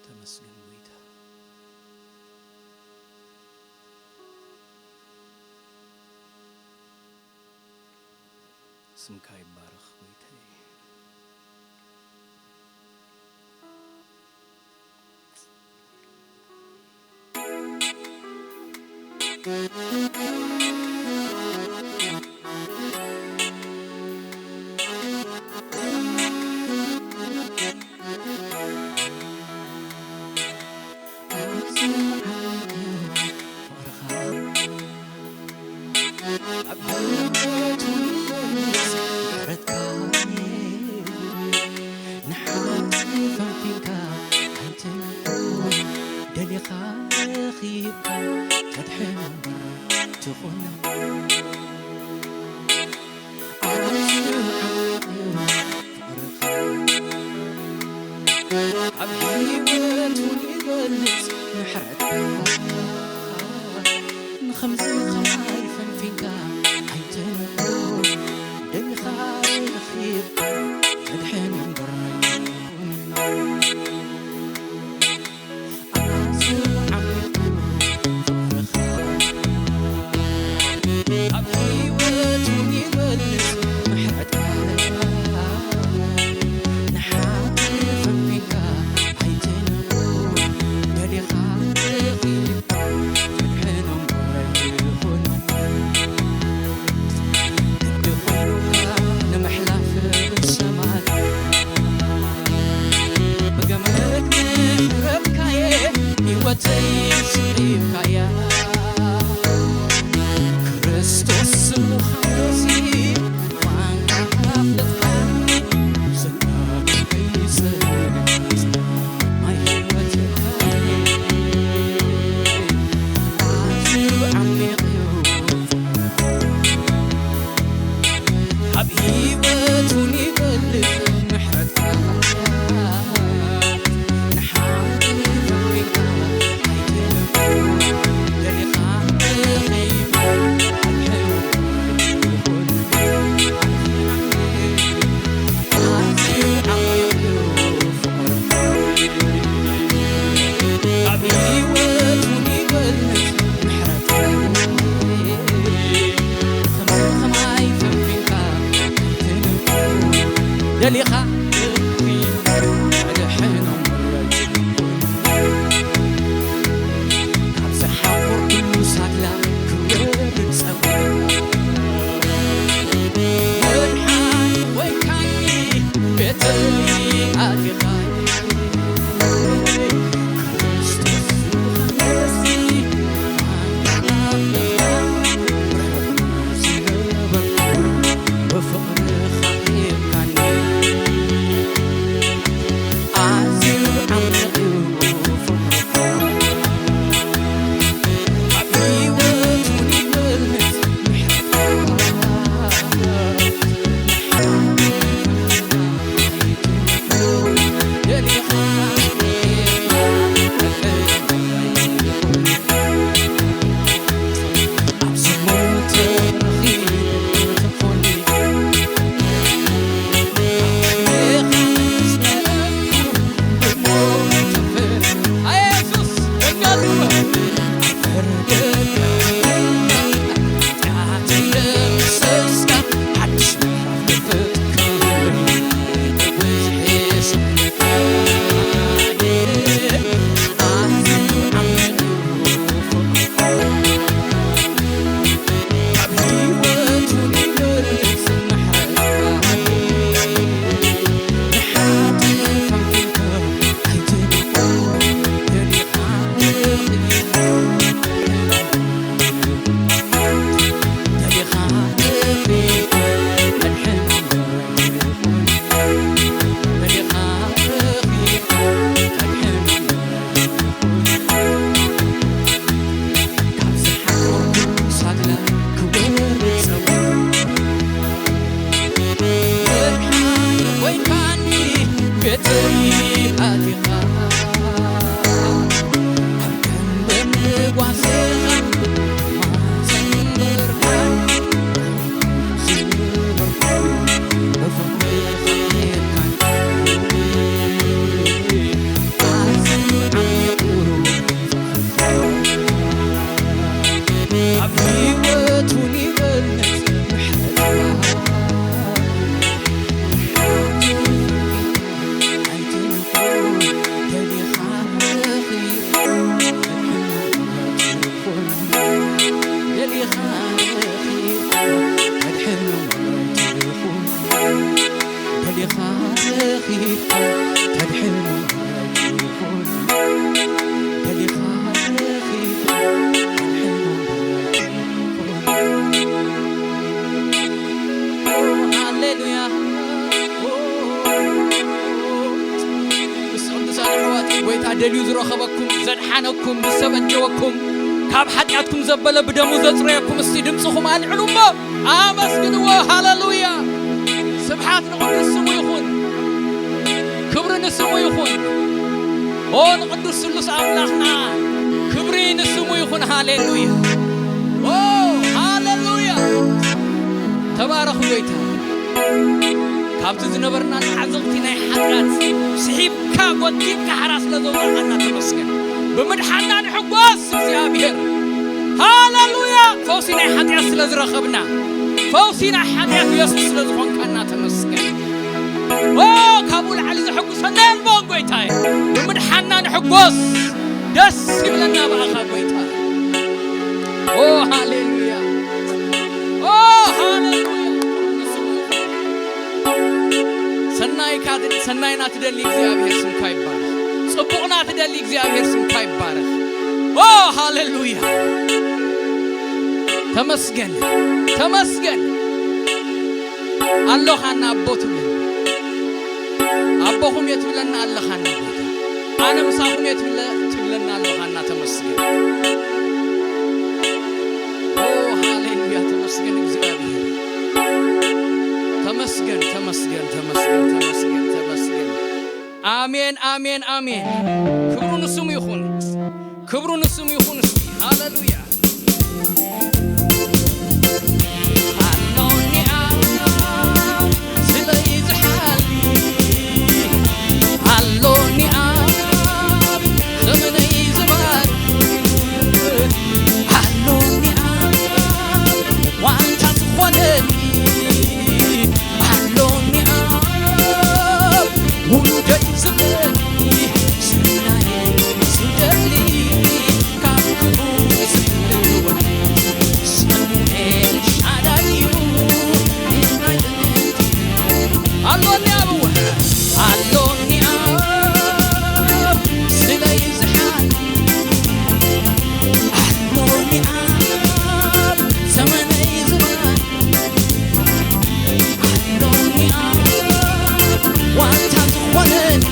ተመስገን ጎይታ። ስምካ ይባረኽ ጎይታዬ። ንሓንቲ ፈንፊንካ ኣይትንኩን፣ ደሊኻ ረኺብካ ተድሕን እምበር ትኹን። ኣዝዩ ዓሚቕ እዩ ፍቕርኻ፣ ኣብ ህይወት እውን ይበልጽ ምሕረትካ። ንኸምዚ ከማይ ፈንፊንካ ኣይትንኩን፣ ደሊኻ ረኺብካ ተድሕን እምበር ኣይትኹን። ኣዝዩ ዓሚቕ ፍቕርኻ፣ ኣብ ህይወት እውን ይበልጽ ምሕረትካ። ንሓንቲ ፈንፊንካ ኣይትንኩን፣ ደሊኻ ረኺብካ ተድሕን እምበር ኣይትኹን። ግዲ ኮይኑካ ንምሕላፍ ብሰማይ፣ ብገመድ ምሕረትካ'የ ህይወተይ ስዒብካያ። ክርስቶስ ምዃንሲ ዋንካ ኣፍለጥካኒ፣ ዘናብበይ ጽናት ማይ ህይወትካ'የ። ኣዝዩ ዓሚቕ እዩ ኣብ ህይወት እውን ይበልጽ ምሕረትካ። ንሓንቲ ፈንፊንካ ኣይትንኩን፣ ደሊኻ ረኺብካ ኣድሕን ይኹን። ኣዝዩ ዓሚቕ እዩ ፍቕርካ፣ ኣብ ህይወት እውን ይበልጽ ምሕረትካ። ከማይ ፈንፊንካ ትንኩን፣ ደሊኻ ረኺብካ ኣድሕን እምበር ኣይትንኩን። ካብ ዝሓቑር ኩሉ ሳላ ክወርድ ጸጉሪ፣ መድሓኒ ኮይንካኒ ቤተይ ኣቲኻ። ጎይታ ደልዩ ዝረኸበኩም፣ ዘድሓነኩም፣ ብሰብ ኣጀወኩም፣ ካብ ሓጢኣትኩም ዘበለ ብደሙ ዘጽረየኩም፣ እስቲ ድምጽኹም ኣልዕሉ እሞ ኣመስግንዎ። ሃሌሉያ! ስብሓት ንቕዱስ ስሙ ይኹን፣ ክብሪ ንስሙ ይኹን። ኦ ንቕዱስ ስሉስ ኣምላኽና ክብሪ ንስሙ ይኹን። ሃሌሉያ! ኦ ሃሌሉያ! ተባረኹ ጎይታ። ካብቲ ዝነበርና ዓዘቕቲ ናይ ሓጢኣት ስሒብካ ጎቲትካ ሓራ ስለ ዘውፃእካና ተመስገን። ብምድሓና ንሕጎስ እግዚኣብሔር። ሃሌሉያ! ፈውሲ ናይ ሓጢኣት ስለ ዝረኸብና፣ ፈውሲ ናይ ሓጢኣት ኢየሱስ ስለ ዝኾንካና ተመስገን። ኦ ካብኡ ላዕሊ ዘሐጉሰና የልቦን ጎይታየ። ብምድሓና ንሕጎስ፣ ደስ ይብለና ብኣኻ ጎይታ። ኦ ሃሌሉያ! ኦ ሃሌሉያ! ሰናይካ ሰናይና ትደሊ እግዚኣብሔር ስምካ ይባረኽ። ጽቡቕና ትደሊ እግዚኣብሔር ስምካ ይባረኽ። ኦ ሃሌሉያ! ተመስገን፣ ተመስገን። ኣሎኻና ኣቦ ትብለና፣ ኣቦኹም እየ ትብለና ኣለኻና ጎይታ። ኣነ ምሳኹም እየ ትብለ-፣ ትብለና ኣለኻና። ተመስገን። ኦ ሃሌሉያ፣ ተመስገን እግዚኣብሔር። ተመስገን፣ ተመስገን፣ ተመስገን፣ ተመስገን፣ ተመስገን። ኣሜን፣ ኣሜን፣ ኣሜን። ክብሩ ንስሙ ይኹን፣ ክብሩ ንስሙ ይኹን። እስኪ ሃሌሉያ። ኣሎኒ ኣብ ስለይ ዝሓሊ፣ ኣሎኒ ኣብ ዘመነይ ዝባርኽ፣ ኣሎኒ ኣብ ዋንታ ዝኾነኒ፣ ኣሎኒ ኣብ ውደይ ዝብለኒ፣ ሰናይ ዝደሊ ካብ ክፉ ዝሕልወኒ፣ ስሙ ኤልሻዳይ እዩ ናይ ጥንቲ። ኣሎኒ ኣብ እወ፣ ኣሎኒ ኣብ ስለይ ዝሓል፣ ኣሎኒ ኣብ ዘመነይ ዝባን፣ ኣሎኒ ኣብ ዋንታ ዝኾነኒ፣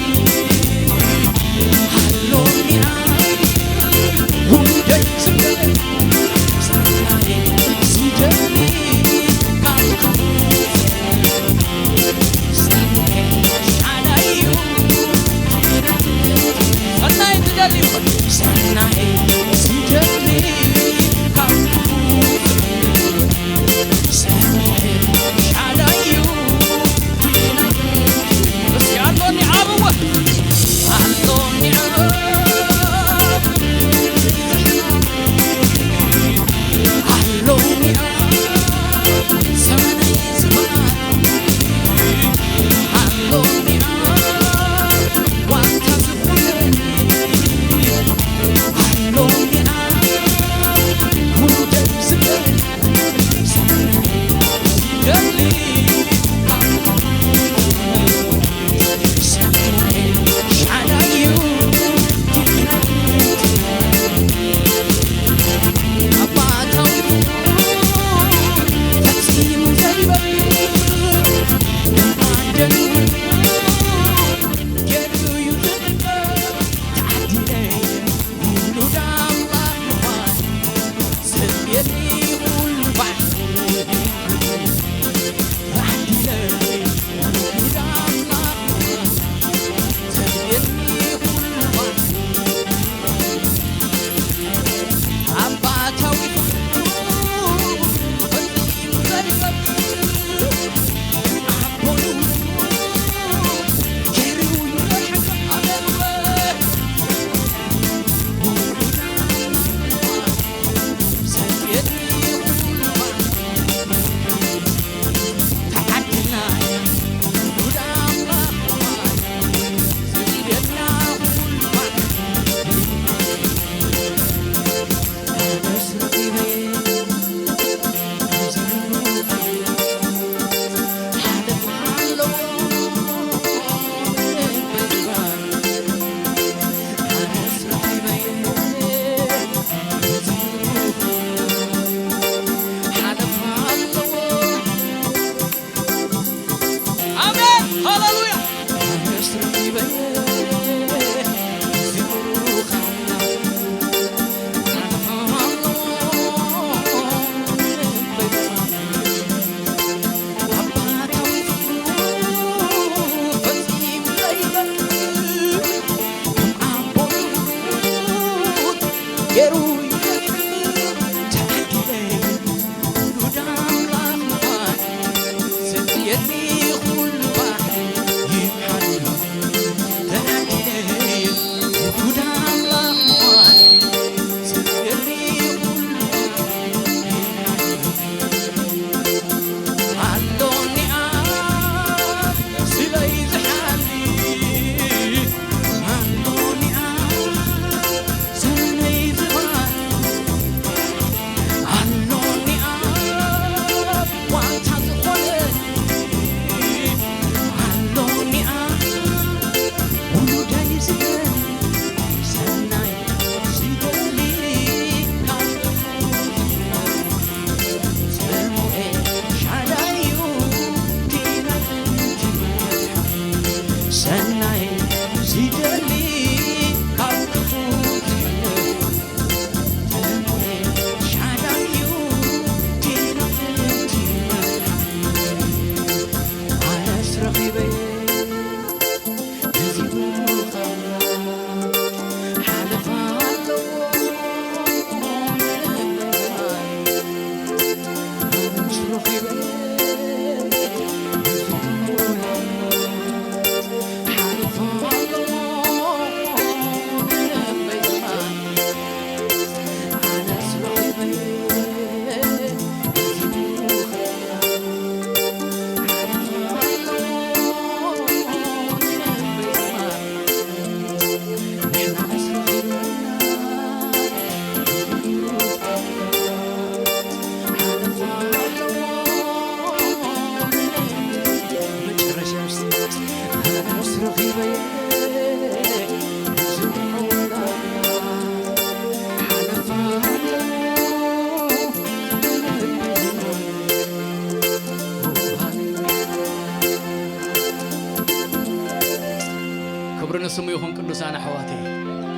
ቅዱሳን ኣሕዋተይ፣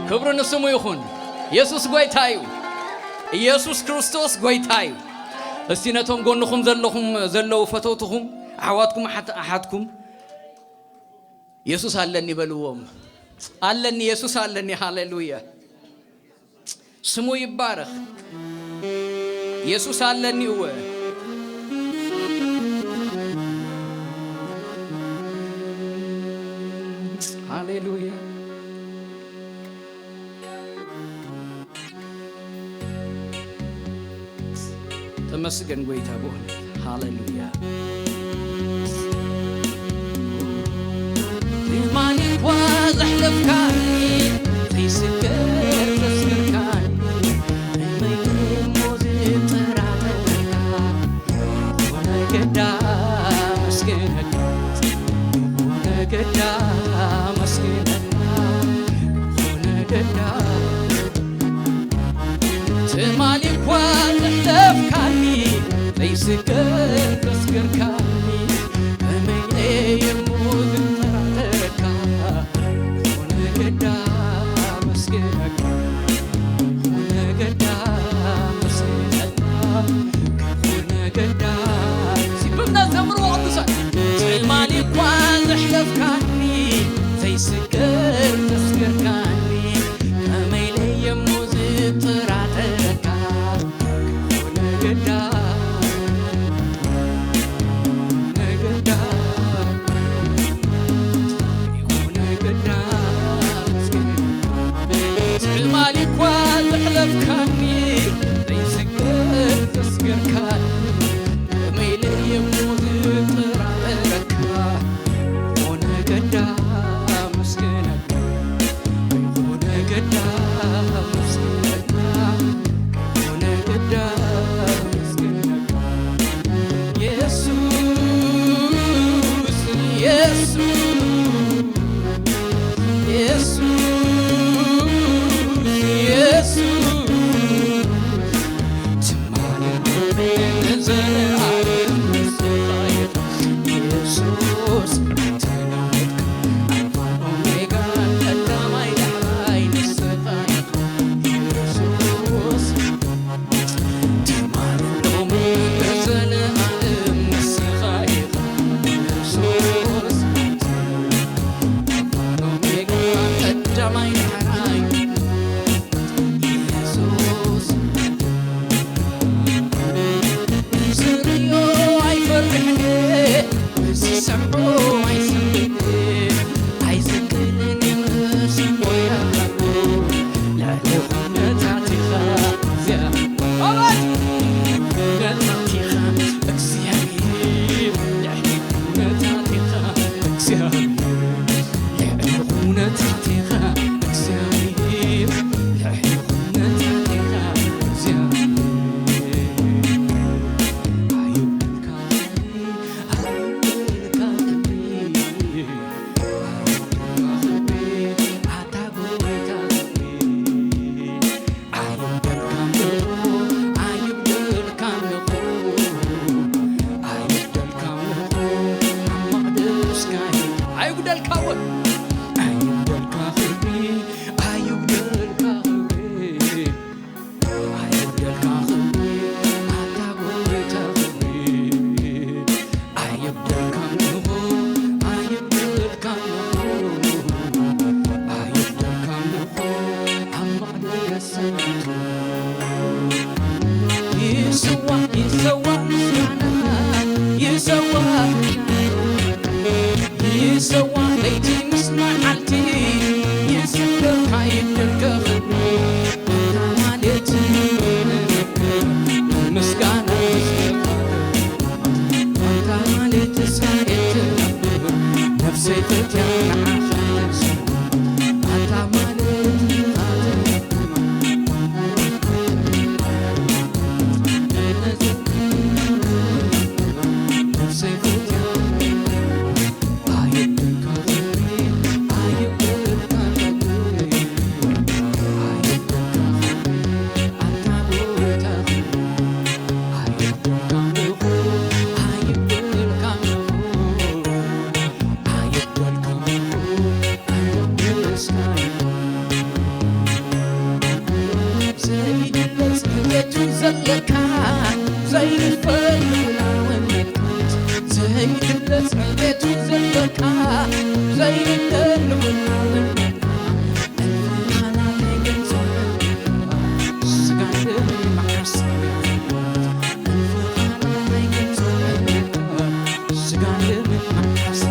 ክብሪ ንስሙ ይኹን። ኢየሱስ ጐይታ እዩ። ኢየሱስ ክርስቶስ ጐይታ እዩ። እስቲ ነቶም ጎንኹም ዘለኹም፣ ዘለዉ ፈተውትኹም፣ ኣሕዋትኩም፣ ኣሓት-፣ ኣሓትኩም፣ "የሱስ ኣለኒ" በልዎም። ኣለኒ፣ የሱስ ኣለኒ። ሃሌሉያ። ስሙ ይባረኽ። የሱስ ኣለኒ፣ እወ። ሃሌሉያ። ተመስገን ጐይታ ብእውነት። ሃሌሉያ። ብማን እኳ ዘሕለፍካኒ፣ ዘይስገር ዘስገርካኒ፣ እመይ እሞ ዝጠራጠርካ፣ ክፉ ነገዳ መስግነካ፣ ክፉ ነገዳ መስግነካ፣ ክፉ ነገዳ ትማሊ እኳ ዘሕለፍካኒ፣ ዘይስገር ዘስገርካኒ፣ ከመይ እየ እሞ ዝጠራጠረካ፣ ክፉ ነገዳ መስግነካ፣ ክፉ ነገዳ መስግነካ፣ ክፉ ነገዳ። ሲብምና ዘምርዎ ቅዱሳን። ትማሊ እኳ ዘሕለፍካኒ፣ ዘይስገር ዘስገርካኒ፣ ከመይ ኢለ እየ እሞ ዝጠራጠረካ፣ ክፉ ነገዳ፣ ነገዳ፣ ክፉ ነገዳ። ትማሊ እኳ ዘሕለፍካኒ፣ ዘይስገር ዘስገርካኒ፣ ከመይ ኢለ እየ እሞ ዝጠራጠረካ፣ ክፉ ነገዳ መስግነካ፣ ክፉ ነገዳ መስግነካ፣ ክፉ ነገዳ መስግነካ። የሱስ፣ የሱስ፣ የሱስ፣ የሱስ፣ ትማሊ ዘለኣለም ንስኻ ኢኻ የሱስ፣ ኣይተለወጥካ ኣልፋን ኦሜጋን ቀዳማይ ዳሕራይ ንስኻ ኢኻ የሱስ። ትማሊ ሎሚ ንዘለኣለም ንስኻ ኢኻ የሱስ። ኣልፋን ኦሜጋን ቀዳማይ ዳሕራይ የሱስ። ዝርእዮ ኣይፈርሕን፣ ዝሰምዖ ኣይሰምዕን፣ ኣይዝክርን የምስል ሞያታቱ። ልዕሊ ኩነታት ኢኻ እግዚኣብሔር። ኣሜን። ኩነታት ኢኻ እግዚኣብሔር። ልዕሊ ኩነታት ኢኻ እግዚኣብሔር። ልዕሊ ኩነታት ኢኻ ዘለካ ዘይንፈል ልዑላውነትካ፣ ዘይግለጽ ዕቤቱ ዘለካ ዘይንደል ልዑላውነትካ፣ እንፍኻና ኣይገልጾ ዕቤትካ፣ ስጋን ደምን መዓስ ዕቤትካ፣ እንፍኻና ኣይገልጾ ዕቤትካ፣ ስጋን ደምን መዓስ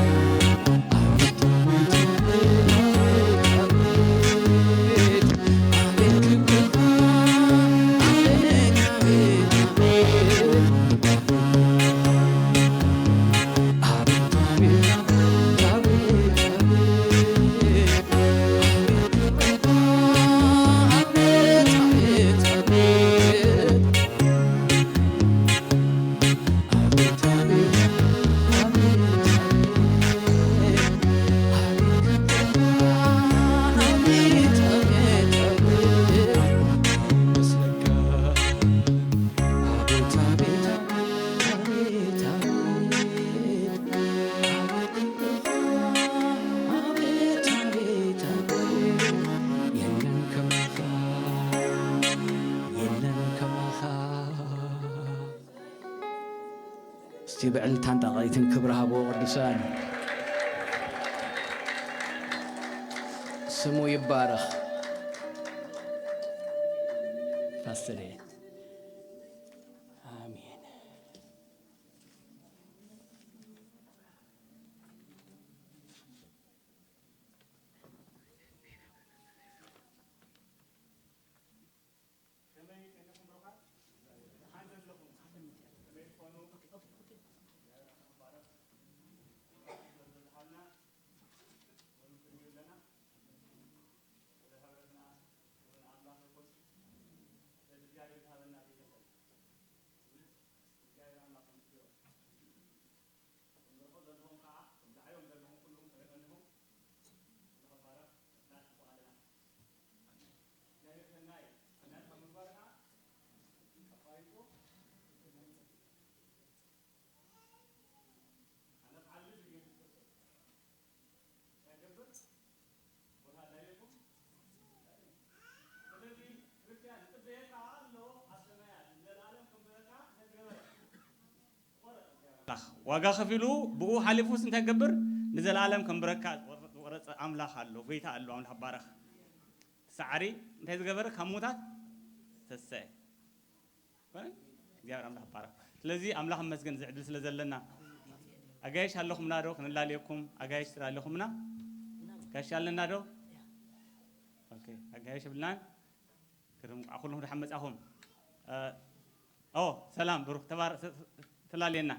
እስቲ ብዕልልታን ጣቕዒትን ክብሪ ሃብዎ ቅዱሳን። ስሙ ይባረኽ። ፓስተር፣ ኣሜን። ከመይ ጸኒሕኩም ብሩኻት? ደሓን ዘለኹም? ከመይ ትኾኑ? ዝሓልና፣ ሎሚ ክንሪኡ ኣለና። ወደ ህብረትና እውን ኣምላኽ ይኹን። ስለዚ እግዚኣብሔር ዝሃበና ቤተሰብ። እግዚኣብሔር ኣምላኽ ይመስገን። ትምርሑ ዘለኹም ከዓ፣ ትብላዕዮም ዘለኹም ኩልኹም ተገጠምኹም። ንኽባረኽ ምፍላጥ ንኽእል ኣለና። እግዚኣብሔር ሰናይ እዩ። ሰናይ ካብ ምግባር ከዓ ኣቋሪጹ ኣነ በዓል ልጅ ኢየሱስ ክርስቶስ እንታይ ይገብር? ቦታ እንዳይለኩም። ስለዚ ክርስቲያን ዝጽበየካ ኣሎ፣ ኣብ ሰማያት ንዘለኣለም ከም በረካ ነግበረ። ዋጋ ከፊሉ ብኡ ሓሊፉስ እንታይ ገብር? ንዘለኣለም ከም በረካ ዝቆረጸ ኣምላኽ ኣሎ፣ ጎይታ ኣሎ፣ ኣምላኽ ባረኽ። ሳዕሪ እንታይ ዝገበረ? ካብ ምዉታት ተሰአ። ኮነ? እግዚኣብሔር ኣምላኽ ይባረኽ። ስለዚ ኣምላኽ ይመስገን፣ እዚ ዕድል ስለ ዘለና። ኣጋይሽ ኣለኹምና ዶ? ክንላለየኩም፣ ኣጋይሽ ስለ ኣለኹምና? ጋሽ ኣለና ዶ? ኦኬ፣ ኣጋይሽ የብልናን። ክርም፣ ቋዕ፣ ኩልኹም ደሓን መጻኹም። እ፣ ኦ፣ ሰላም፣ ብሩኽ፣ ተባረ-፣ ተ-፣ ተላለየና።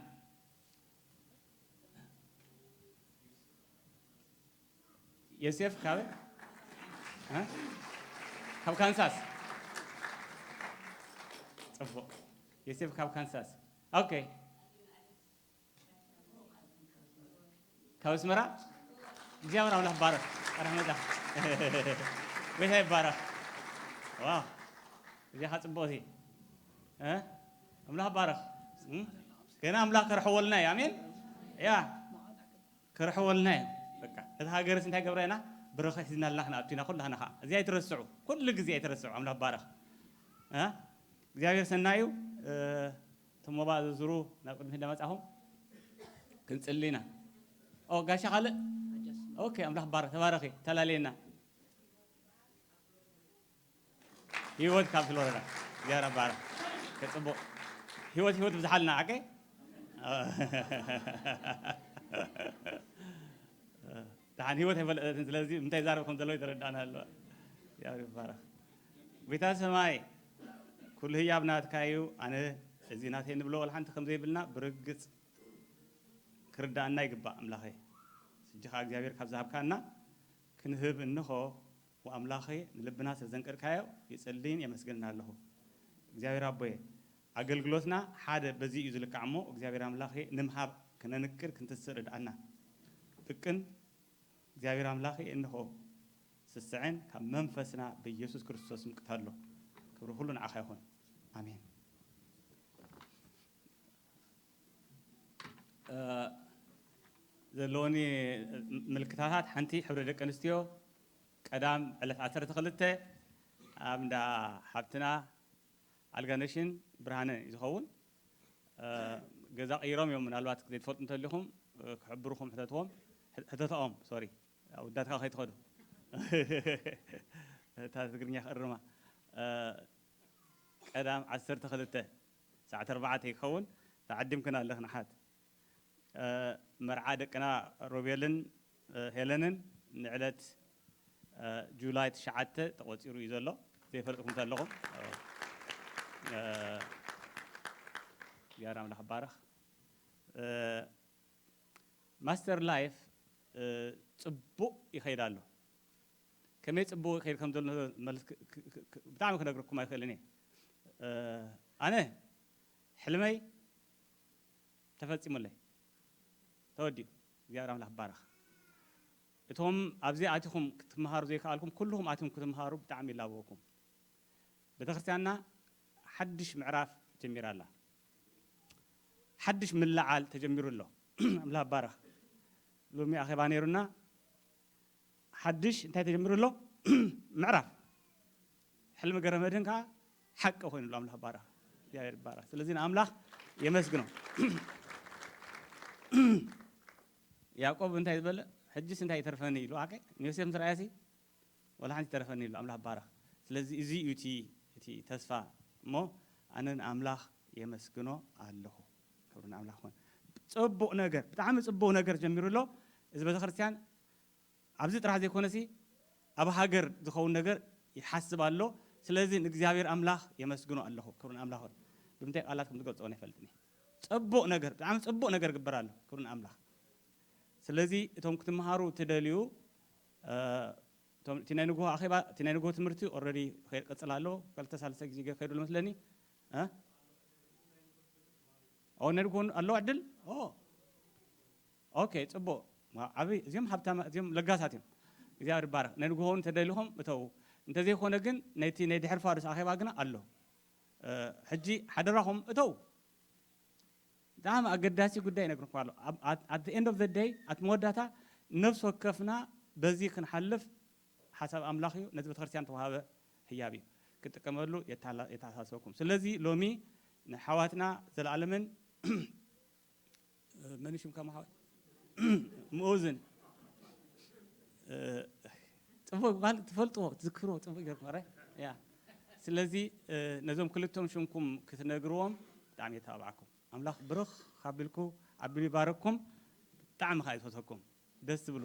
ዮሴፍ ካብ፣ እ? ካብ ካንሳስ። ጽቡቕ። ዮሴፍ ካብ ካንሳስ። ኦኬ። ካብ ኣስመራ። እግዚኣብሔር ኣምላኽ ባረኽ። ቀረሕ መጻ። ጎይታ ይባረኽ። ዋው። እዚኣ ኸዓ ጽቡቕቲ። እ? ኣምላኽ ባረኽ። እም? ገና ኣምላኽ ከርሕወልና እዩ። ኣሜን። ያ። ከርሕወልና እዩ። በቃ፣ ነቲ ሃገርስ እንታይ ገብራ ኢና? በረኸት ሒዝናልና ክንኣቱ ኢና ኩላህና ኸዓ። እዚ ኣይትረስዑ። ኩሉ ግዜ ኣይትረስዑ። ኣምላኽ ባረኽ። እ? እግዚኣብሔር ሰናይ እዩ። እ፣ እቶም ሞባእ ዝዝሩ ናብ ቅድሚት እንዳመጻኹም ክንጽሊ ኢና። ኦ፣ ጋሻ ካልእ? ኦኬ፣ ኣምላኽ ባረኽ። ተባረኺ። ተላለየና። ህይወት ካብ ፍሎሪዳ። እግዚኣብሔር ይባረኽ። ከጽቡቕ። ህይወት፣ ህይወት ብዝሓልና፣ ዓቀ? ደሓን ህይወት ኣይፈለጠትን፣ ስለዚ እንታይ ዛረብ ከም ዘለዎ ይተረዳእና ኣለዋ። እግዚኣብሔር ይባረኽ። ጎይታ ሰማይ፣ ኩሉ ህያብ ናትካ እዩ። ኣነ እዚ ናተይ ንብሎ ወላ ሓንቲ ከም ዘይብልና ብርግጽ ክርዳእና ይግባእ ኣምላኸይ። ሕጂ ኸዓ እግዚኣብሔር ካብ ዝሃብካና ክንህብ እንሆ፣ ወኣምላኸ ንልብና ስለ ዘንቀድካዮ ይጽልይን የመስግንን ኣለኹ። እግዚኣብሔር ኣቦየ፣ ኣገልግሎትና ሓደ በዚ እዩ ዝልካዕ እሞ፣ እግዚኣብሔር ኣምላኸ ንምሃብ ክነንቅድ ክንትስእ ርድኣና። ጥቅን እግዚኣብሔር ኣምላኸ እንሆ ስስዐን ካብ መንፈስና ብኢየሱስ ክርስቶስ ምቅታሎ። ክብሪ ኩሉ ንዓኻ ይኹን። ኣሜን። እ፣ ዘለወኒ ምልክታታት ሓንቲ ሕብሪ ደቂ ኣንስትዮ ቀዳም ዕለት ዓሰርተ ክልተ ኣብ እንዳ ሓብትና ኣልጋነሽን ብርሃነ እዩ ዝኸውን። ገዛ ቀይሮም እዮም። ምናልባት ዘይትፈልጡ እንተሊኹም ክሕብርኹም ሕተትዎም፣ ሕተትኦም፣ ሶሪ፣ ውዳትካ ከይትኸዱ። እታ ትግርኛ ክእርማ። ቀዳም ዓሰርተ ክልተ ሰዓት ኣርባዕተ ይኸውን። ተዓዲምክን ኣለኽን ኣሓት። መርዓ ደቅና ሮቤልን ሄለንን ንዕለት ጁላይ ትሽዓተ ተቖጺሩ እዩ ዘሎ። ዘይፈልጥኩም እንተለኹም፣ እግዚኣብሔር ኣምላኽ ይባረኽ። ማስተር ላይፍ ጽቡቕ ይኸይድ ኣሎ። ከመይ ጽቡቕ ይኸይድ ከም ዘሎ መልስ ክ- ክ- ክ- ክ- ብጣዕሚ ክነግረኩም ኣይኽእልን እየ። ኣነ ሕልመይ ተፈጺሙለይ፣ ተወዲኡ። እግዚኣብሔር ኣምላኽ ይባረኽ። እቶም ኣብዚ ኣቲኹም ክትመሃሩ ዘይከኣልኩም ኩልኹም ኣቲኹም ክትመሃሩ ብጣዕሚ ይላበወኩም። ቤተክርስትያንና ሓድሽ ምዕራፍ ጀሚራ ኣላ። ሓድሽ ምልዓል ተጀሚሩ ኣሎ። ኣምላኽ ይባረኽ። ሎሚ ኣኼባ ነይሩና። ሓድሽ እንታይ ተጀሚሩ ኣሎ? ምዕራፍ። ሕልሚ ገረመድህን ከዓ ሓቂ ኮይኑ ኣሎ። ኣምላኽ ይባረኽ። እግዚኣብሔር ይባረኽ። ስለዚ ንኣምላኽ የመስግኖ። ያዕቆብ እንታይ ዝበለ? ሕጅስ እንታይ ይተርፈኒ ኢሉ፣ ኣቀ ንዮሴፍ ምስ ረኣየሲ ዋላ ሓንቲ ይተረፈኒ ኢሉ። ኣምላኽ ይባረኽ። ስለዚ እዚ እዩ እቲ፣ እቲ ተስፋ እሞ ኣነ ንኣምላኽ የመስግኖ ኣለኹ። ክብሪ ንኣምላኽ ይኹን። ጽቡቕ ነገር፣ ብጣዕሚ ጽቡቕ ነገር ጀሚሩ ኣሎ። እዚ ቤተክርስትያን ኣብዚ ጥራሕ ዘይኮነሲ ኣብ ሃገር ዝኸውን ነገር ይሓስብ ኣሎ። ስለዚ ንእግዚኣብሔር ኣምላኽ የመስግኖ ኣለኹ። ክብሪ ንኣምላኽ ይኹን። ብምንታይ ቃላት ከም ዝገልጾ ኣይፈልጥን እየ። ጽቡቕ ነገር፣ ብጣዕሚ ጽቡቕ ነገር ይግበር ኣሎ። ክብሪ ንኣምላኽ። ስለዚ እቶም ክትመሃሩ ትደልዩ፣ እ፣ እቶም፣ እቲ ናይ ንግሆ ኣኼባ፣ እቲ ናይ ንግሆ ትምህርቲ ኦልሬዲ ይቕጽል ኣሎ። ክልተ ሳልስተ ግዜ ከይዱ ኣሎ መስለኒ። እ? ኦ፣ ናይ ንግሆ ኣሎ ዕድል? ኦ። ኦኬ፣ ጽቡቕ። ዋ፣ ዓቢ፣ እዚኦም ሃብታማ፣ እዚኦም ለጋሳት እዮም። እግዚኣብሔር ይባረኽ። ናይ ንግሆ እውን ተደሊኹም እተው። እንተዘይኮነ ግን፣ ነቲ ናይ ድሕሪ ፋዱስ ኣኼባ ግና ኣሎ። እ፣ ሕጂ ሓደራኹም እተው። ብጣዕሚ ኣገዳሲ ጉዳይ ይነግርኩም ኣሎ። ኣብ፣ at፣ at the end of the day፣ ኣብ መወዳእታ ነፍሲ ወከፍና በዚ ክንሓልፍ ሓሳብ ኣምላኽ እዩ። ነዚ ቤተክርስትያን ተዋሃበ ህያብ እዩ። ክጥቀመሉ የታላ-፣ የተሓሳሰብኩም። ስለዚ ሎሚ ንሓዋትና ዘለኣለምን፣ መን እዩ ሽምካ ሓወይ? ምኡዝን፣ እ፣ ጽቡቕ ቃል ትፈልጥዎ፣ ትዝክርዎ ጽቡቕ ጌርኩም፣ ኣረ? ያ። ስለዚ፣ እ፣ ነዞም ክልቶም ሽምኩም ክትነግርዎም ብጣዕሚ የተባብዓኩም። ኣምላኽ ብርኽ ኣቢልኩ፣ ኣቢሉ ይባረኩም። ብጣዕሚ ከኣ ይፈተኩም። ደስ ትብሉ።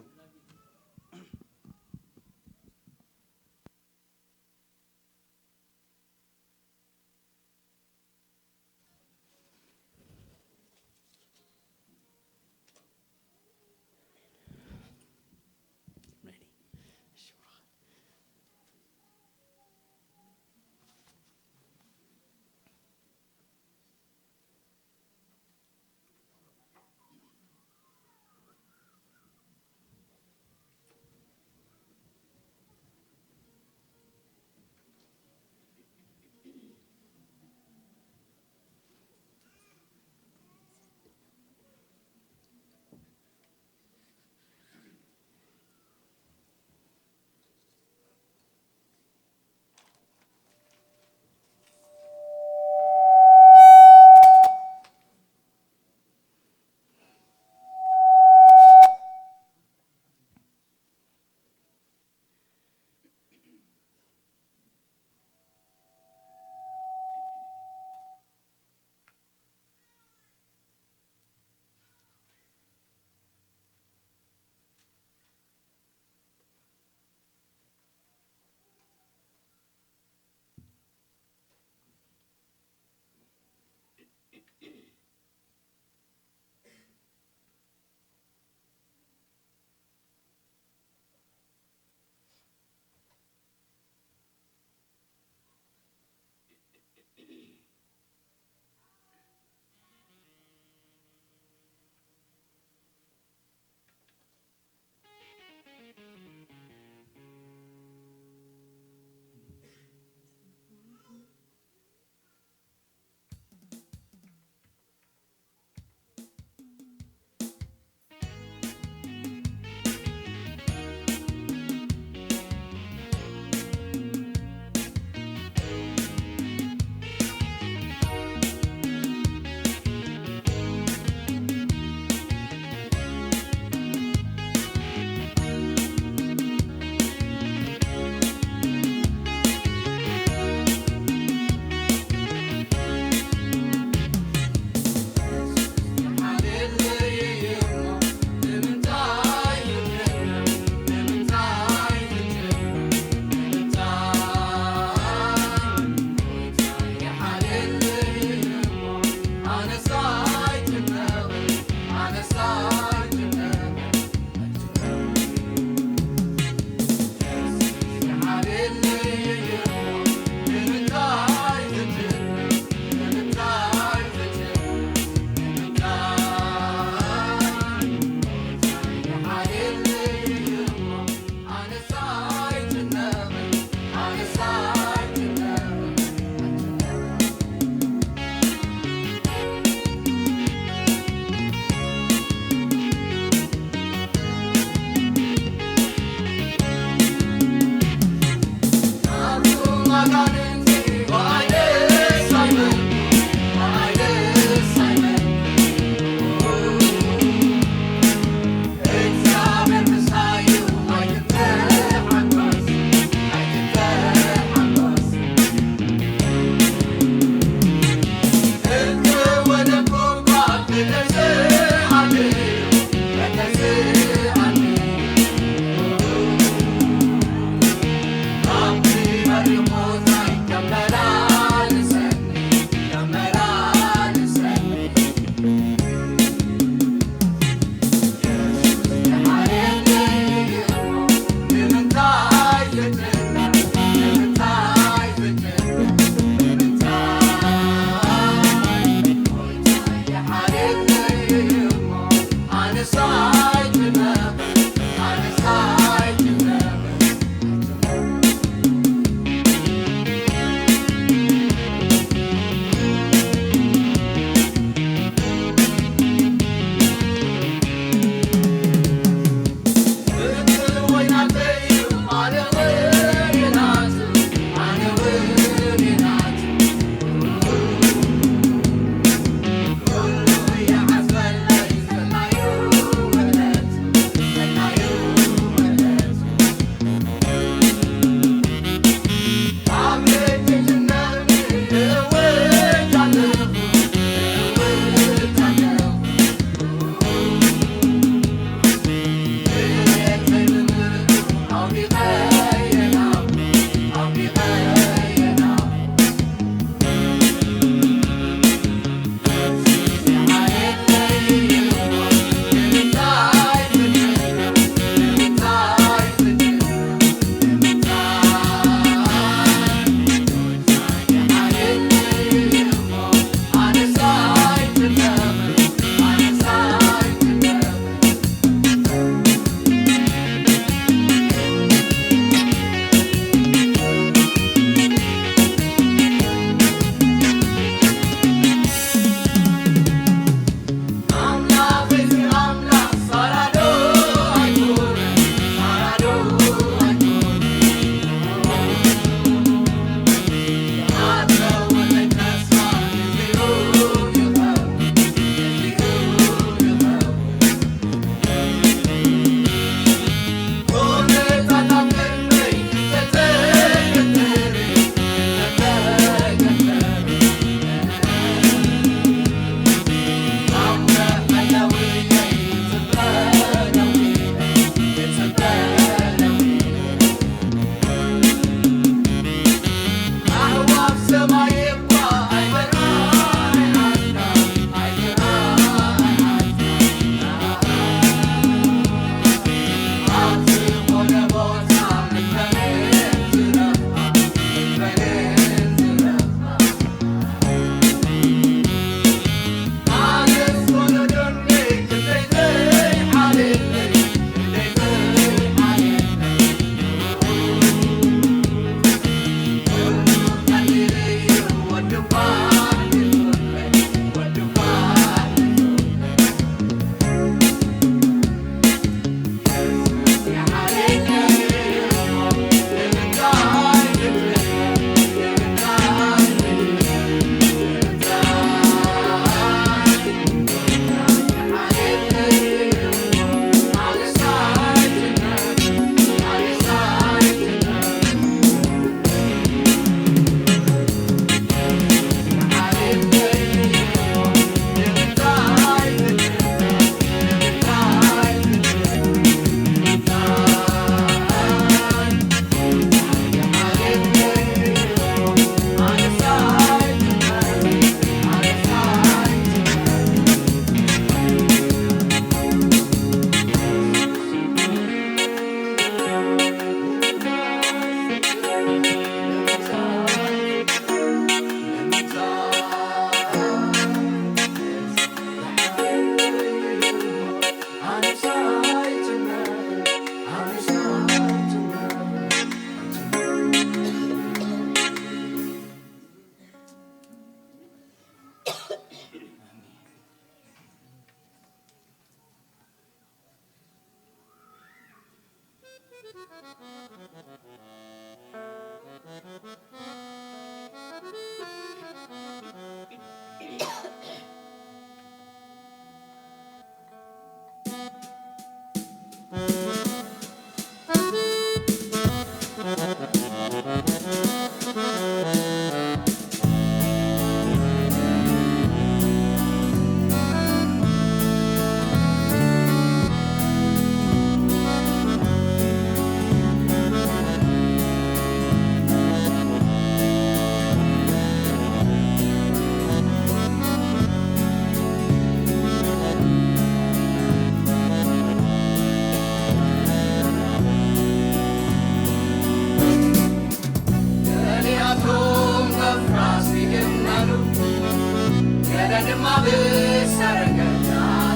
ብሰረገላ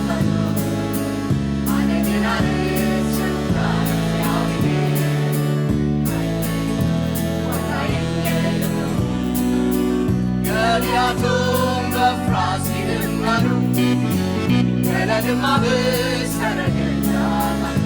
ተሎ፣ ኣነ ግና ንስምካ ሕያው እየ። ገሊኣቶም በፍራስ ይእመኑ፣ ገለ ድማ ብሰረገላ ተሎ።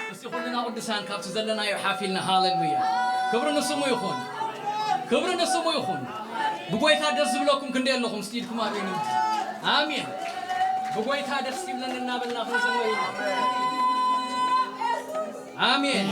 እስቲ ኩልና ቅዱሳን ካብቲ ዘለናዮ ሓፍ ኢልና፣ ሃሌሉያ፣ ክብሪ ንስሙ ይኹን፣ ክብሪ ንስሙ ይኹን። ብጎይታ ደስ ዝብለኩም ክንደይ ኣለኹም? እስቲ ኢድኩም ኣርእዩኒ። ኣሜን። ብጎይታ ደስ ይብለኒ እናበልና ክንዘምር ኢና። ኣሜን።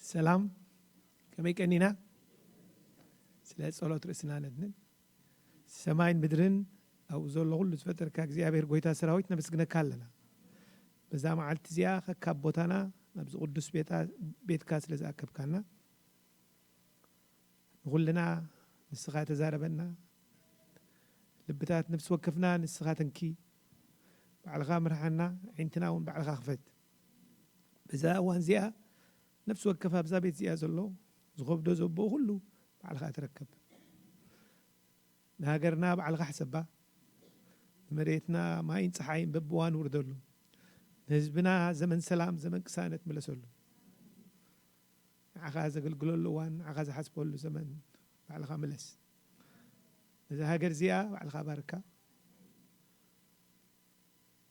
ሰላም፣ ከመይ ቀኒና? ስለ ጸሎት ርእስና ነድንን። ሰማይን ምድርን ኣብኡ ዘሎ ኩሉ ዝፈጠርካ እግዚኣብሔር ጎይታ ሰራዊት ነመስግነካ ኣለና። በዛ መዓልቲ እዚኣ ከካብ ቦታና ናብዚ ቅዱስ ቤታ-፣ ቤትካ ስለ ዝኣከብካና ንኹልና ንስኻ ተዛረበና። ልብታት ነፍሲ ወከፍና ንስኻ ተንኪ። ባዕልኻ ምርሓና፣ ኣዒንትና እውን ባዕልኻ ክፈት። በዛ እዋን እዚኣ ነፍሲ ወከፍ ኣብዛ ቤት እዚኣ ዘሎ ዝኸብዶ ዘቦ ኩሉ ባዕልኻ ተረከብ። ንሃገርና ባዕልኻ ሕሰባ። ንመሬትና ማይን ጸሓይን በብእዋኑ ውርደሉ። ንህዝብና ዘመን ሰላም፣ ዘመን ቅሳነት ምለሰሉ። ንዓኻ ዘገልግለሉ እዋን፣ ንዓኻ ዝሓስበሉ ዘመን ባዕልኻ ምለስ። ነዛ ሃገር እዚኣ ባዕልኻ ባርካ።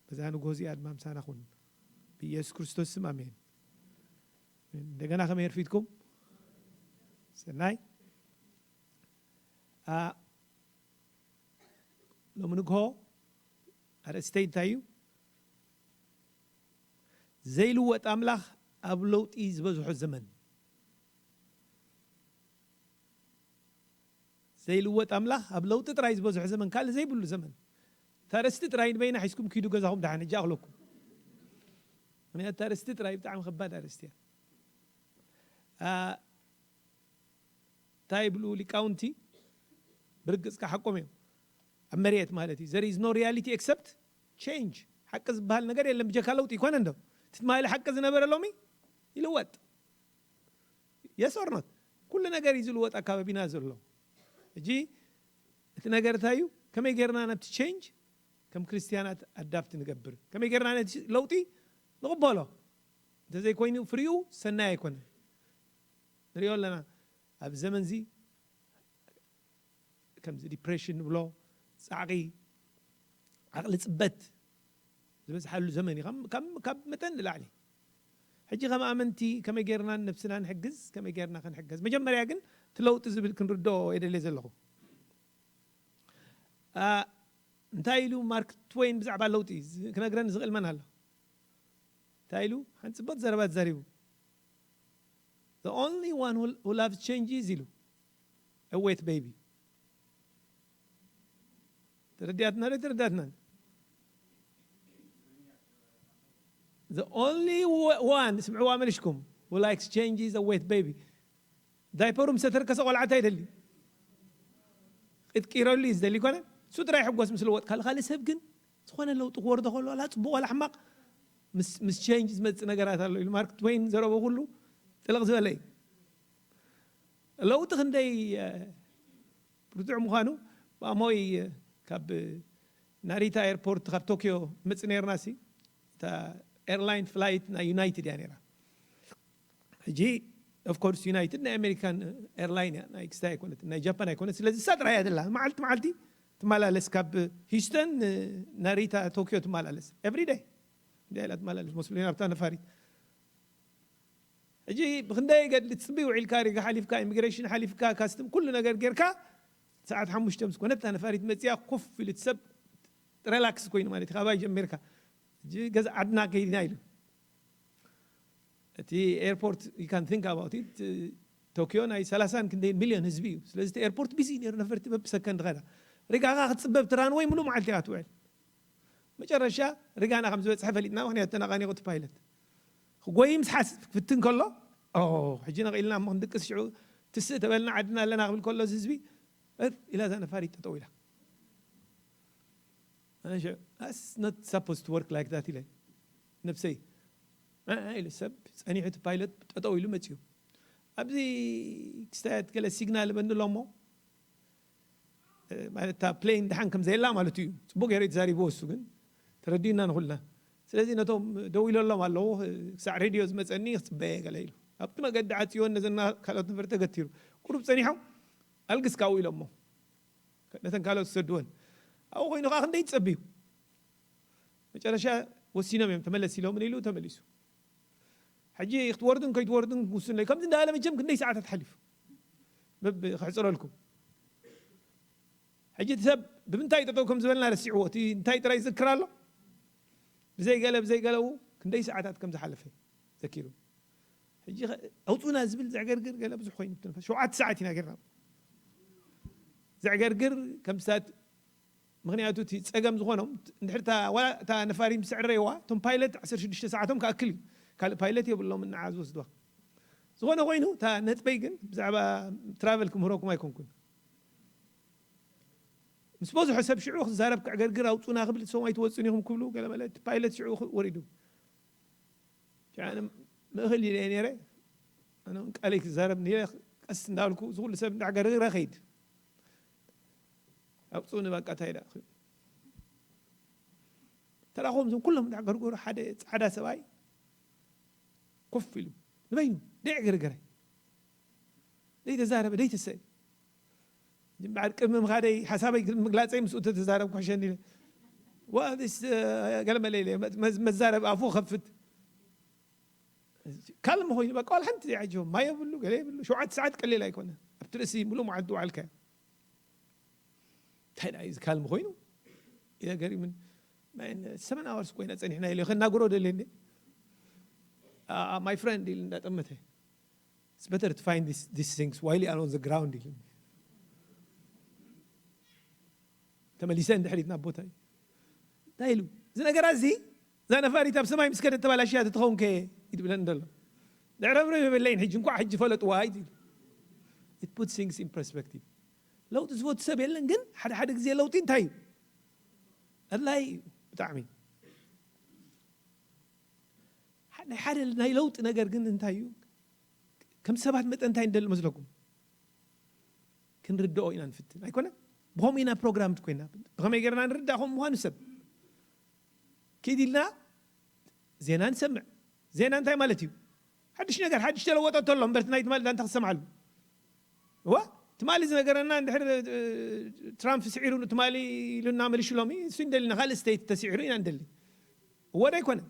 በዛ ንግሆ እዚኣ ድማ ምሳና ኩን። ብኢየሱስ ክርስቶስ ስም ኣሜን። እንደገና ከመይ ኣርፊድኩም? ሰናይ። አ፣ ሎሚ ንግሆ ኣርእስተይ እንታይ እዩ? ዘይልወጥ ኣምላኽ ኣብ ለውጢ ዝበዝሖ ዘመን። ዘይልወጥ ኣምላኽ ኣብ ለውጢ ጥራይ ዝበዝሖ ዘመን፣ ካልእ ዘይብሉ ዘመን። እታ ኣርእስቲ ጥራይ ንበይና ሒዝኩም ኪዱ ገዛኹም ደሓን፣ ሕጂ ኣኽለኩም። ምኽንያቱ እታ ኣርእስቲ ጥራይ ብጣዕሚ ከባድ ኣርእስቲ እያ። አ፣ እንታይ ይብሉ ሊቃውንቲ? ብርግጽ ከ ሓቆም እዮም። ኣብ መሬት ማለት እዩ። There is no reality except change። ሓቂ ዝበሃል ነገር የለን ብጀካ ለውጢ፣ ይኮነ እንዶ? እቲ ትማሊ ሓቂ ዝነበረ ሎሚ ይልወጥ። Yes or not? ኩሉ ነገር እዩ ዝልወጥ ኣካባቢና ዘሎ። ሕጂ እቲ ነገር እንታይ እዩ? ከመይ ጌርና ነብቲ ቼንጅ ከም ክርስትያናት ኣዳፕት ንገብር? ከመይ ጌርና ነቲ ለውጢ ንቕበሎ? እንተዘይኮይኑ ፍሪኡ ሰናይ ኣይኮነን። ንሪኦ ኣለና ኣብዚ ዘመንዚ ከምዚ ዲፕሬሽን ንብሎ፣ ጻዕቒ፣ ዓቕሊ ጽበት ዝበዝሓሉ ዘመን እዩ። ካብ፣ ካብ፣ ካብ መጠን ንላዕሊ። ሕጂ ከም ኣመንቲ ከመይ ጌርና ነብስና ንሕግዝ? ከመይ ጌርና ክንሕገዝ? መጀመርያ ግን እቲ ለውጢ ዝብል ክንርድኦ የደልየ ዘለኹ። አ፣ እንታይ ኢሉ ማርክ ትወይን ብዛዕባ ለውጢ ዝ-፣ ክነግረን ዝኽእል መን ኣሎ? እንታይ ኢሉ? ሓንቲ ጽብቕቲ ዘረባ ተዛሪቡ። The only one who, who loves change is ኢሉ። A wet baby። ተረዲኣትና ዶ ተረዳትና? The only wa-, one፣ ስምዕዋ መሊሽኩም፣ who likes change is a wet baby። ዳይፐሩ ምስ ተተርከሰ ቆልዓ እንታይ ይደሊ? ቅጥቂረሉ እዩ ዝደሊ፣ ይኮነ? እሱ ጥራይ ይሕጎስ ምስ ለወጥ። ካልእ ካልእ ሰብ ግን ዝኾነ ለውጢ ክወርዶ ከሎ፣ ዋላ ጽቡቕ ዋላ ሕማቕ፣ ምስ፣ ምስ ቼንጅ ዝመጽእ ነገራት ኣሎ ኢሉ ማርክ ትወይን ዘረቦ ኩሉ ጥልቕ ዝበለ እዩ። ለውጢ ክንደይ፣ እ፣ ብርቱዕ ምዃኑ፣ ብኣሞይ፣ እ፣ ካብ ናሪታ ኤርፖርት ካብ ቶኪዮ ንመጽእ ነይርና ሲ፣ እታ ኤርላይን ፍላይት ናይ ዩናይትድ እያ ነይራ። ሕጂ ኦፍ ኮርስ ዩናይትድ ናይ ኣሜሪካን ኤርላይን እያ፣ ናይ ክስታይ ኣይኮነትን፣ ናይ ጃፓን ኣይኮነት። ስለዚ እሳ ጥራይ እያ ዘላ፣ መዓልቲ መዓልቲ ትመላለስ፣ ካብ ሂውስተን ን-፣ ናሪታ ቶኪዮ ትመላለስ ኤቭሪ ደይ። እንዲያ ኢላ ትመላለስ መስሉኒ ኣብታ ነፋሪት። ሕጂ ብክንደይ ገድሊ ትጽቢ ውዒልካ፣ ሪጋ ሓሊፍካ፣ ኢሚግሬሽን ሓሊፍካ፣ ካስትም ኩሉ ነገር ጌርካ፣ ሰዓት ሓሙሽተ ምስ ኮነት እታ ነፋሪት መጽያ ኮፍ ኢሉ እቲ ሰብ ሪላክስ ኮይኑ ማለት እዩ። ካባይ ጀሚርካ ሕጂ ገዛ ዓድና ከይድና ኢሉ። እቲ ኤርፖርት you can think about it፣ ቶኪዮ ናይ ሰላሳን ክንደይን ሚልዮን ህዝቢ እዩ። ስለዚ እቲ ኤርፖርት ቢዚ ነይሩ፣ ነፈርቲ በብሰከንድ ኸዳ። ሪጋኻ ክትጽበብ እቲ ራንወይ ሙሉእ መዓልቲ ኢኻ ትውዕል። መጨረሻ ሪጋና ከም ዝበጽሐ ፈሊጥና፣ ምኽንያቱ ተነቓኒቑ እቲ ፓይለት። ክጎይ ምስ ሓስ-፣ ክፍትን ከሎ፣ ኦ፣ ሕጂ ነቒልና እሞ ክንድቅስ ሽዑ ትስእ ተበልና ዓድና ኣለና ክብል ከሎ እዚ ህዝቢ፣ እፍ ኢላ እዛ ነፋሪት ጠጠው ኢላ። ኣነ ሽዑ፣ "That's not supposed to work like that" ኢለ ነብሰይ። እ፣ እ፣ ኢሉ ሰብ ጸኒሑ እቲ ፓይለት ጠጠው ኢሉ መጺኡ። ኣብዚ ክስታያት ገለ ሲግናል እበኒ ኣሎ እሞ፣ ማለት እታ ፕሌን ደሓን ከም ዘየላ ማለት እዩ። ጽቡቅ ገይሩ ተዛሪብዎ እሱ ግን ተረዲእና ንኹልና። ስለዚ ነቶም ደው ኢለሎም ኣለዉ፣ ክሳዕ ሬድዮ ዝመጸኒ ክጽበየ ገለ ኢሉ። ኣብቲ መገዲ ዓጽዮን ነዘና ካልኦት ነፈርቲ ተገቲሩ። ቁሩብ ጸኒሖም ኣልግስ ካብኡ ኢሎሞ ነተን ካልኦት ዝሰድወን። ኣብኡ ኮይኑ ከዓ ክንደይ ትጸብዩ? መጨረሻ ወሲኖም እዮም ተመለስ ኢሎም ኢሉ ተመሊሱ። ሕጂ ክትወርዱን ከይትወርዱን ክውስን ለይ ከምዚ እንዳበለ መቸም ክንደይ ሰዓታት ሓሊፉ በብ ክሕፅረልኩም። ሕጂ እቲ ሰብ ብምንታይ ጠጠው ከም ዝበልና ረሲዕዎ፣ እቲ እንታይ ጥራይ ዝዝክር ኣሎ። ብዘይገለ ብዘይገለኡ ክንደይ ሰዓታት ከም ዝሓለፈ ዘኪሩ። ሕጂ ኸ ኣውፁና ዝብል ዘዕገርግር ገለ ብዙሕ ኮይኑ ብትንፋስ ሸውዓተ ሰዓት ኢና ጌርና። ዘዕገርግር ከም ስታት ምክንያቱ እቲ ፀገም ዝኾኖም እንድሕር እታ ዋላ እታ ነፋሪ ምስ ዕረይዋ እቶም ፓይለት ዓሰርተ ሽዱሽተ ሰዓቶም ክኣክል እዩ። ካልእ ፓይለት የብሎም እናዓ ዝወስድዋ። ዝኾነ ኮይኑ እታ ነጥበይ ግን ብዛዕባ ትራቨል ክምህረኩም ኣይኮንኩን። ምስ በዝሖ ሰብ ሽዑ ክዛረብ ክዕገርግር ኣውፁና ክብል ሰማይ ትወፅን ኢኹም ክብሉ ገለመለ እቲ ፓይለት ሽዑ ወሪዱ። ሸዓ ምእኽል ኢለ ነይረ። ኣነ እውን ቃለይ ክዛረብ ንኢለ ቀስ እንዳበልኩ እዚ ኩሉ ሰብ እንዳዕገርግረ ከይድ። ኣብፁኒ በቃ እንታይ ደኣ ተራኸቦም እዞም ኩሎም እንዳዕገርገሩ ሓደ ፃዕዳ ሰብኣይ ኮፍ ኢሉ ንበይኑ ደይዕገርገረ ደይተዛረበ ደይተሰ እምበኣር ቅድሚ ምኻደይ ሓሳበይ ምግላፀይ ምስኡ ተተዛረብኩ ሕሸኒ ኢለ። ዋ፣ this፣ ገለመለ ኢለ መ- መ- መዛረብ ኣፉ ከፍት ካልም ኮይኑ በቃ ዋላ ሓንቲ ዘይዓጀቦ ማይ የብሉ ገለ የብሉ ሸውዓተ ሰዓት ቀሊል ኣይኮነ ኣብቲ ርእሲ ሙሉእ መዓልቲ ውዓልካ እንታይ ደኣ እዚ ካልም ኮይኑ ኢለ ገሪምን ሰመን ኣወርስ ኮይና ፀኒሕና ኢለ ከናግሮ ደልየ my friend ኢሉ እንዳጠመተ It's better to find this, these things while you are on the ground ኢሉ ተመሊሰ እንድሕሪት ናብ ቦታ እዩ እንታይ ኢሉ እዚ ነገራት እዚ እዛ ነፋሪት ኣብ ሰማይ ምስ ከደት ተባላሽያ ትኸውን ከ ይትብለን ዘሎ ድሕረብረ የበለይን ሕጂ እንኳዕ ሕጂ ፈለጥዋ ይት it puts things in perspective ለውጢ ዝፈቱ ሰብ የለን ግን ሓደ ሓደ ግዜ ለውጢ እንታይ እዩ ኣድላይ እዩ ብጣዕሚ ናይ ሓደ ናይ ለውጢ ነገር ግን እንታይ እዩ ከም ሰባት መጠን እንታይ እንደሊ መስለኩም ክንርድኦ ኢና ንፍትን ኣይኮነ ብኸምኡ ኢና ፕሮግራም ኮይና ብኸመይ ገርና ንርዳእ ከም ምዃኑ ሰብ ኪድ ኢልና ዜና ንሰምዕ ዜና እንታይ ማለት እዩ ሓድሽ ነገር ሓድሽ ተለወጠ ተሎ እምበር ናይ ትማሊ ዳንታ ክሰምዓሉ እዋ ትማሊ ዝነገረና እንድሕር ትራምፕ ስዒሩ ትማሊ ኢሉና መሊሹ ሎሚ እሱ እንደልና ካልእ ስቴት ተስዒሩ ኢና እንደሊ እወ ዶ ኣይኮነ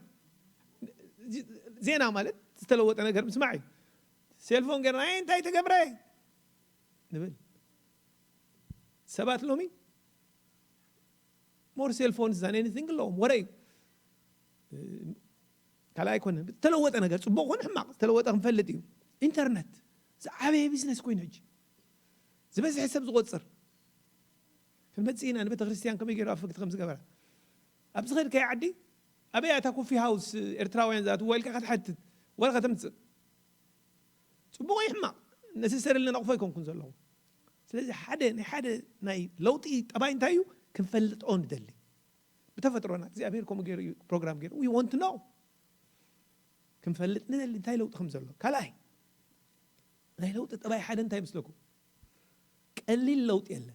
ዜና ማለት ዝተለወጠ ነገር ምስማዕ እዩ ሴልፎን ገርና እንታይ ተገብረ ንብል ሰባት ሎሚ more cell phones than anything ኣለዎም ወረ እዩ ካልኣይ ኣይኮነ ዝተለወጠ ነገር ፅቡቅ ኮነ ሕማቅ ዝተለወጠ ክንፈልጥ እዩ ኢንተርነት ዝዓበየ ቢዝነስ ኮይኑ ሕጂ ዝበዝሐ ሰብ ዝቆፅር ክንመፅእ ኢና ንቤተ ክርስትያን ከመይ ገይሩ ኣፈግቲ ከም ዝገበራ ኣብ ዝኸድካዮ ዓዲ ኣበይ ኣታ ኮፊ ሃውስ ኤርትራውያን ዝኣትዎ ኢልካ ክትሓትት ወረ ከተምፅእ ፅቡቅ ይሕማቅ ነሰሰርልና ነቕፎ ኣይኮንኩን ዘለኹ ስለዚ ሓደ ናይ ሓደ ናይ ለውጢ ጠባይ እንታይ እዩ ክንፈልጦ ንደሊ ብተፈጥሮና እግዚኣብሔር ከምኡ ገይሩ እዩ ፕሮግራም ገይሩ we want to know ክንፈልጥ ንደሊ እንታይ ለውጢ ከም ዘሎ ካልኣይ ናይ ለውጢ ጠባይ ሓደ እንታይ ምስለኩም ቀሊል ለውጢ የለ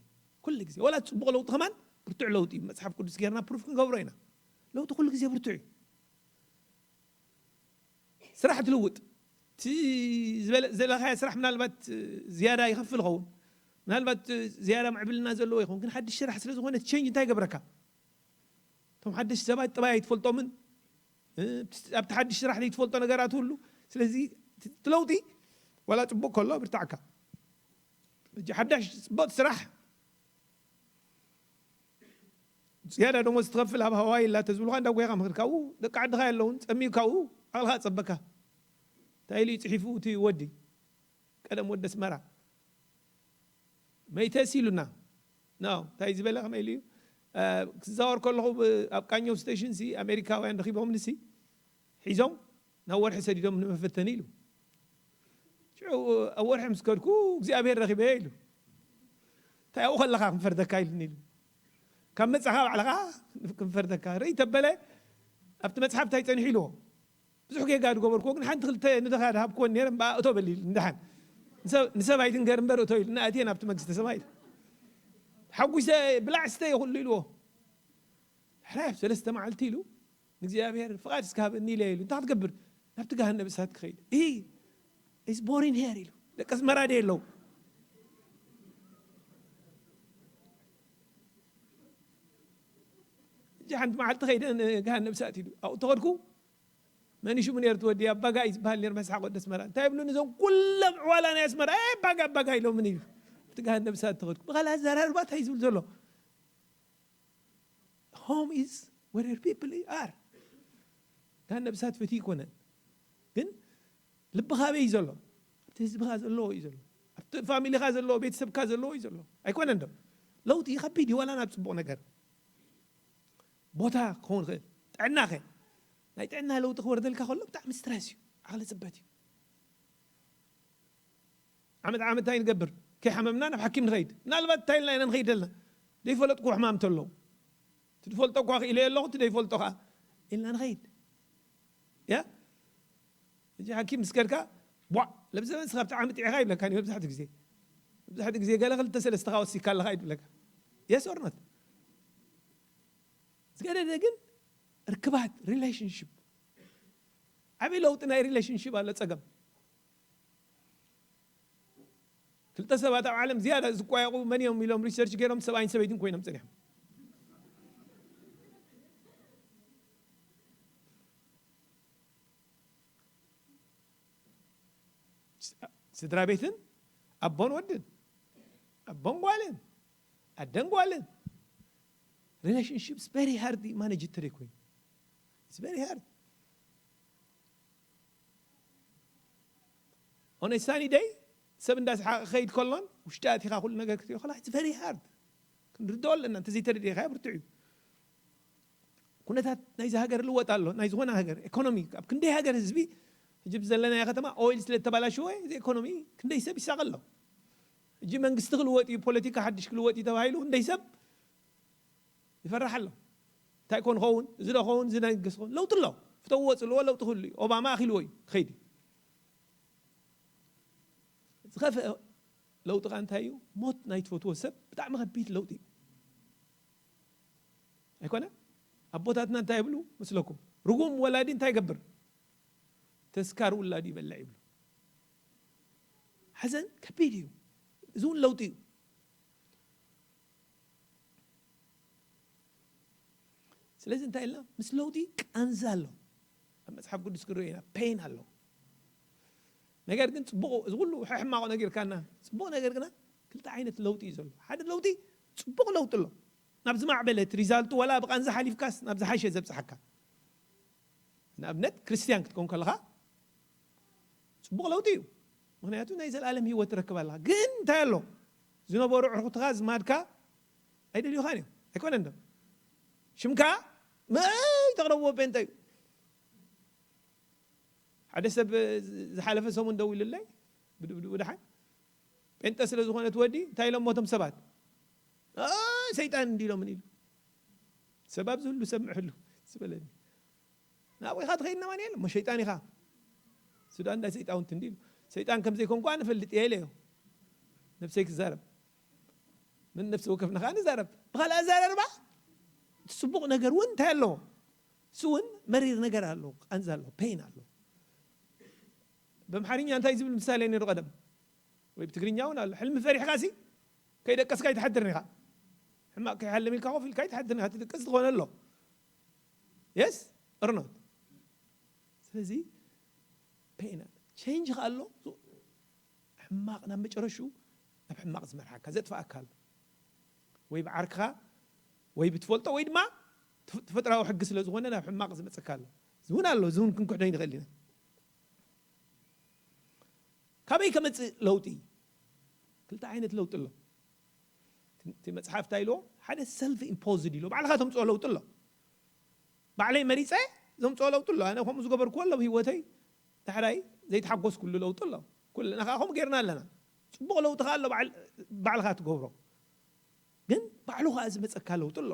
ኩሉ ግዜ ወላ ፅቡቅ ለውጢ ከማን ብርቱዕ ለውጢ እዩ መፅሓፍ ቅዱስ ገይርና ፕሩፍ ክንገብሮ ኢና ለውጢ ኩሉ ግዜ ብርቱዕ እዩ ስራሕ ትልውጥ እቲ ዝበለ- ዘለኻዮ ስራሕ ምናልባት ዝያዳ ይኸፍል ይኸውን ምናልባት ዝያዳ ምዕብልና ዘለዎ ይኸውን ግን ሓድሽ ስራሕ ስለ ዝኾነ ቸንጅ እንታይ ይገብረካ እቶም ሓደሽቲ ሰባት ጠባይ ኣይትፈልጦምን እ፣ ኣብቲ ሓድሽ ስራሕ ዘይትፈልጦ ነገራት ሁሉ ስለዚ እቲ ለውጢ ዋላ ፅቡቅ ከሎ ብርታዕካ ሕጂ ሓዳሽ ፅቡቅ ስራሕ ዝያዳ ደሞዝ ትኸፍል ኣብ ሃዋይ ላ ተዝብሉካ እንዳ ጎይኻ ምኽድ ካብኡ ደቂ ዓድኻ የለውን ጸሚዩ ካብኡ ዓቕልኻ ጸበካ እንታይ ኢሉ እዩ ጽሒፉ እቲ ወዲ ቀደም ወዲ ኣስመራ መይተስ ኢሉና ኖ እንታይ ዝበለ ከመይ ኢሉ እዩ ክዛወር ከለኹ ኣብ ቃኘው ስቴሽን ሲ ኣሜሪካውያን ረኺቦም ንሲ ሒዞም ናብ ወርሒ ሰዲዶም ንመፈተኒ ኢሉ ሽዑ ኣብ ወርሒ ምስ ከድኩ እግዚኣብሔር ረኺበ ኢሉ እንታይ ኣብኡ ከለኻ ክንፈርደካ ኢሉኒ ኢሉ ካብ መጻኻ ባዕልኻ ክንፈርደካ ርኢ ተበለ ኣብቲ መጽሓፍ እንታይ ጸኒሑ ኢልዎ ብዙሕ ጌጋ ዝገበርክዎ ግን ሓንቲ ክልተ ንድኻ ዝሃብክወን ነይረ እምበኣ እቶ በሊ ኢሉ ንድሓን ንሰብ ኣይትንገር እምበር እቶ ኢሉ ንኣትየ ናብቲ መንግስተ ሰማይ ኢሉ ሓጒሰ ብላዕ ስተ ይኹሉ ኢልዎ። ሕራይ ኣብ ሰለስተ መዓልቲ ኢሉ ንእግዚኣብሔር ፍቓድ እስካብኒ ኢለ ኢሉ እንታይ ክትገብር? ናብቲ ገሃነብ እሳት ክኸይድ። ኢ ኢስ ቦሪን ሄር ኢሉ። ደቂ ኣስመራ ደ ኣለዉ? እጂ ሓንቲ መዓልቲ ከይደ ንገሃነብ እሳት ኢሉ ኣብኡ ተኸድኩ። መን እዩ ሽሙ ነይሩ ትወዲ ኣባጋ እዩ ዝበሃል ነይሩ መስሓቅ ወዲ ኣስመራ እንታይ ይብሉ ንዞም ኩሎም ዕዋላ ናይ ኣስመራ ኣባጋ ኣባጋ ኢሎምን እዩ። እቲ ገሃነብ እሳት ተኸድኩ ብኻል ኣዘራርባ እንታይ ዝብል ዘሎ? Home is where your people are። ገሃነብ እሳት ፍትህ ይኮነን። ግን ልብኻ ኣበይ እዩ ዘሎ? ኣብቲ ህዝብኻ ዘለዎ እዩ ዘሎ። ኣብቲ ፋሚሊኻ ዘለዎ ቤተሰብካ ዘለዎ እዩ ዘሎ። ኣይኮነን ዶ? ለውጢ ከቢድ እዩ ዋላ ናብ ፅቡቕ ነገር። ቦታ ክኸውን ይኽእል። ጥዕናኸ? ናይ ጥዕና ለውጢ ክወርደልካ ከሎ ብጣዕሚ ስትረስ እዩ። ዓቕሊ ፅበት እዩ። ዓመት ዓመት እንታይ ንገብር? ከይሓመምና ናብ ሓኪም ንኸይድ። ምናልባት እንታይ ኢልና ኢና ንኸይድ ዘለና? ዘይፈለጥኩ ሕማም እንተሎ እቲ ዝፈልጦ እኳ ክኢለ ኣለኹ እቲ ዘይፈልጦ ከዓ ኢልና ንኸይድ። ያ ሕጂ ሓኪም ምስ ከድካ ቧዕ ለብሰ ንስኻ ብጣዕሚ ጥዕኻ ይብለካ እዩ መብዛሕትኡ ግዜ። መብዛሕትኡ ግዜ ገለ ክልተ ሰለስተ ወሲካ ኣለኻ ይብለካ። የስ ኦር ኖት? ዝገደደ ግን ርክባት ሪሌሽንሽፕ ዓብዪ ለውጢ ናይ ሪሌሽንሽፕ ኣሎ ፀገም። ክልተ ሰባት ኣብ ዓለም ዝያዳ ዝቋየቑ መን እዮም ኢሎም ሪሰርች ገይሮም ሰብኣይን ሰበይትን ኮይኖም ፀኒሖም። ስድራ ቤትን ኣቦን ወድን ኣቦን ጓልን ኣደን ጓልን relationship is very hard ማነጅ ተደይ ኮይኑ it's very hard on a sunny day ሰብ እንዳስሓቀ ከይድ ከሎን ውሽጢ ኣቲኻ ኩሉ ነገር ክትሪኦ ከላ it's very hard። ክንርድኦ ኣለና እንተዘይተረዲእካ ብርትዕ እዩ። ኩነታት ናይዚ ሃገር ልወጥ ኣሎ ናይ ዝኾነ ሃገር ኤኮኖሚ ኣብ ክንደይ ሃገር ህዝቢ ሕጂ ዘለናዮ ከተማ ኦይል ስለ ተባላሽወ እዚ ኤኮኖሚ ክንደይ ሰብ ይሳቐ ኣሎ። ሕጂ መንግስቲ ክልወጥ እዩ ፖለቲካ ሓድሽ ክልወጥ እዩ ተባሂሉ ክንደይ ሰብ ይፈራሕ ኣሎ። እንታይ ኮን ኸውን እዚ ዶ ኸውን እዚ ናይ ገስ ኸውን ለውጢ ኣሎ። ፍተው ወፅልዎ ለውጢ ክህሉ እዩ። ኦባማ ኣኺልዎ እዩ ክኸይድ እዩ። ዝኸፍአ ለውጢ ካ እንታይ እዩ? ሞት ናይ ትፈትዎ ሰብ ብጣዕሚ ከቢድ ለውጢ እዩ። ኣይኮነ ኣቦታትና እንታይ ይብሉ መስለኩም? ርጉም ወላዲ እንታይ ይገብር? ተስካር ውላዱ ይበልዕ ይብሉ። ሓዘን ከቢድ እዩ። እዚ እውን ለውጢ እዩ። ስለዚ እንታይ ኢልና ምስ ለውጢ ቃንዛ ኣሎ። ኣብ መፅሓፍ ቅዱስ ክንሪኦ ኢና ፔን ኣሎ። ነገር ግን ፅቡቕ እዚ ኩሉ ሕማቕ ነጊርካና ፅቡቕ ነገር ግና ክልተ ዓይነት ለውጢ እዩ ዘሎ። ሓደ ለውጢ ፅቡቕ ለውጢ ኣሎ ናብ ዝማዕበለት ሪዛልቱ ዋላ ብቃንዛ ሓሊፍካስ ናብ ዝሓሸ ዘብፅሓካ። ንኣብነት ክርስትያን ክትከውን ከለኻ ፅቡቕ ለውጢ እዩ። ምክንያቱ ናይ ዘለኣለም ህይወት ትረክብ ኣለኻ። ግን እንታይ ኣሎ ዝነበሩ ዕርኩትኻ ዝማድካ ኣይደልዩኻን እዮም ኣይኮነን ዶ? ሽምካ መይ ተቕረብዎ ጴንጠ እዩ። ሓደ ሰብ ዝሓለፈ ሰሙን ደው ኢሉለይ ብድብድኡ ደሓን ጴንጠ ስለ ዝኾነ ትወዲ እንታይ ኢሎም ሞቶም ሰባት ሰይጣን እንዲሎምን ኢሉ ሰብ ኣብዚ ህሉ ሰብ ምሕሉ ዝበለኒ ናብኻ ትኸይድ ነማን የለ እሞ ሸይጣን ኢኻ ሱዳን ናይ ሰይጣውንቲ እንዲ ኢሉ ሰይጣን ከም ዘይኮንኳ ንፈልጥ እየ ኢለዮ ነብሰይ ክዛረብ ምን ነፍሲ ወከፍና ከዓ ንዛረብ ብኻልእ ኣዛረርባ እቲ ፅቡቕ ነገር እውን እንታይ ኣለዎ እሱ እውን መሪር ነገር ኣለዎ ቃንዛ ኣለዎ ፔን ኣለዎ በምሓርኛ እንታይ ዝብል ምሳሌ ነይሩ ቀደም ወይ ብትግርኛ እውን ኣሎ ሕልሚ ፈሪሕካ ሲ ከይደቀስካ ይትሓድርን ኢኻ ሕማቅ ከይሓልም ኢልካ ኮፍ ኢልካ ይትሓድርን ኢኻ ትድቅስ ዝኾነ ኣሎ የስ ኦር ኖት ስለዚ ፔን ኣሎ ቼንጅ ከ ኣሎ ሕማቅ ናብ መጨረሹ ናብ ሕማቅ ዝመርሓካ ዘጥፍኣካ ኣሎ ወይ ብዓርክኻ ወይ ብትፈልጦ ወይ ድማ ተፈጥራዊ ሕጊ ስለ ዝኾነ ናብ ሕማቅ ዝመፀካ ኣሎ ዝውን ኣሎ ዝውን ክንክሕዶ ይንኽእል ኢና ካበይ ከመፅእ ለውጢ ክልተ ዓይነት ለውጢ ኣሎ እቲ መፅሓፍ እንታይ ኢልዎ ሓደ ሰልፍ ኢምፖዝድ ኢልዎ ባዕልኻ ተምፅኦ ለውጢ ኣሎ ባዕለይ መሪፀ ዘምፅኦ ለውጢ ኣሎ ኣነ ከምኡ ዝገበርኩዎ ኣለብ ህይወተይ ዳሕራይ ዘይተሓጎስኩሉ ለውጢ ኣሎ ኩልና ከዓ ከምኡ ጌርና ኣለና ፅቡቕ ለውጢ ከዓ ኣሎ ባዕልኻ ትገብሮ ግን ባዕሉ ከዓ ዝመፀካ ለውጢ ኣሎ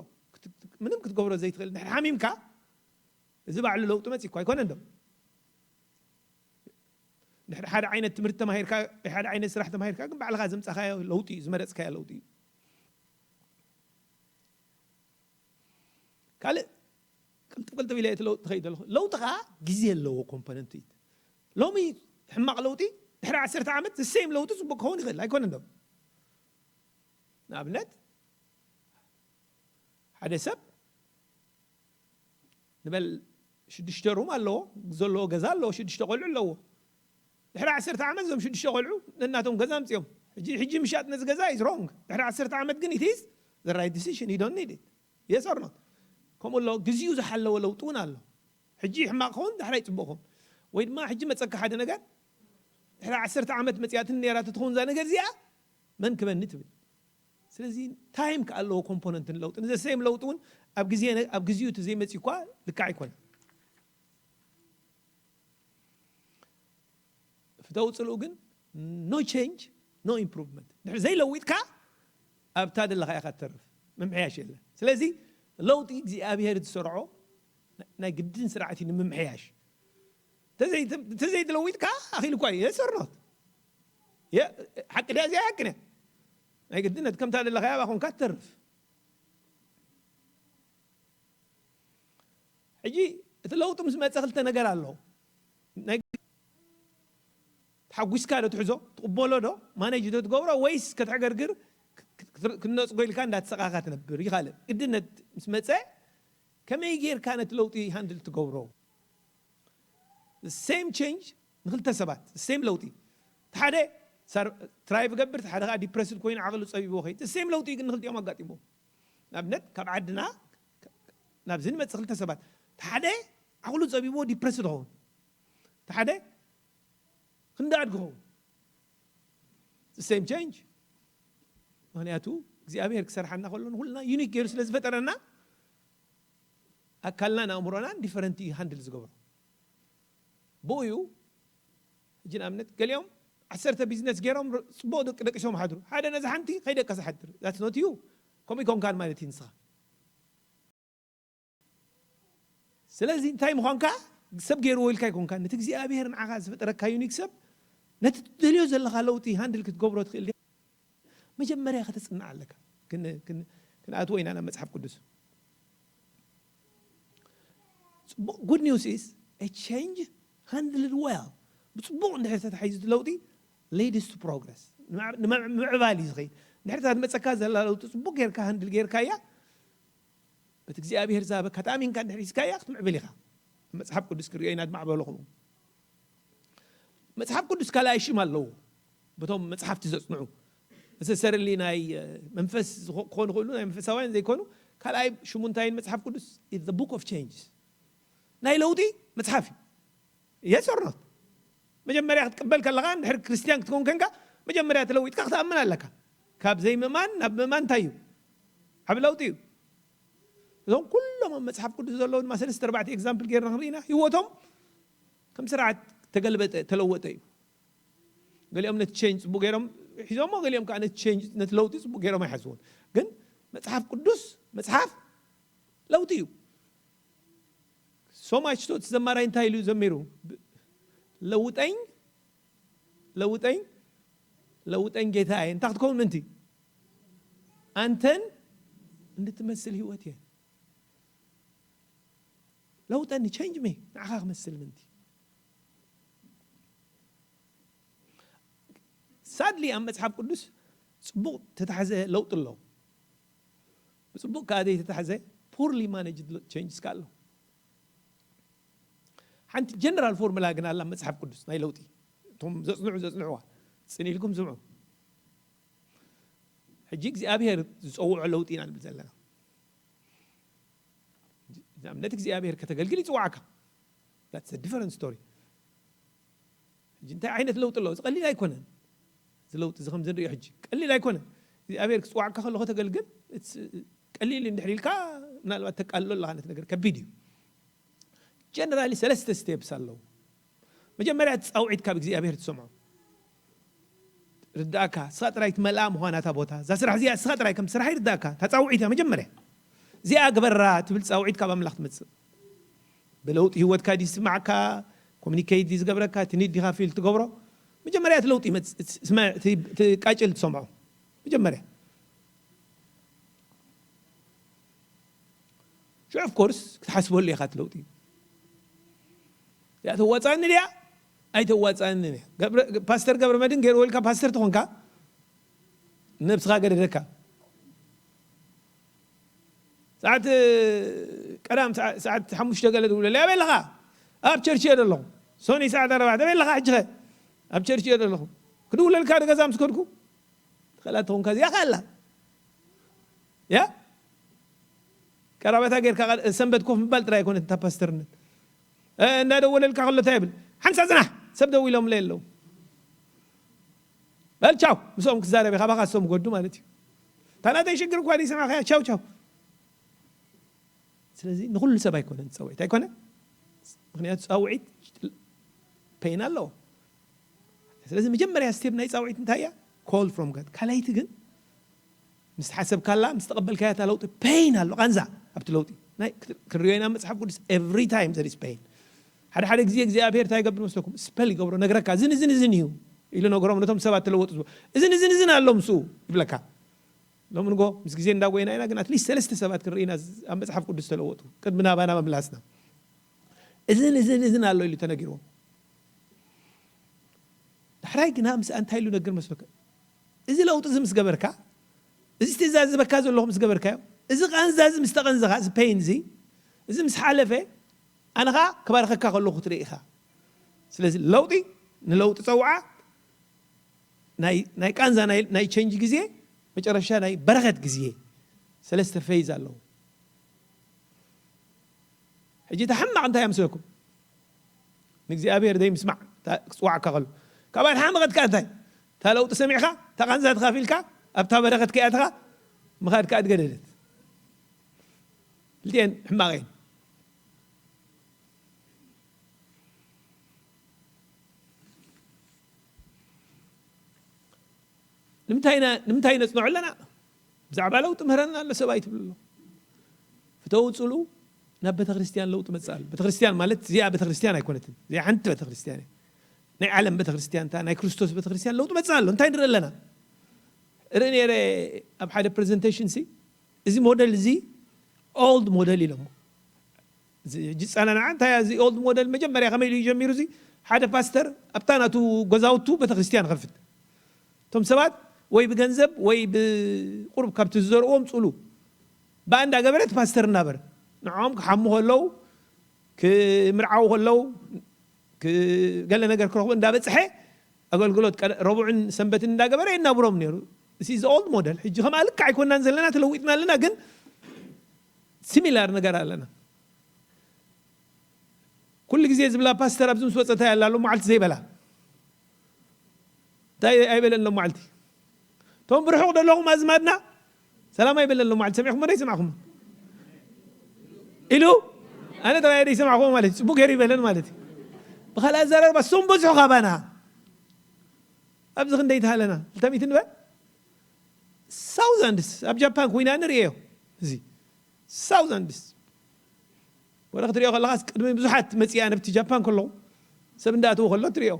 ምንም ክትገብሮ ዘይትኽእል ድሕር ሓሚምካ እዚ ባዕሉ ለውጢ መፂእኳ ኣይኮነ እንዶ ድሕሪ ሓደ ዓይነት ትምህርቲ ተማሂርካ ሓደ ዓይነት ስራሕ ተማሂርካ ግን ባዕልኻ ዘምፃኻዮ ለውጢ እዩ ዝመረፅካዮ ለውጢ እዩ ካልእ ቅልጥፍ ቅልጥፍ ኢለ እቲ ለውጢ ትኸይድ ኣለኹ። ለውጢ ከዓ ግዜ ኣለዎ ኮምፖነንት እዩ። ሎሚ ሕማቕ ለውጢ ድሕሪ ዓሰርተ ዓመት ዘሰይም ለውጢ ፅቡቅ ክኸውን ይኽእል ኣይኮነን ዶ? ንኣብነት ሓደ ሰብ ንበል ሽዱሽተ ሩም ኣለዎ፣ ዘለዎ ገዛ ኣለዎ፣ ሽዱሽተ ቆልዑ ኣለዎ። ድሕሪ ዓሰርተ ዓመት እዞም ሽዱሽተ ቆልዑ ነናቶም ገዛ ኣምፅኦም። ሕጂ ሕጂ ምሻጥ ነዚ ገዛ is wrong። ድሕሪ ዓሰርተ ዓመት ግን it is the right decision. You don't need it. Yes or not? ከምኡ ኣሎ ግዜኡ ዝሓለወ ለውጢ እውን ኣሎ። ሕጂ ሕማቕ ክኸውን ዳሕራይ ፅቡቕ ክኸውን ወይ ድማ ሕጂ መፀካ ሓደ ነገር ድሕሪ ዓሰርተ ዓመት መፅያትን ነይራ ትኸውን እዛ ነገር እዚኣ መን ክበኒ ትብል። ስለዚ ታይም ከኣለዎ ኮምፖነንትን ለውጥን ዘሰይም ለውጢ እውን ኣብ ግዜ ኣብ ግዜኡ እቲ ዘይመፅእ እኳ ልካዕ ኣይኮነ። ፍተው ፅልኡ ግን no change no improvement። ድሕሪ ዘይለዊጥካ ኣብታ ዘለኻ ኢኻ ትተርፍ፣ ምምሕያሽ የለ። ስለዚ ለውጢ እግዚኣብሔር ዝሰርዖ ናይ ግድን ስርዓት እዩ ንምምሕያሽ። ተዘይትለዊጥካ ኣኺል እኳ እዩ የሰርኖት። ሓቂ ድያ እዚኣ ሓቂ ድያ? ናይ ግድነት ከምታ ዘለኻ ያባ ኮንካ ትተርፍ። ሕጂ እቲ ለውጢ ምስ መፀ ክልተ ነገር ኣሎ። ናይ ተሓጒስካ ዶ ትሕዞ ትቕበሎ ዶ ማነጅ ዶ ትገብሮ ወይስ ከተሕገርግር ክነፅጎ ኢልካ እንዳተሰቃካ ትነብር ይካልእ ግድነት ምስ መፀ ከመይ ጌርካ ነቲ ለውጢ ሃንድል ትገብሮ? ሴም ቸንጅ ንክልተ ሰባት ሴም ለውጢ ሓደ ትራይቭ ገብር ሓደ ከዓ ዲፕረስድ ኮይኑ ዓቕሉ ፀቢብዎ ከይድ ሴም ለውጢ ግን ንክልቲኦም ኣጋጢምዎ። ንኣብነት ካብ ዓድና ናብዚ ንመፅእ ክልተ ሰባት ሓደ ዓቕሉ ፀቢብዎ ዲፕረስድ ኸውን ሓደ ክንዲ ኣድግኸውን ሴም ቸንጅ። ምክንያቱ እግዚኣብሔር ክሰርሓና ከሎ ንኩልና ዩኒክ ገይሩ ስለ ዝፈጠረና ኣካልናን ኣእምሮናን ዲፈረንት እዩ ሃንድል ዝገብሮ። ብኡ እዩ ሕጂ ንኣብነት ገሊኦም ዓሰርተ ቢዝነስ ገይሮም ጽቡቕ ደቂ ደቂሶም ሓድሩ ሓደ ነዚ ሓንቲ ከይደቀሰ ሓድር that's not you። ከምኡ ይኮንካን ማለት እዩ ንስኻ። ስለዚ እንታይ ምዃንካ ሰብ ገይርዎ ኢልካ ይኮንካ ነቲ እግዚኣብሔር ንዓኻ ዝፈጠረካ ዩኒክ ሰብ ነቲ ትደልዮ ዘለኻ ለውጢ ሃንድል ክትገብሮ ትኽእል ዲኻ? መጀመርያ ከተጽንዕ ኣለካ። ክንኣትዎ ኢና ናብ መጽሓፍ ቅዱስ። ጽቡቕ good news is a change handled well። ብጽቡቕ እንድሕር ተታሒዙ እቲ ለውጢ leads to progress። ንምዕባል እዩ ዝኸይድ። እንድሕር እታ ትመጸካ ዘላ ለውጢ ጽቡቕ ጌርካ ሃንድል ጌርካያ በቲ እግዚኣብሔር ዝሃበካ ተኣሚንካ እንድሕር ሒዝካያ ክትምዕብል ኢኻ። መጽሓፍ ቅዱስ ክርእዮ ኢና ዝማዕበሉ ከምኡ። መጽሓፍ ቅዱስ ካልኣይ ሽም ኣለዎ። በቶም መጽሓፍቲ ዘጽንዑ ነሰሰርሊ ናይ መንፈስ ክኾኑ ክእሉ ናይ መንፈሳውያን ዘይኮኑ ካልኣይ ሽሙ እንታይ መጽሓፍ ቅዱስ is the book of change። ናይ ለውጢ መጽሓፍ እዩ። የስ ኦር ኖት? መጀመርያ ክትቅበል ከለኻ እንድሕር ክርስትያን ክትከውን ከንካ መጀመርያ ተለዊጥካ ክትኣምን ኣለካ። ካብ ዘይምእማን ናብ ምእማን እንታይ እዩ? ዓብ ለውጢ እዩ። እዞም ኩሎም ኣብ መጽሓፍ ቅዱስ ዘለዉ ድማ ሰለስተ ኣርባዕተ ኤግዛምፕል ጌርና ክንርኢና ህይወቶም ከም ስርዓት ተገልበጠ ተለወጠ እዩ። ገሊኦም ነቲ ቸንጅ ጽቡቅ ገይሮም ሒዞሞ ገሊኦም ከዓ ነቲ ቸንጅ ነቲ ለውጢ ጽቡቅ ገይሮም ኣይሓዝዎን። ግን መጽሓፍ ቅዱስ መጽሓፍ ለውጢ እዩ። ሶማች ቶት ዘማራይ እንታይ ኢሉ ዘሚሩ? ለውጠኝ ለውጠኝ ለውጠኝ ጌታዬ እንታይ ክትከውን ምንቲ? ኣንተን እንድትመስል ህይወት እየ። ለውጠኒ ቸንጅ ሚ ንዓኻ ክመስል ምንቲ። ሳድሊ ኣብ መጽሓፍ ቅዱስ ጽቡቕ ተታሕዘ ለውጢ ኣሎ። ብጽቡቕ ከዓ ዘይተታሕዘ ፑርሊ ማነጅድ ቸንጅስ ከዓ ኣሎ። ሓንቲ ጀነራል ፎርሙላ ግን ኣላ መጽሓፍ ቅዱስ ናይ ለውጢ እቶም ዘጽንዑ ዘጽንዕዋ ጽን ኢልኩም ስምዑ። ሕጂ እግዚኣብሔር ዝጸውዖ ለውጢ ኢና ንብል ዘለና። ንኣብነት እግዚኣብሔር ከተገልግል ይጽዋዕካ። That's a different story። ሕጂ እንታይ ዓይነት ለውጢ ኣለዎ? እዚ ቀሊል ኣይኮነን። እዚ ለውጢ እዚ ከምዚ ንሪኦ ሕጂ ቀሊል ኣይኮነን። እግዚኣብሔር ክጽዋዕካ ከሎ ከተገልግል ቀሊል እንድሕር ኢልካ ምናልባት ተቃልሎ ኣለኻ ነቲ ነገር ከቢድ እዩ። ጀነራሊ ሰለስተ ስቴፕስ ኣለዉ። መጀመርያ እቲ ፃውዒት ካብ እግዚኣብሔር ትሰምዖ ርዳእካ እስኻ ጥራይ ትመልኣ ምዃና እታ ቦታ እዛ ስራሕ እዚኣ እስኻ ጥራይ ከም ስራሕ ይርዳእካ እታ ፃውዒት እያ መጀመርያ እዚኣ ግበራ ትብል ፃውዒት ካብ ኣምላኽ ትመፅእ። ብለውጢ ህይወትካ ድዩ ዝስማዓካ? ኮሚኒኬት ድዩ ዝገብረካ? እቲ ኒድ ዲኻ ፊል ትገብሮ? መጀመርያ እቲ ለውጢ ይመጽእ፣ እቲ ስመ- እቲ- እቲ ቃጭል ትሰምዖ መጀመርያ። ሽዑ of course ክትሓስበሉ ኢኻ እቲ ለውጢ። እዚኣ ተዋፃእኒ ድያ ኣይተዋፃእንን እያ። ገብረ- ፓስተር ገብረ መድን ገይርዎ ኢልካ ፓስተር ተኾንካ ነብስኻ ገደደካ። ሰዓት ቀዳም ሰዓ- ሰዓት ሓሙሽተ ገለ ድውለለይ ኣበይ ኣለኻ? ኣብ ቸርች እየ ዘለኹ። ሶኒ ሰዓት ኣርባዕተ ኣበይ ኣለኻ ሕጂ ኸ? ኣብ ቸርች እየ ዘለኹ። ክድውለልካ ንገዛ ምስ ከድኩ ትኽእላ ተኾንካ እዚኣ ከ ኣላ ያ ቀራበታ ጌርካ ቃል- ሰንበት ኮፍ ምባል ጥራይ ኣይኮነት እታ ፓስተርነት። እ፣ እንዳደወለልካ ከሎ እንታይ ይብል? ሓንሳ ጽናሕ ሰብ ደው ኢሎምለይ ኣለዉ። በል ቻው፣ ምስኦም ክዛረብ ኢኻ፣ ባኻ እሶም ጎዱ ማለት እዩ። እታ ናተይ ሽግር እኳ ዘይሰማዕካያ፣ ቻው ቻው። ስለዚ ንኹሉ ሰብ ኣይኮነን ጻውዒት፣ ኣይኮነ? ምኽንያቱ ጻውዒት ፔን ኣለዎ። ስለዚ መጀመርያ ስቴፕ ናይ ጻውዒት እንታይ እያ? ኮል ፍሮም ጋድ። ካልኣይቲ ግን ምስ ሓሰብካላ ምስ ተቐበልካያ እታ ለውጢ ፔን ኣሎ፣ ቃንዛ ኣብቲ ለውጢ ናይ ክንሪኦ ኢና መጽሓፍ ቅዱስ every time there is pain። ሓደ ሓደ ግዜ እግዚኣብሔር እንታይ ይገብር መስለኩም? ስፐል ይገብሮ፣ ነግረካ እዝን እዝን እዝን እዩ ኢሉ ነግሮም ነቶም ሰባት ተለወጡ ዝበ እዝን እዝን እዝን ኣሎ ምስኡ ይብለካ። ሎም ንጎ ምስ ግዜ እንዳጎይና ኢና፣ ግን ኣትሊስት ሰለስተ ሰባት ክንርኢ ኢና ኣብ መጽሓፍ ቅዱስ ተለወጡ ቅድሚ ናባና መምላስና። እዝን እዝን እዝን ኣሎ ኢሉ ተነጊርዎም። ዳሕራይ ግና ምስ እንታይ ኢሉ ነግር መስለካ? እዚ ለውጢ እዚ ምስ ገበርካ፣ እዚ ትእዛዝ ዝበካ ዘለኹ ምስ ገበርካዮ፣ እዚ ቃንዛ እዚ ምስ ተቐንዘኻ፣ እዚ ፔን እዚ፣ እዚ ምስ ሓለፈ፣ ኣነ ኸዓ ክባርኸካ ከለኹ ክትርኢ ኢኻ። ስለዚ ለውጢ ንለውጢ ጸውዓ፣ ናይ ናይ ቃንዛ ናይ ናይ ቸንጅ ግዜ፣ መጨረሻ ናይ በረኸት ግዜ። ሰለስተ ፌዝ ኣለዎ። ሕጂ እቲ ሕማቕ እንታይ ኣምስለኩም? ንእግዚኣብሔር ዘይምስማዕ፣ እታ ክጽዋዕካ ከሎ። ካብ ኣድሓ መቐት ከኣ እንታይ? እታ ለውጢ ሰሚዕካ፣ እታ ቃንዛ ተኻፊልካ፣ ኣብታ በረኸት ከይኣተኻ ምኻድ ከኣ ትገደደት። ክልቲኤን ሕማቕ እየን። ንምንታይ ኢና- ንምንታይ ነጽንዖ ኣለና? ብዛዕባ ለውጢ ምህረና ኣሎ ሰብኣይ ትብሉ ኣሎ። ፍተው ጽሉ ናብ ቤተ ክርስቲያን ለውጢ መጽእ ኣሎ። ቤተ ክርስቲያን ማለት እዚኣ ቤተ ክርስቲያን ኣይኮነትን። እዚኣ ሓንቲ ቤተ ክርስቲያን እያ። ናይ ዓለም ቤተ ክርስቲያን እታ ናይ ክርስቶስ ቤተ ክርስቲያን ለውጢ መጽእ ኣሎ። እንታይ ንርኢ ኣለና? ርኢ ነይረ ኣብ ሓደ ፕሬዘንቴሽን ሲ እዚ ሞዴል እዚ ኦልድ ሞዴል ኢሎሞ። እዚ ሕጂ ዝጸናንዓ እንታይ እዚ ኦልድ ሞዴል መጀመርያ ከመይ ኢሉ ጀሚሩ? እዚ ሓደ ፓስተር ኣብታ ናቱ ገዛውቱ ቤተክርስትያን ይኸፍት። እቶም ሰባት ወይ ብገንዘብ ወይ ብቁሩብ ካብቲ ዝዘርእዎም ጽሉ ብኣንዳ ገበረት ፓስተር እናበረ ንዕኦም ክሓሙ ከለዉ ክምርዓው ከለዉ ክ- ገለ ነገር ክረኽቡ እንዳበጽሐ ኣገልግሎት ቀ- ረቡዕን ሰንበትን እንዳገበረ የናብሮም ነይሩ። እዚ ኦልድ ሞዴል። ሕጂ ከምኣ ልክዕ ኣይኮናን ዘለና፣ ተለዊጥና ኣለና፣ ግን ሲሚላር ነገር ኣለና። ኩሉ ግዜ ዝብላ ፓስተር ኣብዚ ምስ ወፀ እንታይ ኣላ ሎም መዓልቲ ዘይበላ እንታይ ኣይበለን ሎም መዓልቲ። እቶም ብርሑቕ ዘለኹም ኣዝማድና ሰላም ኣይበለን ሎም መዓልቲ። ሰሚዕኹም ዶ ይሰማዕኹም ኢሉ ኣነ ጥራይ ዶ ይሰማዕኹም ማለት እዩ። ፅቡቅ ገይሩ ይበለን ማለት እዩ። ብካልእ ኣዘራርባ እሶም በዝሑ ካባና ኣብዚ ክንደይ ተሃለና ልተሚት ንበል ሳውዛንድስ ኣብ ጃፓን ኮይና ንርእዮ እዚ ሳውዛንድስ ወረ ክትሪኦ ከለኻስ ቅድሚ ብዙሓት መፂኣ ነብቲ ጃፓን ከለኹ ሰብ እንዳኣተዎ ከሎ ትሪኦ።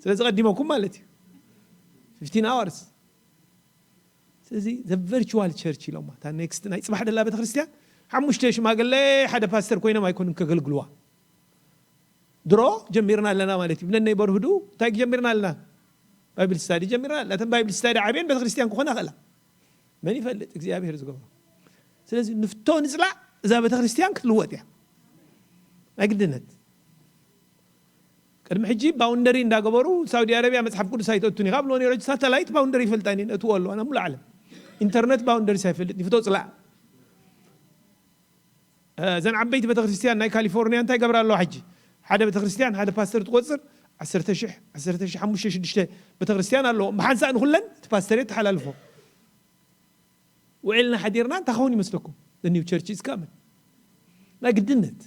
ስለዚ ቀዲመኩም ማለት እዩ። fifteen hours። ስለዚ the virtual church ኢሎማ እታ ኔክስት ናይ ፅባሕ ደላ ቤተክርስትያን ሓሙሽተ ሽማግለ ሓደ ፓስተር ኮይኖም ኣይኮኑን ከገልግልዋ። ድሮ ጀሚርና ኣለና ማለት እዩ። ብነን ነይበርሁዱ እንታይ ጀሚርና ኣለና? ባይብል ስታዲ ጀሚርና ኣለና። እተን ባይብል ስታዲ ዓብየን ቤተክርስትያን ክኾና ይኽእላ። መን ይፈልጥ እግዚኣብሔር ዝገብሮ። ስለዚ ንፍቶ ንፅላእ እዛ ቤተክርስትያን ክትልወጥ እያ ናይ ግድነት። ቅድሚ ሕጂ ባውንደሪ እንዳገበሩ ሳውዲ ኣረቢያ መፅሓፍ ቅዱስ ኣይተእቱን ኢኻ ብሎ ነይሮ። ሳተላይት ባውንደሪ ይፈልጣ እየን እትዎ ኣለዋ ናብ ሙሉ ዓለም። ኢንተርነት ባውንደሪስ ኣይፈልጥ ይፍቶ ፅላእ። እዘን ዓበይቲ ቤተክርስትያን ናይ ካሊፎርኒያ እንታይ ገብራ ኣለዋ ሕጂ? ሓደ ቤተክርስትያን ሓደ ፓስተር ትቆፅር 10,000 15,000 ቤተክርስትያን ኣለዎ። ብሓንሳእ ንኩለን እቲ ፓስተር የተሓላልፎ። ውዒልና ሓዲርና እንታይ ክኸውን ይመስለኩም? The new church is coming። ናይ ግድነት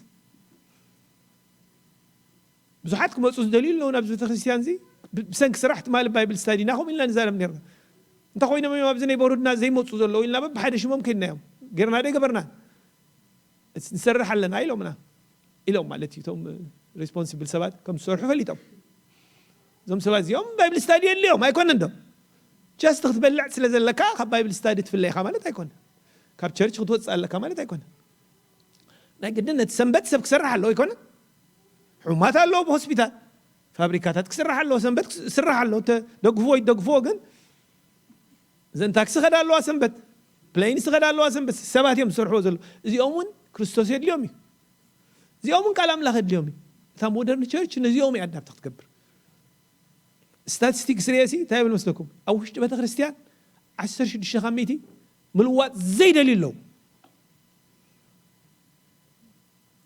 ብዙሓት ክመፁ ዝደልዩ ኣለዉ ናብዚ ቤተክርስትያን እዚ። ብ- ብሰንኪ ስራሕ ትማሊ ባይብል ስታዲ ኢና ከምኡ ኢልና ንዛረብ ነርና። እንታይ ኮይኖም እዮም ኣብዚ ናይ በሩድና ዘይመፁ ዘለዉ ኢልና በብሓደ ሽሞም ከድናዮም ገርና ዶ ገበርና ንሰርሕ ኣለና ኢሎምና ኢሎም ማለት እዩ። እቶም ሬስፖንሲብል ሰባት ከም ዝሰርሑ ፈሊጦም እዞም ሰባት እዚኦም ባይብል ስታዲ የድልዮም ኣይኮነን ዶ? ጀስት ክትበልዕ ስለ ዘለካ ካብ ባይብል ስታዲ ትፍለ ኢኻ ማለት ኣይኮነ። ካብ ቸርች ክትወፅእ ኣለካ ማለት ኣይኮነ። ናይ ግድነት ሰንበት ሰብ ክሰርሕ ኣለዎ ኣይኮነን? ሕሙማት ኣለዎ ብሆስፒታል፣ ፋብሪካታት ክስራሕ ኣለዎ፣ ሰንበት ክስራሕ ኣለዎ። ተደግፍዎ ይደግፍዎ፣ ግን እዘን ታክሲ ኸዳ ኣለዋ ሰንበት፣ ፕሌንስ ኸዳ ኣለዋ ሰንበት፣ ሰባት እዮም ዝሰርሕዎ ዘለዉ። እዚኦም እውን ክርስቶስ የድልዮም እዩ። እዚኦም እውን ቃል ኣምላኽ የድልዮም እዩ። እታ ሞደርን ቸርች ነዚኦም እዩ ኣዳፕት ክትገብር። ስታቲስቲክስ ርእሲ እንታይ ይብል መስለኩም? ኣብ ውሽጢ ቤተ ክርስቲያን ዓሰርተ ሽዱሽተ ካብ ሚእቲ ምልዋጥ ዘይደልዩ ኣለዉ።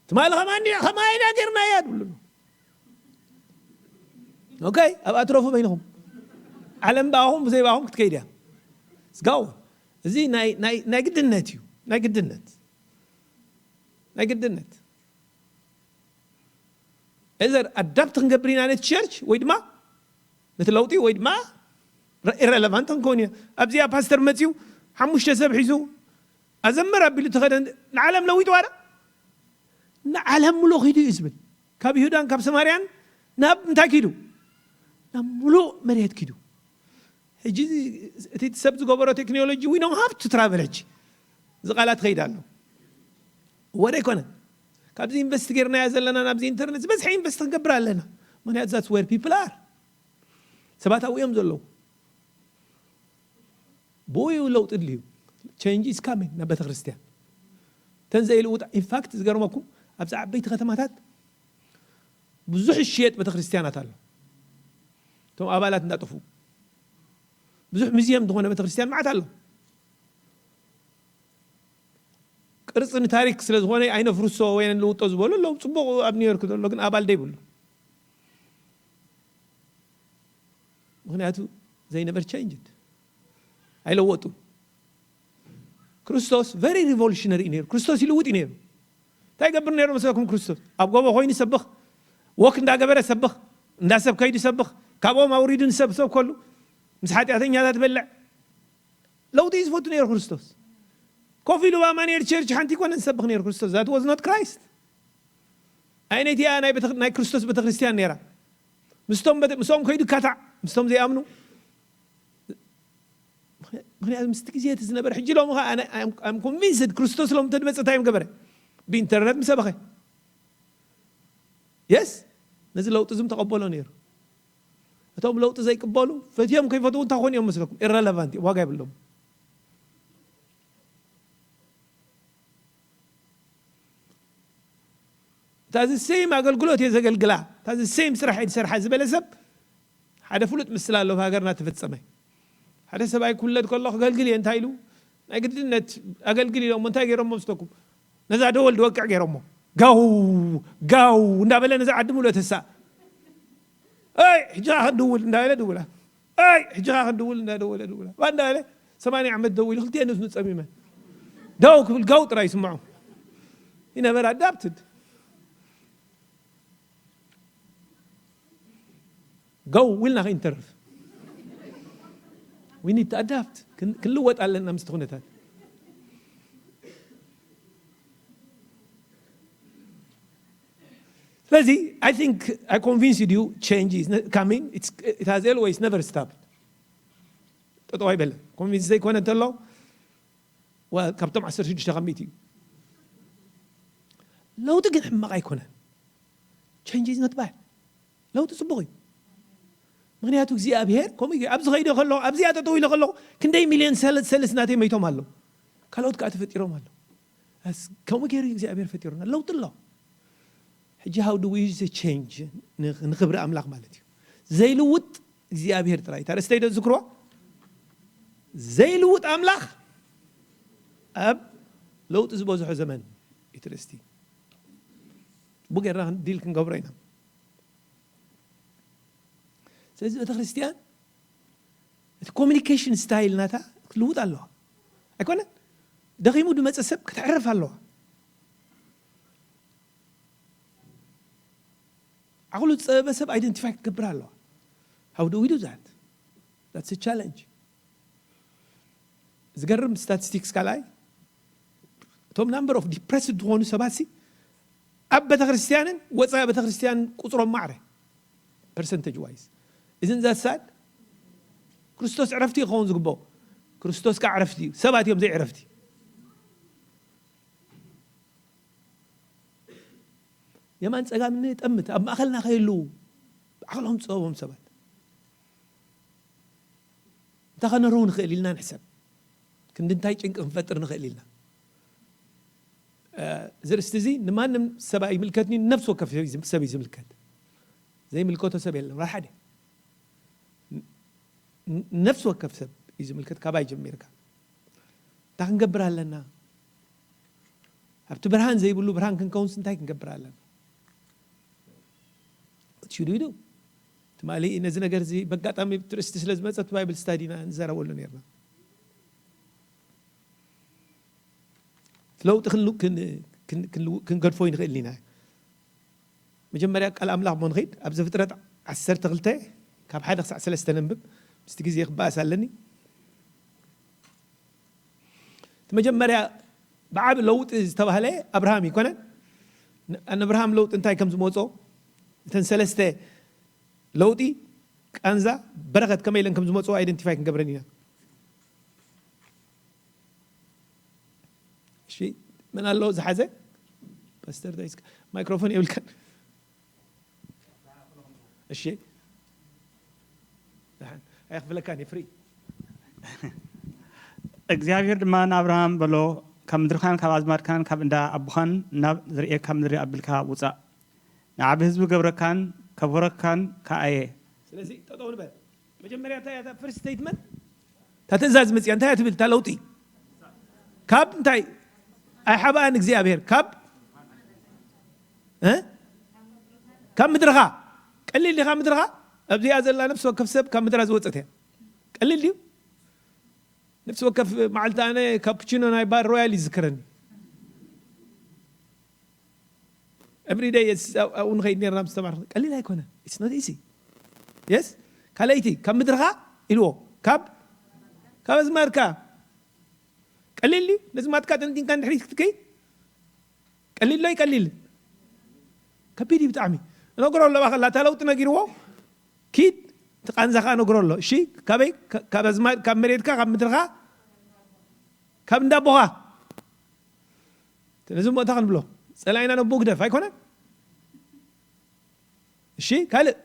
ትማሊ ከማን ከማይና ጌርናያ ትብሉ። ኦኬ፣ ኣብ ኣትረፉ በይንኹም። ዓለም ብኣኹም ብዘይ ብኣኹም ክትከይድ እያ። ስጋው እዚ ናይ ናይ ናይ ግድነት እዩ። ናይ ግድነት ናይ ግድነት እዘር ኣዳፕት ክንገብር ኢና ነቲ ቸርች ወይ ድማ ነቲ ለውጢ ወይ ድማ ኢረለቫንት ክንከውን ኢና። ኣብዚኣ ፓስተር መፅዩ ሓሙሽተ ሰብ ሒዙ ኣዘምር ኣቢሉ ተኸደ። ንዓለም ለዊጥዋ ዶ? ንዓለም ምሉእ ኪዱ እዩ ዝብል። ካብ ይሁዳን ካብ ሰማርያን ናብ እንታይ ኪዱ? ናብ ምሉእ መሬት ኪዱ። ሕጂ እቲ ሰብ ዝገበሮ ቴክኖሎጂ we don't have to travel ሕጂ እዚ ቃላት ኸይድ ኣሎ። ወደ ኣይኮነን። ካብዚ ኢንቨስት ጌርናዮ ዘለና ናብዚ ኢንተርነት ዝበዝሐ ኢንቨስት ክንገብር ኣለና። ምክንያቱ that's where people are። ሰባት ኣብኡ እዮም ዘለዉ። ብኡ እዩ ለውጢ ድልዩ። Change is coming ናብ ቤተ ክርስቲያን። እተን ዘይልውጣ ኢንፋክት ዝገርመኩም ኣብዚ ዓበይቲ ከተማታት ብዙሕ ዝሽየጥ ቤተ ክርስቲያናት ኣሎ። እቶም ኣባላት እንዳጠፉ ብዙሕ ሙዚየም ዝኾነ ቤተ ክርስቲያን መዓት ኣሎ። ቅርፂ ንታሪክ ስለ ዝኾነ ኣይነፍርሶ ወይ ንልውጦ ዝበሉ ኣለዉ። ፅቡቕ ኣብ ኒውዮርክ ዘሎ ግን ኣባል ደይብሉ። ምክንያቱ they never changed ኣይለወጡ። ክርስቶስ very revolutionary እዩ ነይሩ። ክርስቶስ ይልውጥ እዩ ነይሩ። እንታይ ይገብር ነይሩ መስለኩም? ክርስቶስ ኣብ ጎቦ ኮይኑ ይሰብኽ፣ ወክ እንዳገበረ ይሰብኽ፣ እንዳ ሰብ ከይዱ ይሰብኽ፣ ካብኦም ኣውሪዱ ንሰብ ሰብከሉ፣ ምስ ሓጢኣተኛታት ይበልዕ። ለውጢ እዩ ዝፈቱ ነይሩ ክርስቶስ። ኮፍ ኢሉ ኣብ ኣማኑኤል ቸርች ሓንቲ ይኮነ ዝሰብኽ ነይሩ ክርስቶስ። That was not Christ። ኣይነቲኣ ናይ ቤተ- ናይ ክርስቶስ ቤተክርስትያን ነይራ። ምስቶም በተ- ምስኦም ከይዱ ካታዕ ምስቶም ዘይኣምኑ። ምክንያቱ ምስቲ ግዜ እቲ ዝነበረ ሕጂ ሎሚ ከዓ ኣነ I'm- I'm convinced ክርስቶስ ሎም ተድመፀ እንታይ እዮም ገበረ? ብኢንተርነት ምሰበኸ። የስ፣ ነዚ ለውጢ ዝም ተቐበሎ ነይሩ። እቶም ለውጢ ዘይቅበሉ ፈትዮም ከይፈትዉ እንታይ ኮን እዮም መስለኩም? ኢረለቫንት እዮም፣ ዋጋ የብሎም። እታ እዚ ሴም ኣገልግሎት እየ ዘገልግላ፣ እታ እዚ ሴም ስራሕ እየ ዝሰርሓ ዝበለ ሰብ ሓደ ፍሉጥ ምስላ ኣሎ ኣብ ሃገርና ተፈጸመ። ሓደ ሰብኣይ ክውለድ ከሎ ክገልግል እየ እንታይ ኢሉ ናይ ግድነት ኣገልግል ኢሎሞ እንታይ ገይሮሞ መስለኩም? ነዛ ደወል ድወቅዕ ገይሮሞ ጋው ጋው እንዳበለ ነዛ ዓዲ ምሉእ ተሳ ኣይ ሕጂ ኸዓ ክንድውል እንዳበለ ድውላ ኣይ ሕጂ ኸዓ ክንድውል እንዳደወለ ድውላ ባ እንዳበለ ሰማንያ ዓመት ደው ኢሉ ክልቲኤን እዝኑ ጸሚመ ደው ክብል ጋው ጥራይ ይስምዖ። ይነበረ ኣዳፕትድ ጋው ኢልና ከይንተርፍ we need to adapt ክንልወጥ ኣለና ምስቲ ኩነታት። ስለዚ I think I convinced you change is coming. It has always never stopped. ጠጠው ኣይበለን። ኮንቪንስ ዘይኮነ እንተሎ ካብቶም ዓሰርተ ሽዱሽተ ካብ ሚእቲ እዩ። ለውጢ ግን ሕማቕ ኣይኮነን። Change is not bad። ለውጢ ፅቡቕ እዩ። ምክንያቱ እግዚኣብሄር ከምኡ እዩ። ኣብዚ ኸይደ ከለኹ ኣብዚኣ ጠጠው ኢለ ከለኹ ክንደይ ሚልዮን ሰለስ ናተይ መይቶም ኣለዉ። ካልኦት ከዓ ተፈጢሮም ኣለዉ። ከምኡ ገይሩ እግዚኣብሔር ፈጢሩና ለውጢ ኣሎ። ሕጂ how do we use the change ንክብሪ ኣምላኽ ማለት እዩ። ዘይልውጥ እግዚኣብሔር ጥራይ እታ ርእስተይ ዶ ዝክርዋ ዘይልውጥ ኣምላኽ ኣብ ለውጢ ዝበዝሖ ዘመን እዩ ትርእስቲ ብጌርና ዲል ክንገብሮ ኢና። ስለዚ ቤተክርስትያን እቲ ኮሚኒኬሽን ስታይል ናታ ክትልውጥ ኣለዋ ኣይኮነን። ደኺሙ ድመፀ ሰብ ክትዕርፍ ኣለዋ። ዓቕሉ ዝፀበበ ሰብ ኣይደንቲፋይ ክትገብር ኣለዋ። How do we do that? That's a challenge። ዝገርም ስታቲስቲክስ ካልኣይ እቶም number of depressed ዝኾኑ ሰባት ሲ ኣብ ቤተክርስትያንን ወፃኢ ቤተክርስትያንን ቁፅሮም ማዕረ percentage wise isn't that sad? ክርስቶስ ዕረፍቲ ክኸውን ዝግበኦ ክርስቶስ ከዓ ዕረፍቲ እዩ። ሰባት እዮም ዘይዕረፍቲ። የማን ጸጋም ንጠምት፣ ኣብ ማእኸልና ከይህልዉ ብዓቕሎም ዝጸበቦም ሰባት እንታይ ከነርው ንኽእል ኢልና ንሕሰብ። ክንዲ እንታይ ጭንቂ ክንፈጥር ንኽእል ኢልና። እዚ ርእስቲ እዚ ንማንም ሰብ ኣይምልከትኒ፣ ነፍሲ ወከፍ ሰብ እዩ ዝምልከት። ዘይምልከቶ ሰብ የለን፣ ዋላ ሓደ። ነፍሲ ወከፍ ሰብ እዩ ዝምልከት፣ ካባይ ጀሚርካ። እንታይ ክንገብር ኣለና? ኣብቲ ብርሃን ዘይብሉ ብርሃን ክንከውንስ እንታይ ክንገብር ኣለና? ትማሊ ነዚ ነገር እዚ በጋጣሚ ትርእስቲ ስለ ዝመፀት ባይብል ስታዲ ኢና ንዘረበሉ ነርና። ለውጢ ክንገድፎ ይንኽእል ኢና። መጀመርያ ቃል ኣምላኽ ሞ ንኸይድ ኣብ ዘፍጥረት ዓሰርተ ክልተ ካብ ሓደ ክሳዕ ሰለስተ ነንብብ። ምስቲ ግዜ ክበኣስ ኣለኒ። እቲ መጀመርያ ብዓቢ ለውጢ ዝተባህለ ኣብርሃም ይኮነን። ኣብርሃም ለውጢ እንታይ ከም ዝመፆ፣ እተን ሰለስተ ለውጢ፣ ቃንዛ፣ በረኸት ከመይ ኢለን ከም ዝመፅኦ ኣይደንቲፋይ ክንገብረን ኢና። እሺ፣ መን ኣሎ ዝሓዘ? ፓስተር ዳይስካ ማይክሮፎን የብልካን። እሺ፣ ኣይኽፍለካን፣ ፍሪ። እግዚኣብሔር ድማ ንኣብርሃም በሎ፣ ካብ ምድርኻን ካብ ኣዝማድካን ካብ እንዳ ኣቦኻን ናብ ዝርእየካ ምድሪ ኣቢልካ ውጻእ። ንዓቢ ህዝቢ ገብረካን ከብረካን ከኣየ። ስለዚ ጠጠው ንበል። መጀመርያ እንታይ እያ እታ ፈርስት ስቴትመንት? እታ ትእዛዝ መጽያ እንታይ እያ ትብል? እታ ለውጢ ካብ እንታይ ኣይሓብኣን እግዚኣብሔር? ካብ እ? ካብ ምድርኻ ቀሊል ዲኻ? ምድርኻ ኣብዚኣ ዘላ ነፍሲ ወከፍ ሰብ ካብ ምድራ ዝወፀት እያ። ቀሊል ድዩ? ነፍሲ ወከፍ መዓልቲ ኣነ ካፑቺኖ ናይ ባር ሮያል ይዝክረኒ። ኤቭሪደይ ኣብኡ ንኸይድ ነርና ምስ ተማርኹ። ቀሊል ኣይኮነ። ኢትስ ኖት ኢዚ። የስ፣ ካልኣይቲ ካብ ምድርኻ ኢልዎ፣ ካብ ካብ ኣዝማድካ። ቀሊል ድዩ? ነዚ ማትካ ጠንጢንካ ንድሕሪት ክትከይድ ቀሊል ዶ ይቀሊል? ከቢድ እዩ ብጣዕሚ። እነግሮ ኣለባ ከላ እታ ለውጢ ነጊርዎ፣ ኪድ፣ እቲ ቃንዛኻ ነግሮ ኣሎ። እሺ፣ ካበይ? ካብ ኣዝማድ፣ ካብ መሬትካ፣ ካብ ምድርኻ፣ ካብ እንዳቦኻ። ነዚ እሞ እንታይ ክንብሎ? ጸላኢና ነቦ ግደፍ ኣይኮነን? እሺ፣ ካልእ?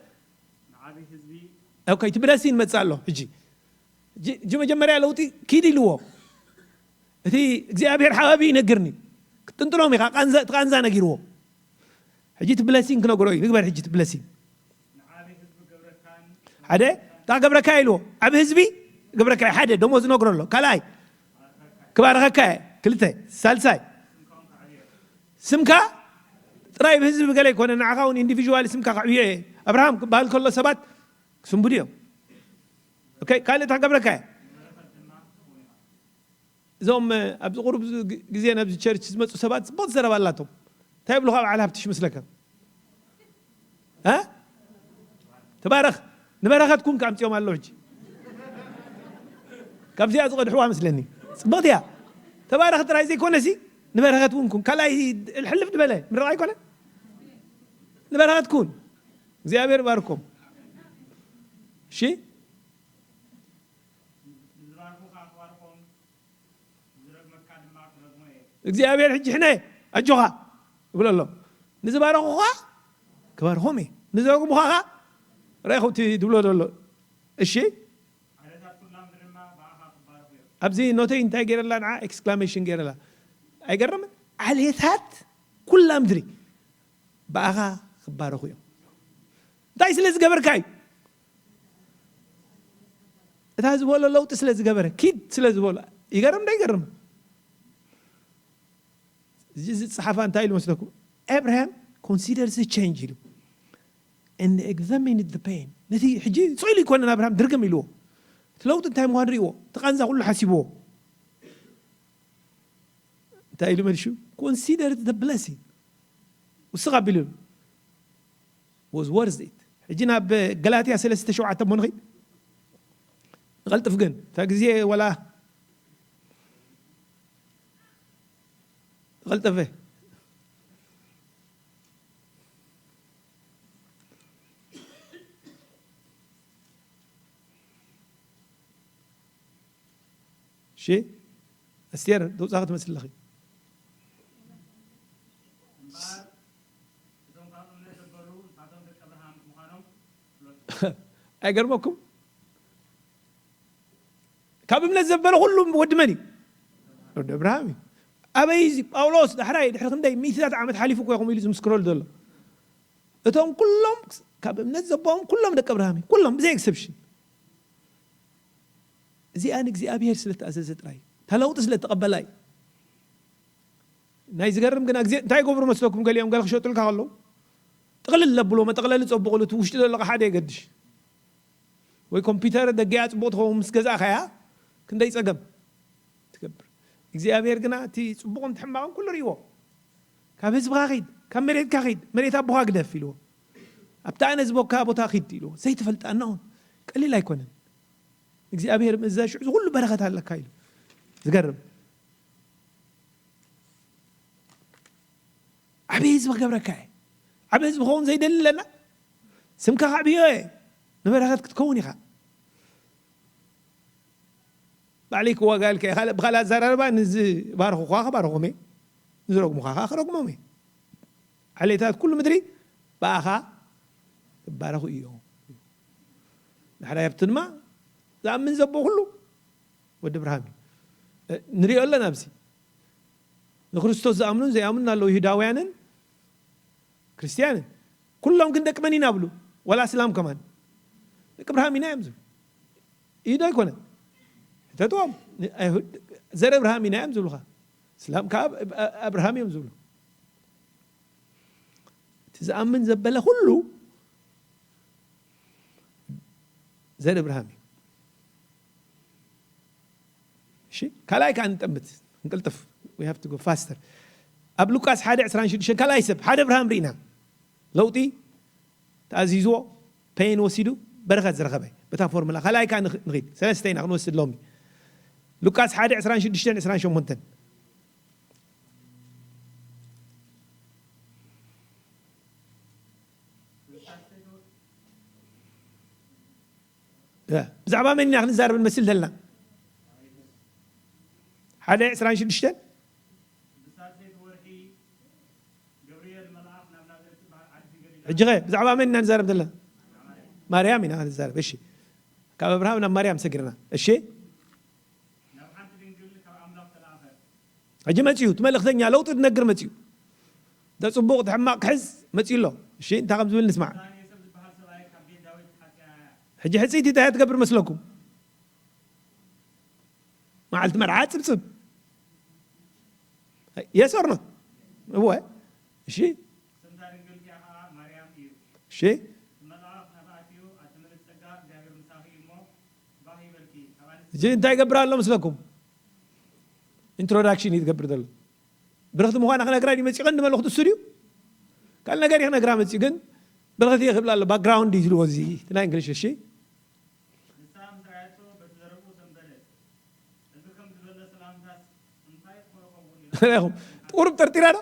ኦኬ፣ እቲ ብለሲን መጽእ ኣሎ። ሕጂ፣ ሕጂ፣ ሕጂ መጀመርያ ለውጢ ኪድ ኢልዎ። እቲ እግዚኣብሔር ሓባቢ ይነግርኒ። ክትጥንጥኖም ኢኻ፣ ቃንዛ፣ እቲ ቃንዛ ነጊርዎ። ሕጂ እቲ ብለሲን ክነግሮ እዩ። ንግበር ሕጂ እቲ ብለሲን። ሓደ፣ እንታይ ገብረካ ኢልዎ? ዓቢ ህዝቢ ገብረካ፣ ሓደ፣ ደሞዝ ነግሮ ኣሎ። ካልኣይ፣ ክባርኸካ እየ። ክልተ፣ ሳልሳይ፣ ስምካ ጥራይ ብህዝቢ ብገለ ይኮነ፣ ንዓኻ እውን ኢንዲቪዥዋሊ ስምካ ከዕብዮ እየ። ኣብርሃም ክበሃል ከሎ ሰባት ክስንብዱ እዮም። ኦኬ፣ ካልእ እንታይ ገብረካ እየ? እዞም፣ እ፣ ኣብዚ ቁሩብ ዝ-፣ ግ-፣ ግዜ ናብዚ ቸርች ዝመጹ ሰባት ጽቡቕ ዘረባ ኣላቶም። እንታይ ይብሉኻ በዓል ሃብትሽ መስለካ? እ? ተባረኽ። ንበረኸት ኩን ክኣምጽኦም ኣለዉ ሕጂ። ካብዚኣ ዝቐድሕዋ መስለኒ። ጽብቕቲ እያ። ተባረኽ ጥራይ ዘይኮነሲ፣ ንበረኸት እውን ኩን። ካልኣይ ሕልፍ ዝበለ ምርቓ ኣይኮነ? ንበረኸት ኩን። እግዚኣብሔር ይባርኮም። እሺ? እግዚኣብሔር ሕጂ ሕነ ኣጆኻ ይብሎ ኣሎ። ንዝባረኹኻ ክባርኾም እየ። ንዝረግሙኻ ኸዓ ርኣኹ እቲ ዝብሎ ዘሎ። እሺ? ኣብዚ ኖተይ እንታይ ገይረላ ንዓ? ኤክስክላሜሽን ገይረላ። ኣይገርምን? ዓሌታት ኩላ ምድሪ ብኣኻ ክባረኹ እዮም። እንታይ ስለ ዝገበርካ እዩ? እታ ዝበሎ ለውጢ ስለ ዝገበረ፣ ኪድ ስለ ዝበሎ። ይገርም ዶ ይገርም? እዚ ዝጸሓፋ እንታይ ኢሉ መስለኩም? Abraham considers the change ኢሉ። And examine the pain። ነቲ ሕጂ ስቕ ኢሉ ይኮነን ኣብርሃም ድርግም ኢልዎ። እቲ ለውጢ እንታይ ምዃኑ ርእይዎ። እቲ ቃንዛ ኩሉ ሓሲብዎ። እንታይ ኢሉ መሊሹ? Consider the blessing። ውስኽ ኣቢሉ። Was worth it። ሕጂ ናብ ገላትያ ሰለስተ ሸውዓተ እሞ ንኺድ። ንቐልጥፍ ግን፣ እታ ግዜ ወላ ቀልጠፈ። እሺ፣ ኣስቴር፣ ደውጻኺ ትመስሊ ኣለኺ። እምበኣር፣ እቶም ኣይገርመኩም? ካብ እምነት ዘበለ ኩሉ ወዲ መን እዩ? ወዲ እብርሃም እዩ። ኣበይ እዚ ጳውሎስ ዳሕራይ ድሕሪ ክንደይ ሚእትታት ዓመት ሓሊፉ እኮ ኢኹም ኢሉ ዝምስክረሉ ዘሎ? እቶም ኩሎም ካብ እምነት ዘበኦም ኩሎም ደቂ እብርሃም እዩ። ኩሎም ብዘይ ኤክሰፕሽን። እዚኣ ንእግዚኣብሔር ስለ ተኣዘዘ ጥራይ እዩ። ተለውጢ ስለ ተቐበላ እዩ። ናይ ዝገርም ግና ግዜ እንታይ ይገብሩ መስለኩም? ገሊኦም ገለ ክሸጡልካ ከለዉ ጥቕልል ለብሎ መጠቕለሊ ጸቡቑሉ እቲ ውሽጢ ዘሎ ኣቕሓ የገድሽ። ወይ ኮምፒውተር ደጊኣ ጽቡቕ ትኸውን ምስ ገዛእካያ ክንደይ ጸገም ትገብር። እግዚኣብሔር ግና እቲ ጽቡቕን እቲ ሕማቕን ኩሉ ርእይዎ። ካብ ህዝብኻ ኺድ፣ ካብ መሬትካ ኺድ፣ መሬት ኣቦኻ ግደፍ ኢልዎ። ኣብቲ ኣነ ዝበካ ቦታ ኺድ ኢልዎ። ዘይትፈልጣና እውን ቀሊል ኣይኮነን። እግዚኣብሔር ምእዛዝ ሽዑ እዚ ኩሉ በረኸት ኣለካ ኢሉ። ዝገርም። ዓብዪ ህዝቢ ክገብረካ እየ። ዓብዪ ህዝቢ ክኸውን ዘይደሊ ኣለና? ስምካ ከዕብዮ እየ። ንበረኸት ክትከውን ኢኻ። ባዕለይ ክዋጋ ኢልካ እየ። ካልእ፣ ብኻልእ ኣዘራርባ ንዝባርኹኻ ክባርኾም እየ። ንዝረግሙኻ ኸዓ ክረግሞም እየ። ዓሌታት ኩሉ ምድሪ ብኣኻ ክባረኹ እዮም። ዳሕራይ ኣብቲ ድማ ዝኣምን ዘቦ ኩሉ ወዲ እብርሃም እዩ። እ፣ ንሪኦ ኣለና ኣብዚ። ንክርስቶስ ዝኣምኑን ዘይኣምኑን ኣለዉ፣ ይሁዳውያንን ክርስትያንን። ኩሎም ግን ደቂ መን ኢና ብሉ? ዋላ እስላም ከማን። ደቂ እብርሃም ኢና እዮም ዝብሉ። እዩ ዶ ኣይኮነን? ሕተትዎም። ን-፣ ኣይሁድ ዘር እብርሃም ኢና እዮም ዝብሉኻ። እስላም ከኣ ኣብ-፣ ኣብ-፣ ኣብርሃም እዮም ዝብሉ። እቲ ዝኣምን ዘበለ ኩሉ ዘር እብርሃም እዩ። እሺ፣ ካልኣይ ከኣ ንጠምት፣ ክንቅልጥፍ፣ we have to go faster። ኣብ ሉቃስ ሓደ ዕስራን ሽዱሽተን ካልኣይ ሰብ፣ ሓደ እብርሃም ርኢና። ለውጢ ተኣዚዝዎ፣ ፔን ወሲዱ፣ በረኸት ዝረኸበ። በታ ፎርሙላ፣ ካልኣይ ከኣ ንኽ-፣ ንኺድ። ሰለስተ ኢና ክንወስድ ሎሚ። ሉቃስ ሓደ ዕስራን ሽዱሽተን ዕስራን ሸሞንተን። እ፣ ብዛዕባ መን ኢና ክንዛረብ ንመስል ዘለና? ሓደ ዕስራን ሽዱሽተን? ሕጂ ኸ ብዛዕባ መን ኢና ንዛረብ ዘለና? ማርያም ኢና ክንዛረብ። እሺ። ካብ ኣብርሃም ናብ ማርያም ሰጊርና። እሺ። ሕጂ መጺኡ፣ እቲ መልእኽተኛ ለውጢ ዝነግር መጺኡ። እንተ ጽቡቕ፣ እቲ ሕማቕ ክሕዝ መጺኡ ኣሎ። እሺ፣ እንታይ ከም ዝብል ንስማዕ። ሕጂ ሕጽይቲ እንታይ እያ ትገብር መስለኩም? መዓልቲ መርዓ ጽብጽብ። Yes or not? እወ። እሺ። እሺ። ሕጂ እንታይ ይገብር ኣሎ መስለኩም? ኢንትሮዳክሽን እዩ ዝገብር ዘሎ። ብርኽቲ ምዃና ክነግራ ድዩ መጺኡ? ቀንዲ መልእኽቱ እሱ ድዩ? ካልእ ነገር እዩ ክነግራ መጺኡ፣ ግን ብርኽቲ እየ ክብል ኣሎ። ባክግራውንድ እዩ ዝብልዎ እዚ፣ እቲ ናይ እንግሊሽ፣ እሺ? ንሳ ምስ ረኣየቶ በቲ ዘረብኡ ሰንበደት። እዚ ከም ዝበለ ሰላምታስ እንታይ ኮነ ኸውን ኢላ? ርኢኹም? ቁሩብ ጠርጢራ ዶ?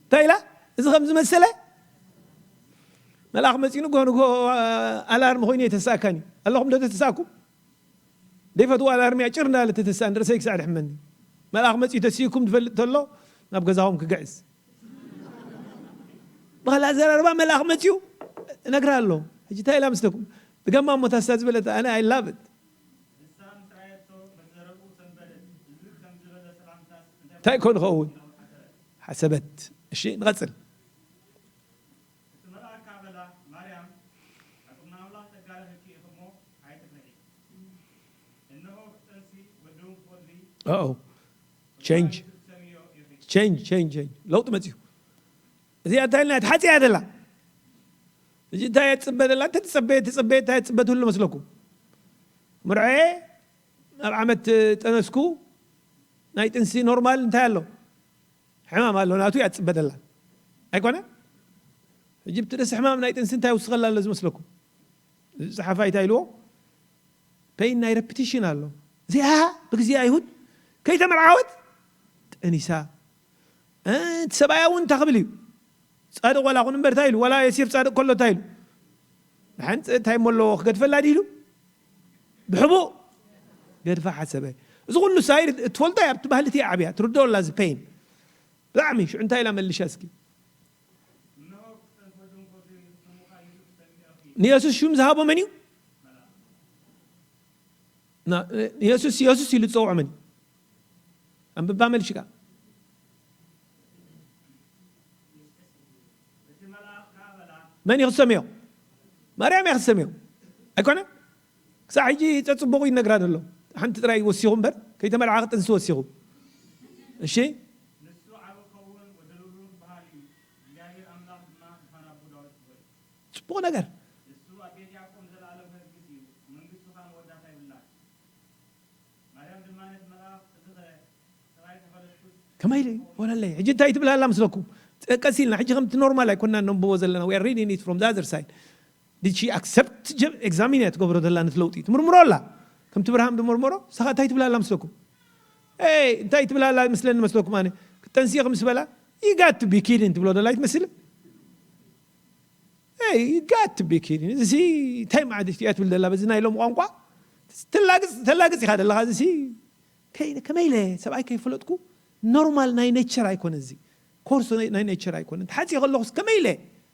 እንታይ ኢላ? እዚ ከም ዝመሰለ መልኣኽ መጺኡ ንግሆ ንግሆ ኣላርም ኮይኑ የተሳእካኒ። ኣለኹም ዶ ተተሳእኩም? ደይፈትዋ ኣላርም እያ ጭር እንዳበለት ተተሳእኒ፣ ርእሰይ ክሳዕ ድሕመኒ። መልኣኽ መጺኡ ተሲእኩም ዝፈልጥ ተሎ ናብ ገዛኹም ክግዕዝ። ብኻልእ ኣዘራርባ መልኣኽ መጺኡ እነግራ ኣሎ። ሕጂ እንታይ ኢላ መስለኩም? ድገማ እሞ እታ ስታ ዝበለት ኣነ I love it። ንሳ ምስ ረኣየቶ በቲ ዘረብኡ ሰንበደት። እዚ ከም ዝበለ ሰላምታስ እንታይ እንታይ ኮን ኸውን? ኢላ ሓሰበት። ሓሰበት። እሺ፣ ንቐጽል። እቲ መልኣክ ከኣ በላ፣ ማርያም፣ ኣብ ቅድሚ ኣምላኽ ጸጋ ረኺብኪ ኢኺ እሞ ኣይትፍርሒ። እንሆ ክትጠንሲ ወዲ እውን ክትወልዲ፣ ኦ፣ ቼንጅ። ወላዲቱ ክትሰምዮ ኢኺ። ቼንጅ፣ ቼንጅ፣ ቼንጅ። ለውጢ መጺኡ። እዚኣ እንታይ ኢልና? ተሓጽያ ደላ። እዚ እንታይ እያ ትጽበ ደላ? እንተ ትጸበየ፣ ትጸበየ፣ እንታይ እያ ትጽበ ትህሉ መስለኩም? መርዓየ ኣብ ዓመት ጠነስኩ፣ ናይ ጥንሲ ኖርማል እንታይ ኣሎ? ሕማም ኣሎ፣ ናቱ እያ ትጽበ ደላ። ኣይኮነ? ሕጂ ብትደስ ሕማም ናይ ጥንሲ እንታይ ይውስኸላ ኣሎ ዝመስለኩም? እዚ ጸሓፋይ እንታይ ኢልዎ? ፔይን ናይ ረፕቲሽን ኣሎ። እዚኣ ብግዜ ኣይሁድ ከይተመርዓወት ጠኒሳ። እ፣ እቲ ሰብኣያ እውን እንታይ ክብል እዩ? ጻድቕ ዋላ ኩን እምበር እንታይ ኢሉ? ዋላ ዮሴፍ ጻድቕ ከሎ እንታይ ኢሉ? ንሓንቲ እንታይ እሞ ኣለዎ ክገድፈላ ድዩ ኢሉ? ብሕቡእ ገድፋ ሓሰበ። እዚ ኩሉ ሳይድ እትፈልጦ እያ፣ ኣብቲ ባህሊ እቲ እያ ዓብያ፣ ትርድኦ ኣላ እዚ ፔይን። ብጣዕሚ፣ ሽዑ እንታይ ኢላ መሊሻ እስኪ? ንየሱስ ሽም ዝሃቦ መን እዩ? ና- የሱስ የሱስ ኢሉ ዝፀውዖ መን እዩ? ኣንብባ መልሽካ። መን እዩ ክሰምዮ? ማርያም እያ ክሰምዮ። ኣይኮነ? ክሳዕ ሕጂ ፀፅቡቑ ይነግራ ዘሎ። ሓንቲ ጥራይ ወሲኹ እምበር ከይተመልዓ ክጥንሲ ወሲኹ። እሺ። ንሱ ዓቢ ክኸውን ወደልብሩን ክበሃል እዩ። እግዚኣብሔር ኣምላኽ ድማ ዝፋን ኣቦ ዳዊት ክበል። ፅቡቕ ነገር። ንሱ ኣብ ቤት ያዕቆብ ንዘለኣለም ከነግስ እዩ። መንግስቱ ከዓ መወዳእታ የብላን። ማርያም ድማ ነቲ መልኣኽ፣ እዚ ኸ ሰብኣይ ተፈለጥኩስ? ከመይ ኢሉ ይኾነለይ? ሕጂ እንታይ ትብል ኣላ ምስለኩም? ቀስ ኢልና ሕጂ ከምቲ ኖርማል ኣይኮና ነንብቦ ዘለና። We are reading it from the other side. Did she accept? Examine እያ ትገብሮ ዘላ ነቲ ለውጢ። ትምርምሮ ኣላ። ከምቲ ብርሃም ዝመርምሮ፣ ንሳኻ እንታይ ትብል ኣላ ምስለኩም? ኤይ፣ እንታይ ትብል ኣላ ምስለኒ መስለኩም ኣነ? ክጠንስየ ምስ በላ፣ you got to be kidding ትብሎ ዘላ ኣይትመስልን? ኤይ፣ you got to be kidding። እዚ እንታይ ማለት እያ ትብል ዘላ በዚ ናይ ሎም ቋንቋ? ተላግጽ፣ ተላግጽ ኢኻ ዘለኻ። እዚ ከይ-፣ ከመይ ኢለ ሰብኣይ ከይፈለጥኩ ኖርማል ናይ ኔቸር ኣይኮነ እዚ። ኮርስ ናይ ኔቸር ኣይኮነ። ተሓጽየ ከለኹስ ከመይ ኢለ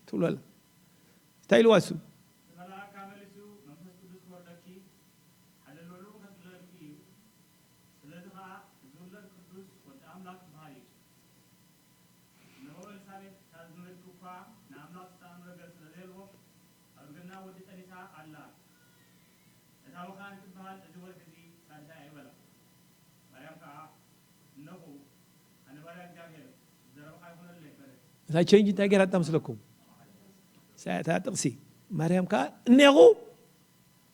ትብሎ ኣላ። እንታይ ኢልዋ እሱ? እቲ መልኣክ ከኣ መሊሱ፣ መንፈስ ቅዱስ ክወርደኪ፣ ሓይሊ ልዑል እውን ከጽልለኪ እዩ። ስለዚ ኸኣ ዝውለድ ቅዱስ ወዲ ኣምላኽ ክበሃል እዩ። እነሆ ኤልሳቤጥ እታ ዝምድኪ እኳ ንኣምላኽ ዝተኣምረ ገጽ ስለ ዘየልቦ፣ ኣብ እርግና ወዲ ጠኒሳ ኣላ። እታ መኻን ትበሃል እዚ ወርሒ እዚ ሳልሳይ እያ በላ። ማርያም ከኣ፣ እነሆ፣ ኣነ ባርያ እግዚኣብሔር፣ ዝዘረብኻ ይኹነለይ በለት። እታ ቸንጅ እንታይ ገይራታ ምስለኩም? እሳ እታ ጥቕሲ፣ ማርያም ከኣ፣ እነሆ፣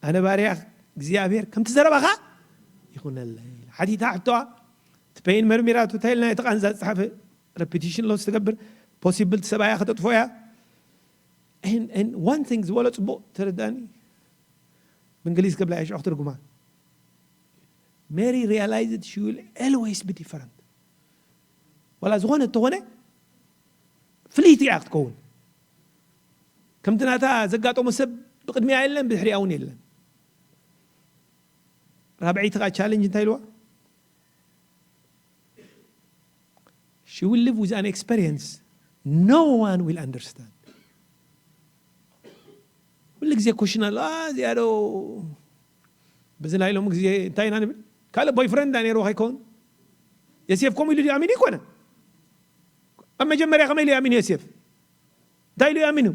ኣነ ባርያ እግዚኣብሔር፣ ከምቲ ዘረባኻ ይኹነለይ። ሓቲታ ሕቶኣ፣ እቲ ፔይን መርሚራቱ፣ እንታይ ኢልና እቲ ቃንዛ ዝጸሓፈ? ረፒቲሽን ሎስ ትገብር፣ ፖሲብል ሰብኣያ ከተጥፎ እያ። And, and one thing ዝበሎ ጽቡቕ ተረዳኒ፣ ብእንግሊዝ ከብላ እየ ሽዑ ክትርጉማ። Mary realized she will always be different። ዋላ ዝኾነ እተኾነ ፍልይቲ እያ ክትከውን። ከምቲ ናታ ዘጋጠሞ ሰብ ብቕድሚያ የለን፣ ብድሕሪኣ እውን የለን። ራብዐይቲ ኸዓ ቻለንጅ እንታይ ኢልዋ? She will live with an experience no one will understand። ኩሉ ግዜ ኮሽን ኣሎ። "አ፣ እዚኣ ዶ?" በዚ ናይ ሎሚ ግዜ እንታይ ኢና ንብል? ካልእ ቦይፍረንድ ዳ ነይርዎ ከይከውን? የሴፍ ከምኡ ኢሉ ድዩ ኣሚኑ? ይኮነ። ኣብ መጀመርያ ከመይ ኢሉ ኣሚኑ የሴፍ? እንታይ ኢሉ ኣሚኑ?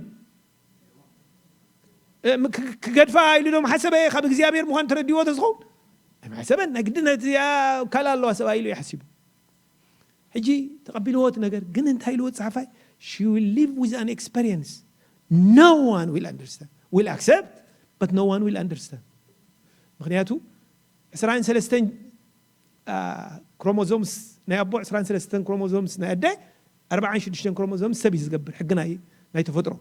እ፣ ም-፣ ክ-፣ ክገድፋ ኢሉ ዶ ምሓሰበ? ካብ እግዚኣብሔር ምዃን ተረዲዎ ተዝኸውን? ኣይምሓሰበን። ናይ ግድነት እዚኣ ካልእ ኣለዋ ሰብኣይ ኢሉ እዩ ሓሲቡ። ሕጂ ተቐቢልዎ እቲ ነገር፣ ግን እንታይ ኢልዎ ጸሓፋይ? "She will live with an experience no one will understand, will accept, but no one will understand." ምኽንያቱ ዕስራን ሰለስተን፣ አ፣ ክሮሞዞምስ ናይ ኣቦ፣ ዕስራን ሰለስተን ክሮሞዞምስ ናይ ኣደ፣ ኣርባዓን ሽዱሽተን ክሮሞዞምስ ሰብ እዩ ዝገብር፣ ሕጊ ናይ፣ ናይ ተፈጥሮ።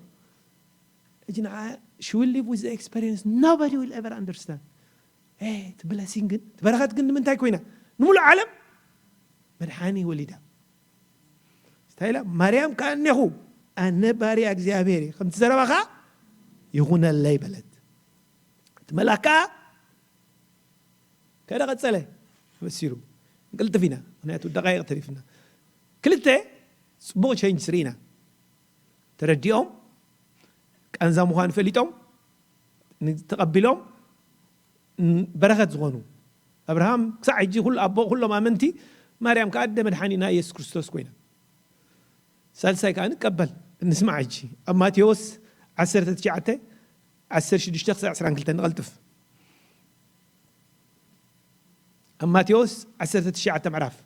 ሕጂ ንዓ፣ "She will live with the experience nobody will ever understand." ኤ፣ እቲ ብለሲንግ ግን፣ እቲ በረኸት ግን ንምንታይ ኮይና? ንምሉእ ዓለም መድሓኒ ወሊዳ። እንታይ ኢላ? "ማርያም ከኣ እኔኹ፣ ኣነ ባርያ እግዚኣብሔር እየ፣ ከምቲ ዘረባኻ ይኹነለይ" በለት። እቲ መልኣክ ከኣ ከደ ቀጸለ። በሲሩ። ንቅልጥፍ ኢና፣ ምኽንያቱ ደቃይቕ ተሪፍና። ክልተ ጽቡቕ ቸንጅስ ርኢና። ተረዲኦም፣ ቃንዛ ምዃኑ ፈሊጦም፣ ን-፣ ተቐቢሎም፣ ን-፣ በረኸት ዝኾኑ። ኣብርሃም ክሳዕ ሕጂ ኩሉ ኣቦ ኩሎም ኣመንቲ፣ ማርያም ከኣ ኣደ መድሓኒና ኢየሱስ ክርስቶስ ኮይና። ሳልሳይ ከኣ ንቀበል፣ ንስማዕ ሕጂ። ኣብ ማቴዎስ ዓሰርተ ትሽዓተ፣ ዓሰርተ ሽዱሽተ ክሳዕ ዕስራን ክልተን ንቐልጥፍ። ኣብ ማቴዎስ ዓሰርተ ትሽዓተ ምዕራፍ፣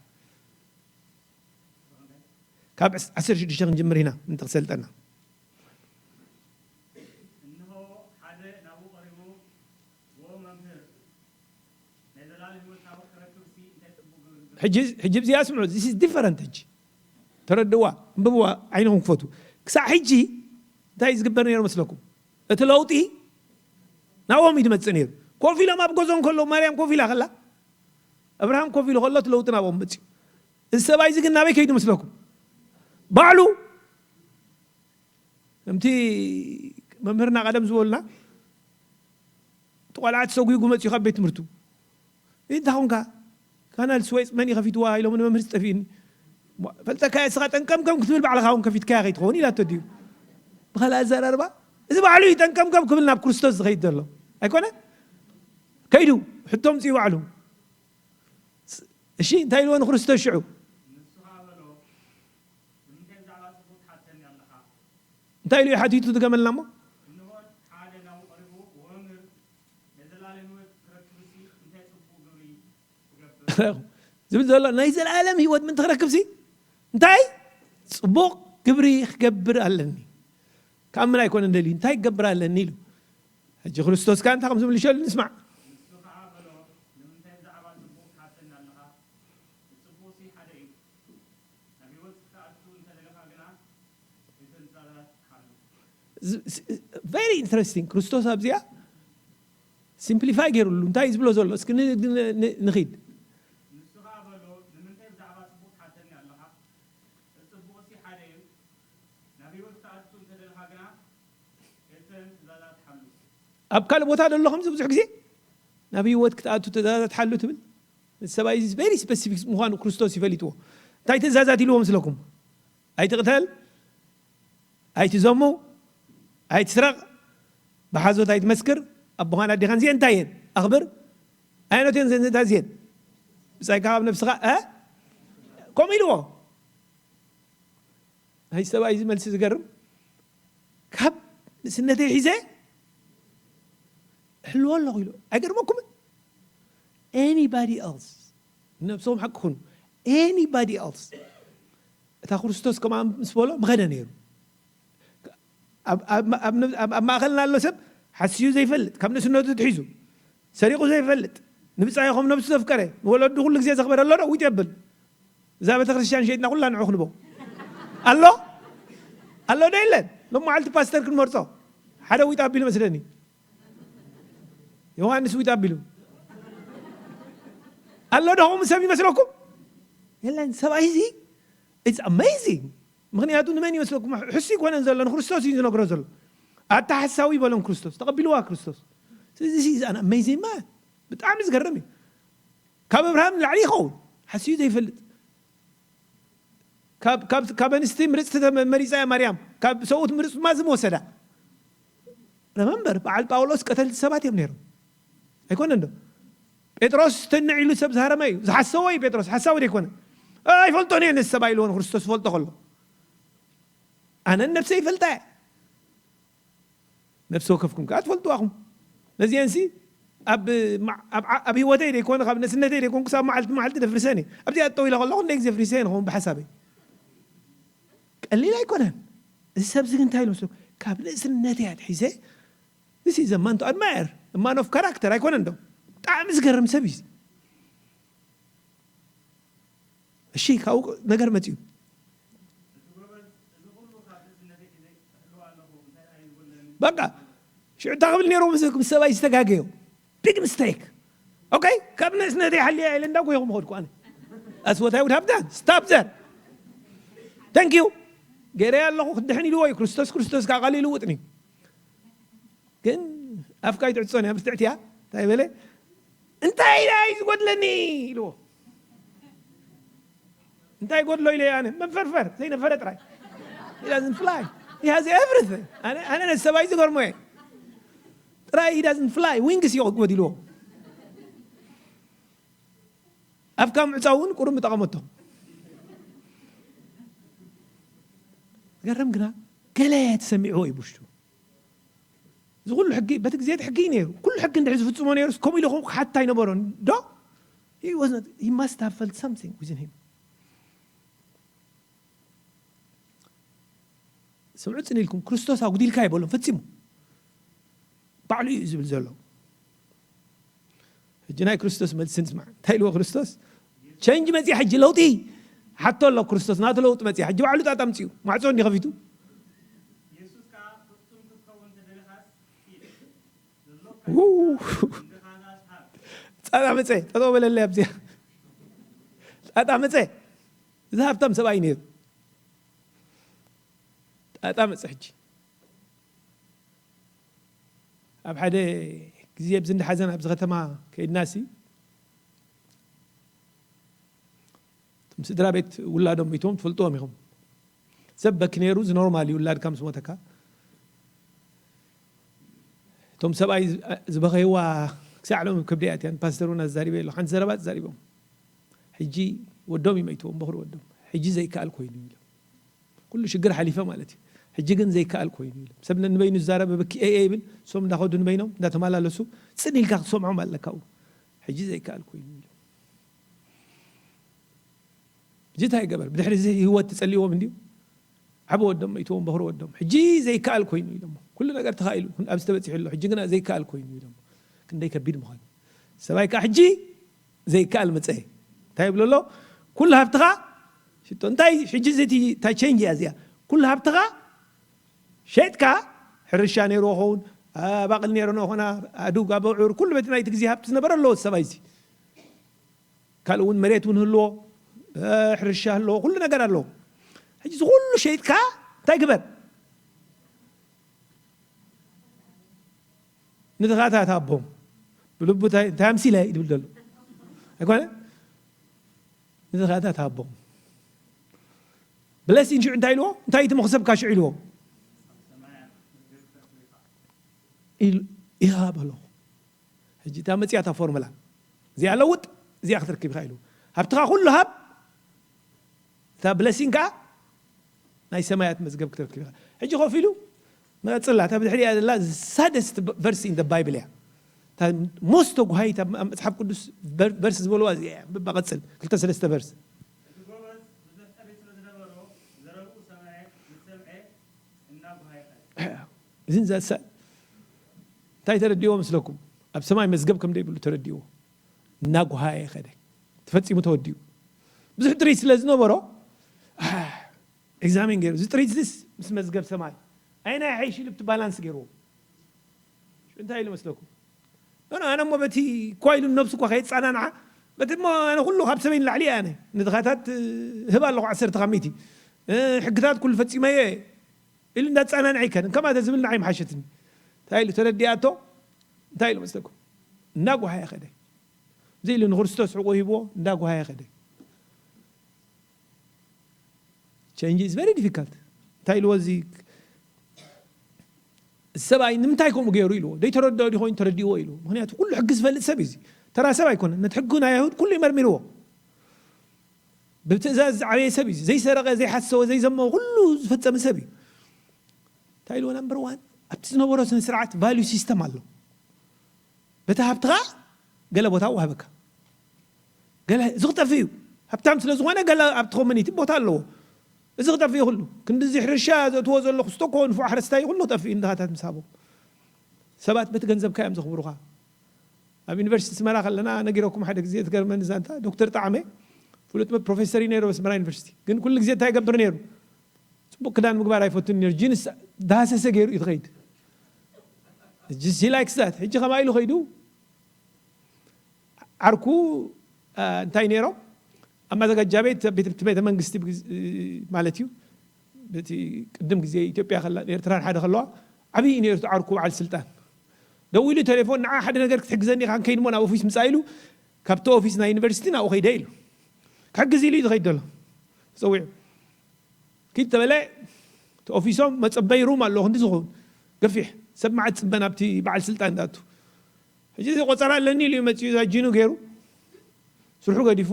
ካብ ዕስ-፣ ዓሰርተ ሽዱሽተ ክንጅምር ኢና፣ እንተ ክሰልጠና። እንሆ ሓደ ናብኡ ቀሪቡ፣ "ዎ መምህር፣ ናይ ዘላለም ህይወት ናብኡ ክረክብሲ እንታይ ጽቡቕ ግብር ይግበር?" ሕጂ፣ ሕጂ እዚኣ ስምዑ፣ this is different ሕጂ። ተረድዋ፣ እንብብዋ፣ ዓይንኹም ክፈቱ። ክሳዕ ሕጂ እንታይ ዝግበር ነይሩ መስለኩም? እቲ ለውጢ ናብኦም እዩ ዝመጽእ ነይሩ። ኮፍ ኢሎም ኣብ ገዝኦም ከለዉ፣ ማርያም ኮፍ ኢላ ከላ፣ ኣብርሃም ኮፍ ኢሉ ከሎ፣ እቲ ለውጢ ናብኦም መጽኡ። እዚ ሰብኣይ እዚ ግን ናበይ ከይዱ መስለኩም? ባዕሉ፣ ከምቲ መምህርና ቀደም ዝበሉና፣ እቲ ቆልዓ ተሰጒጉ መጺኡ ካብ ቤት ትምህርቱ። "እንታይ ኾንካ? ካናል ስዌጽ መን እዩ ከፊትዋ?" ኢሎም ንመምህር ዝጠፊእኒ። "ፈልጠካ እየ፣ እስኻ ጠንቀምቀም ክትብል ባዕልኻ እውን ከፊትካያ ከይትኸውን?" ኢላቶ ድዩ? ብኻልእ ኣዘራርባ፣ እዚ ባዕሉ እዩ ጠንቀምቀም ክብል ናብ ክርስቶስ ዝኸይድ ዘሎ ኣይኮነ። ከይዱ ሕቶ ምፅኡ ባዕሉ። እሺ እንታይ ኢልዎ ንክርስቶስ ሽዑ? እንታይ ኢሉ ሓቲቱ ትገመልና እሞ ዝብል ዘሎ ናይ ዘለኣለም ህይወት ምን ትክረክብ ሲ እንታይ ፅቡቕ ግብሪ ክገብር ኣለኒ። ካብ ምን ኣይኮነ እንደልዩ እንታይ ክገብር ኣለኒ ኢሉ። ሕጂ ክርስቶስ ከ እንታይ ከም ዝምልሸሉ ንስማዕ። Very interesting። ክርስቶስ ኣብዚኣ ሲምፕሊፋይ ገይሩሉ እንታይ ዝብሎ ዘሎ እስኪ ንኺድ። ኣብ ካልእ ቦታ ደሎ ከምዚ ብዙሕ ግዜ ናብ ህይወት ክትኣቱ ትእዛዛት ሓሉ ትብል። ሰብኣይ ቨሪ ስፔሲፊክ ምዃኑ ክርስቶስ ይፈሊጥዎ። እንታይ ትእዛዛት ኢልዎ ምስለኩም? ኣይትቕተል፣ ኣይትዘሙ፣ ኣይትስረቕ፣ ብሓዞት ኣይትመስክር፣ ኣቦኻን ኣዴኻን እዚአን እንታይ እየን? ኣኽብር። ኣይኖት እየን ዘንዘታ እዚአን? ብጻይ ካብ ነብስኻ እ ከምኡ ኢልዎ። ናይ ሰብኣይ እዚ መልሲ ዝገርም። ካብ ንእስነተይ ሒዘ ሕልዎ ኣለኹ ኢሉ ኣይገርመኩምን? Anybody else? ነብሶም ሓቂ ኩኑ። Anybody else? እታ ክርስቶስ ከምኣ ምስ በሎ ምኸደ ነይሩ። ኣብ ማእኸልና ኣሎ ሰብ ሓስዩ ዘይፈልጥ ካብ ንእስነቱ ትሒዙ ሰሪቑ ዘይፈልጥ ንብፃይኹም ነብሱ ዘፍቀረ ንወለዱ ኩሉ ግዜ ዘኽበረ ኣሎ ዶ? ዊጥ የብል። እዛ ቤተክርስትያን ሸይጥና ኩላ ንዑ ክንቦ ኣሎ ኣሎ ዶ የለን? ሎም መዓልቲ ፓስተር ክንመርፆ ሓደ ዊጥ ኣቢሉ መስለኒ። ዮሃንስ ዊጥ ኣቢሉ ኣሎ ዶ? ከምኡ ሰብ ይመስለኩም? የለን። ሰብኣይ እዚ it's amazing። ምክንያቱ ንመን ይመስለኩም? ሕሱ ይኮነን ዘሎ ንክርስቶስ እዩ ዝነግሮ ዘሎ። ኣታ ሓሳዊ ይበሎም ክርስቶስ ተቐቢልዋ ክርስቶስ። ስለዚ እዚ ኣሜዚንግ ማን ብጣዕሚ ዝገርም እዩ። ካብ ኣብርሃም ንላዕሊ ይኸውን ሓስዩ ዘይፈልጥ። ካብ ኣንስቲ ምርፅቲ መሪፃ እያ ማርያም። ካብ ሰብኡት ምርፅ ድማ ዝም ወሰዳ። ረመንበር በዓል ጳውሎስ ቀተልቲ ሰባት እዮም ነይሮም ኣይኮነን ዶ? ጴጥሮስ ትንዕ ኢሉ ሰብ ዝሃረመ እዩ ዝሓሰዎ እዩ። ጴጥሮስ ሓሳዊ ዘይኮነ ኣይፈልጦን እየ ነዚ ሰብኣይ ኢልዎ ንክርስቶስ ዝፈልጦ ከሎ ኣነ ነብሰ ይፈልጣ እየ። ነብሲ ወከፍኩም ከዓ ትፈልጥዋኹም። ነዚአንሲ ኣብ ህይወተይ ዘይኮነ ካብ ነስነተይ ዘይኮን ክሳብ መዓልቲ መዓልቲ ደፍርሰን እየ። ኣብዚኣ ጠው ኢለ ከለኹ እንደ ግዜ ፍሪሰ ንኸውን ብሓሳበይ ቀሊል ኣይኮነን። እዚ ሰብዚ ግን እንታይ ኢሉ መስለኩም? ካብ ንእስነተይ ኣትሒዘ this is a man to admire, a man of character ኣይኮነን ዶ? ብጣዕሚ ዝገርም ሰብ እዩ። እሺ ካብኡ ነገር መፅኡ። በቃ ሽዑ እንታይ ክብል ነይሩ ምስ ሰብኣይ ዝተጋገዮ? ቢግ ሚስቴክ። ኦኬ ካብ ንእስነተይ ሓልያ ኢለ እንዳ ጎይኹም ኸድኩ ኣነ። That's what I would have done. Stop there. Thank you ገይረ ኣለኹ ክድሕን ኢልዎ እዩ። ክርስቶስ ክርስቶስ ካብ ቃል ይልውጥን እዩ። ግን ኣፍካ ይትዕጾን እያ ብርትዕቲ እያ። እንታይ በለ እንታይ ዳ እዩ ዝጎድለኒ ኢልዎ። እንታይ ጎድሎ ኢለ ኣነ መንፈርፈር ዘይነፈረ ጥራይ። He doesn't fly. He has everything. ኣነ ኣነ ነዚ ሰብኣይ ዝገርሞ እየ። ጥራይ he doesn't fly wings እዩ ጎዲልዎ። ኣፍካ ምዕጻው እውን ቁሩብ ምጠቐመቶ። ገርም ግና ገለ ተሰሚዕዎ እዩ ብውሽጡ። እዚ ኩሉ ሕጊ በቲ ግዜ እቲ ሕጊ እዩ ነይሩ። ኩሉ ሕጊ እንድሕር ዝፍጽሞ ነይሩ ከምኡ ኢሉ ክሓታ ኣይነበሮን ዶ? He was not, he must have felt something within him. ስምዑ ጽን ኢልኩም ክርስቶስ ኣጉዲልካ ኣይበሎም ፈጺሙ። ባዕሉ እዩ ዝብል ዘሎ። ሕጂ ናይ ክርስቶስ መልሲ ንስማዕ። እንታይ ኢልዎ ክርስቶስ? ቸንጅ መፅያ ሕጂ ለውጢ ሓቶ ኣሎ ክርስቶስ ናቱ ለውጢ መፅያ ሕጂ ባዕሉ ጣጣ ምፅኡ ማዕፆ እንዲ ከፊቱ ጣጣ መፀ ጠጠው በለለይ ኣብዚኣ ጣጣ መፀ። እዚ ሃብታም ሰብኣይ ነይሩ። ጣጣ መፀ ሕጂ ኣብ ሓደ ግዜ ኣብዚ እንዳ ሓዘን ኣብዚ ከተማ ከይድና ሲ እቶም ስድራ ቤት ውላዶም ሚቶም ትፈልጥዎም ኢኹም። ሰብ በኪ ነይሩ እዚ ኖርማል እዩ ውላድካ ምስ ሞተካ። እቶም ሰብኣይ ዝበኸይዋ ክሳዕ ሎም ከብደይ ኣትያን ፓስተር እውን ኣዛሪበ ኣሎ ሓንቲ ዘረባ ተዛሪቦም። ሕጂ ወዶም ይመይትዎም በኽሪ ወዶም ሕጂ ዘይከኣል ኮይኑ ኢሎም። ኩሉ ሽግር ሓሊፈ ማለት እዩ። ሕጂ ግን ዘይከኣል ኮይኑ ኢሎም። ሰብ ንበይኑ ዝዛረበ ብኪ ኤ ይብል። ሶም እንዳኸዱ ንበይኖም እንዳተመላለሱ ጽን ኢልካ ክትሰምዖም ኣለካ። ሕጂ ዘይከኣል ኮይኑ ኢሎም። ሕጂ እንታይ ይገበር? ብድሕሪ እዚ ህይወት ተጸልዎም እንዲዩ። ዓቢ ወዶም መይትዎም በኽሪ ወዶም ሕጂ ዘይከኣል ኮይኑ ኢሎሞ። ኩሉ ነገር ተኻኢሉ ኣብዚ ተበጺሑ ኣሎ። ሕጂ ግና ዘይከኣል ኮይኑ ኢሎሞ። ክንደይ ከቢድ ምዃኑ። ሰብኣይ ከዓ ሕጂ ዘይከኣል መጸ። እንታይ ይብሎ ኣሎ? ኩሉ ሃብትኻ ሽጦ። እንታይ ሕጂ እዚ እቲ እታ ቸንጅ እያ እዚኣ። ኩሉ ሃብትኻ ሸጥካ ሕርሻ ነይርዎ ኸውን፣ ኣባቕል ነይረን ኾና፣ ኣዱግ፣ ኣበዑር፣ ኩሉ በቲ ናይቲ ግዜ ሃብቲ ዝነበረ ኣለዎ ሰብኣይ እዚ። ካልእ እውን መሬት እውን ህልዎ፣ ሕርሻ ህልዎ፣ ኩሉ ነገር ኣለዎ። ሕጂ እዚ ኩሉ ሸይጥካ እንታይ ግበር? ንድኻታት ሃቦም። ብልቡ እንታይ ኣምሲለ እዩ ዝብል ዘሎ ኣይኮነ? ንድኻታት ሃቦም። ብለሲን ሽዑ እንታይ ኢልዎ? እንታይ እቲ መኽሰብካ ሽዑ ኢልዎ? ኢሉ ኢሃ በሎ። ሕጂ እታ መፅያ እታ ፎርሙላ እዚኣ ለውጥ እዚኣ ክትረክብ ኢኻ ኢሉ። ሃብትኻ ኩሉ ሃብ እታ ብለሲን ከዓ ናይ ሰማያት መዝገብ ክትረክብ ኢኻ። ሕጂ ኮፍ ኢሉ መቐፅላ እታ ብድሕሪኣ ዘላ ሳደስት ቨርስ ኢን ባይብል እያ። እታ ሞስት ተጓሃይት ኣብ መፅሓፍ ቅዱስ ቨርስ ዝበልዋ እዚኣ እያ። ብባ ቀፅል ክልተ ሰለስተ ቨርስ። እዚ እንታይ ተረዲዎ መስለኩም? ኣብ ሰማይ መዝገብ ከም ደይብሉ ተረዲዎ። እናጓሃየ ኸደ። ተፈጺሙ ተወዲኡ። ብዙሕ ጥሪት ስለ ዝነበሮ፣ ኤግዛሚን ገይሩ። እዚ ጥሪት ዝስ ምስ መዝገብ ሰማይ ኣይናይ ሓይሽ ኢሉ ብቲ ባላንስ ገይርዎ። እንታይ ኢሉ መስለኩም? ኣነ ኣነ እሞ በቲ እኳ ኢሉ ነብሱ እኳ ከየጸናንዓ፣ በቲ እሞ ኣነ ኩሉ ካብ ሰበይ ንላዕሊ እየ ኣነ። ንድኻታት ህብ ኣለኹ ዓሰርተ ካብ ሚእቲ። ሕግታት ኩሉ ፈጺመዮ እየ። ኢሉ እንዳጸናንዐ ይከን። ከማተ ዝብል ንዓይ ምሓሸትኒ። እንታይ ኢሉ ተረዲኣቶ? እንታይ ኢሉ መስለኩም? እናጓሃየ ኸደ። እዚ ኢሉ ንክርስቶስ ሕቆ ሂብዎ፣ እንዳጓሃየ ኸደ። Change is very difficult። እንታይ ኢልዎ እዚ ሰብኣይ ንምንታይ ከምኡ ገይሩ ኢልዎ? ዘይተረድኦ ዲ ኮይኑ ተረዲእዎ ኢልዎ። ምክንያቱ ኩሉ ሕጊ ዝፈልጥ ሰብ እዩ እዚ። ተራ ሰብ ኣይኮነን። ነቲ ሕጊ ናይ ኣይሁድ ኩሉ ይመርሚርዎ። ብትእዛዝ ዝዓበየ ሰብ እዩ። ዘይሰረቐ፣ ዘይሓሰወ፣ ዘይዘመወ ኩሉ ዝፈጸመ ሰብ እዩ። እንታይ ኢልዎ? ናምበር ዋን ኣብቲ ዝነበሮ ስነ ስርዓት ቫልዩ ሲስተም ኣሎ። በቲ ሃብትኻ ገለ ቦታ ወሃበካ። ገለ እዚ ክጠፍእ እዩ። ሃብታም ስለ ዝኾነ ገለ ኣብቲ ኮሚኒቲ ቦታ ኣለዎ። እዚ ክጠፍእ እዩ ኩሉ። ክንዲ እዚ ሕርሻ ዘእትዎ ዘለኹ ስቶኮ ንፉዕ ሓረስታይ ኩሉ ክጠፍእ እዩ ንድኻታት ምስ ሃቦ። ሰባት በቲ ገንዘብካ እዮም ዘኽብሩኻ። ኣብ ዩኒቨርሲቲ ኣስመራ ከለና ነጊረኩም ሓደ ግዜ ትገርመኒ ዛንታ ዶክተር ጣዕመ ፍሉጥ ፕሮፌሰር እዩ ነይሩ ኣስመራ ዩኒቨርሲቲ። ግን ኩሉ ግዜ እንታይ ይገብር ነይሩ? ጽቡቕ ክዳን ምግባር ኣይፈቱን ነይሩ። ጂንስ ዳህሰሰ ገይሩ እዩ ትኸይድ። ጂንስ ላይክስ ዛት። ሕጂ ከማ ኢሉ ኸይዱ ዓርኩ እንታይ ነይሮም ኣብ ማዘጋጃ ቤት ቤት ቤተ መንግስቲ ማለት እዩ። በቲ ቅድም ግዜ ኢትዮጵያ ከላ ኤርትራን ሓደ ከለዋ ዓብዪ ነይሩ ዓርኩ በዓል ስልጣን። ደዊሉ ቴሌፎን ንዓ ሓደ ነገር ክትሕግዘኒ ኢኻ ከይድ ሞ ናብ ኦፊስ ምጻእ ኢሉ ካብቲ ኦፊስ ናይ ዩኒቨርሲቲ ናብኡ ከይደ ኢሉ ክሕግዝ ኢሉ እዩ ዝኸይድ ዘሎ። ተጸዊዑ ኪድ ተበለ ተኦፊሶም መጸበይ ሩም ኣለዎ ክንዲ ዝኸውን ገፊሕ ሰብ መዓት ጽበ ናብቲ በዓል ስልጣን ዳቱ። ሕጂ እዚ ቆጸራ ኣለኒ ኢሉ እዩ መጺኡ እዛ ጂኑ ገይሩ ስርሑ ገዲፉ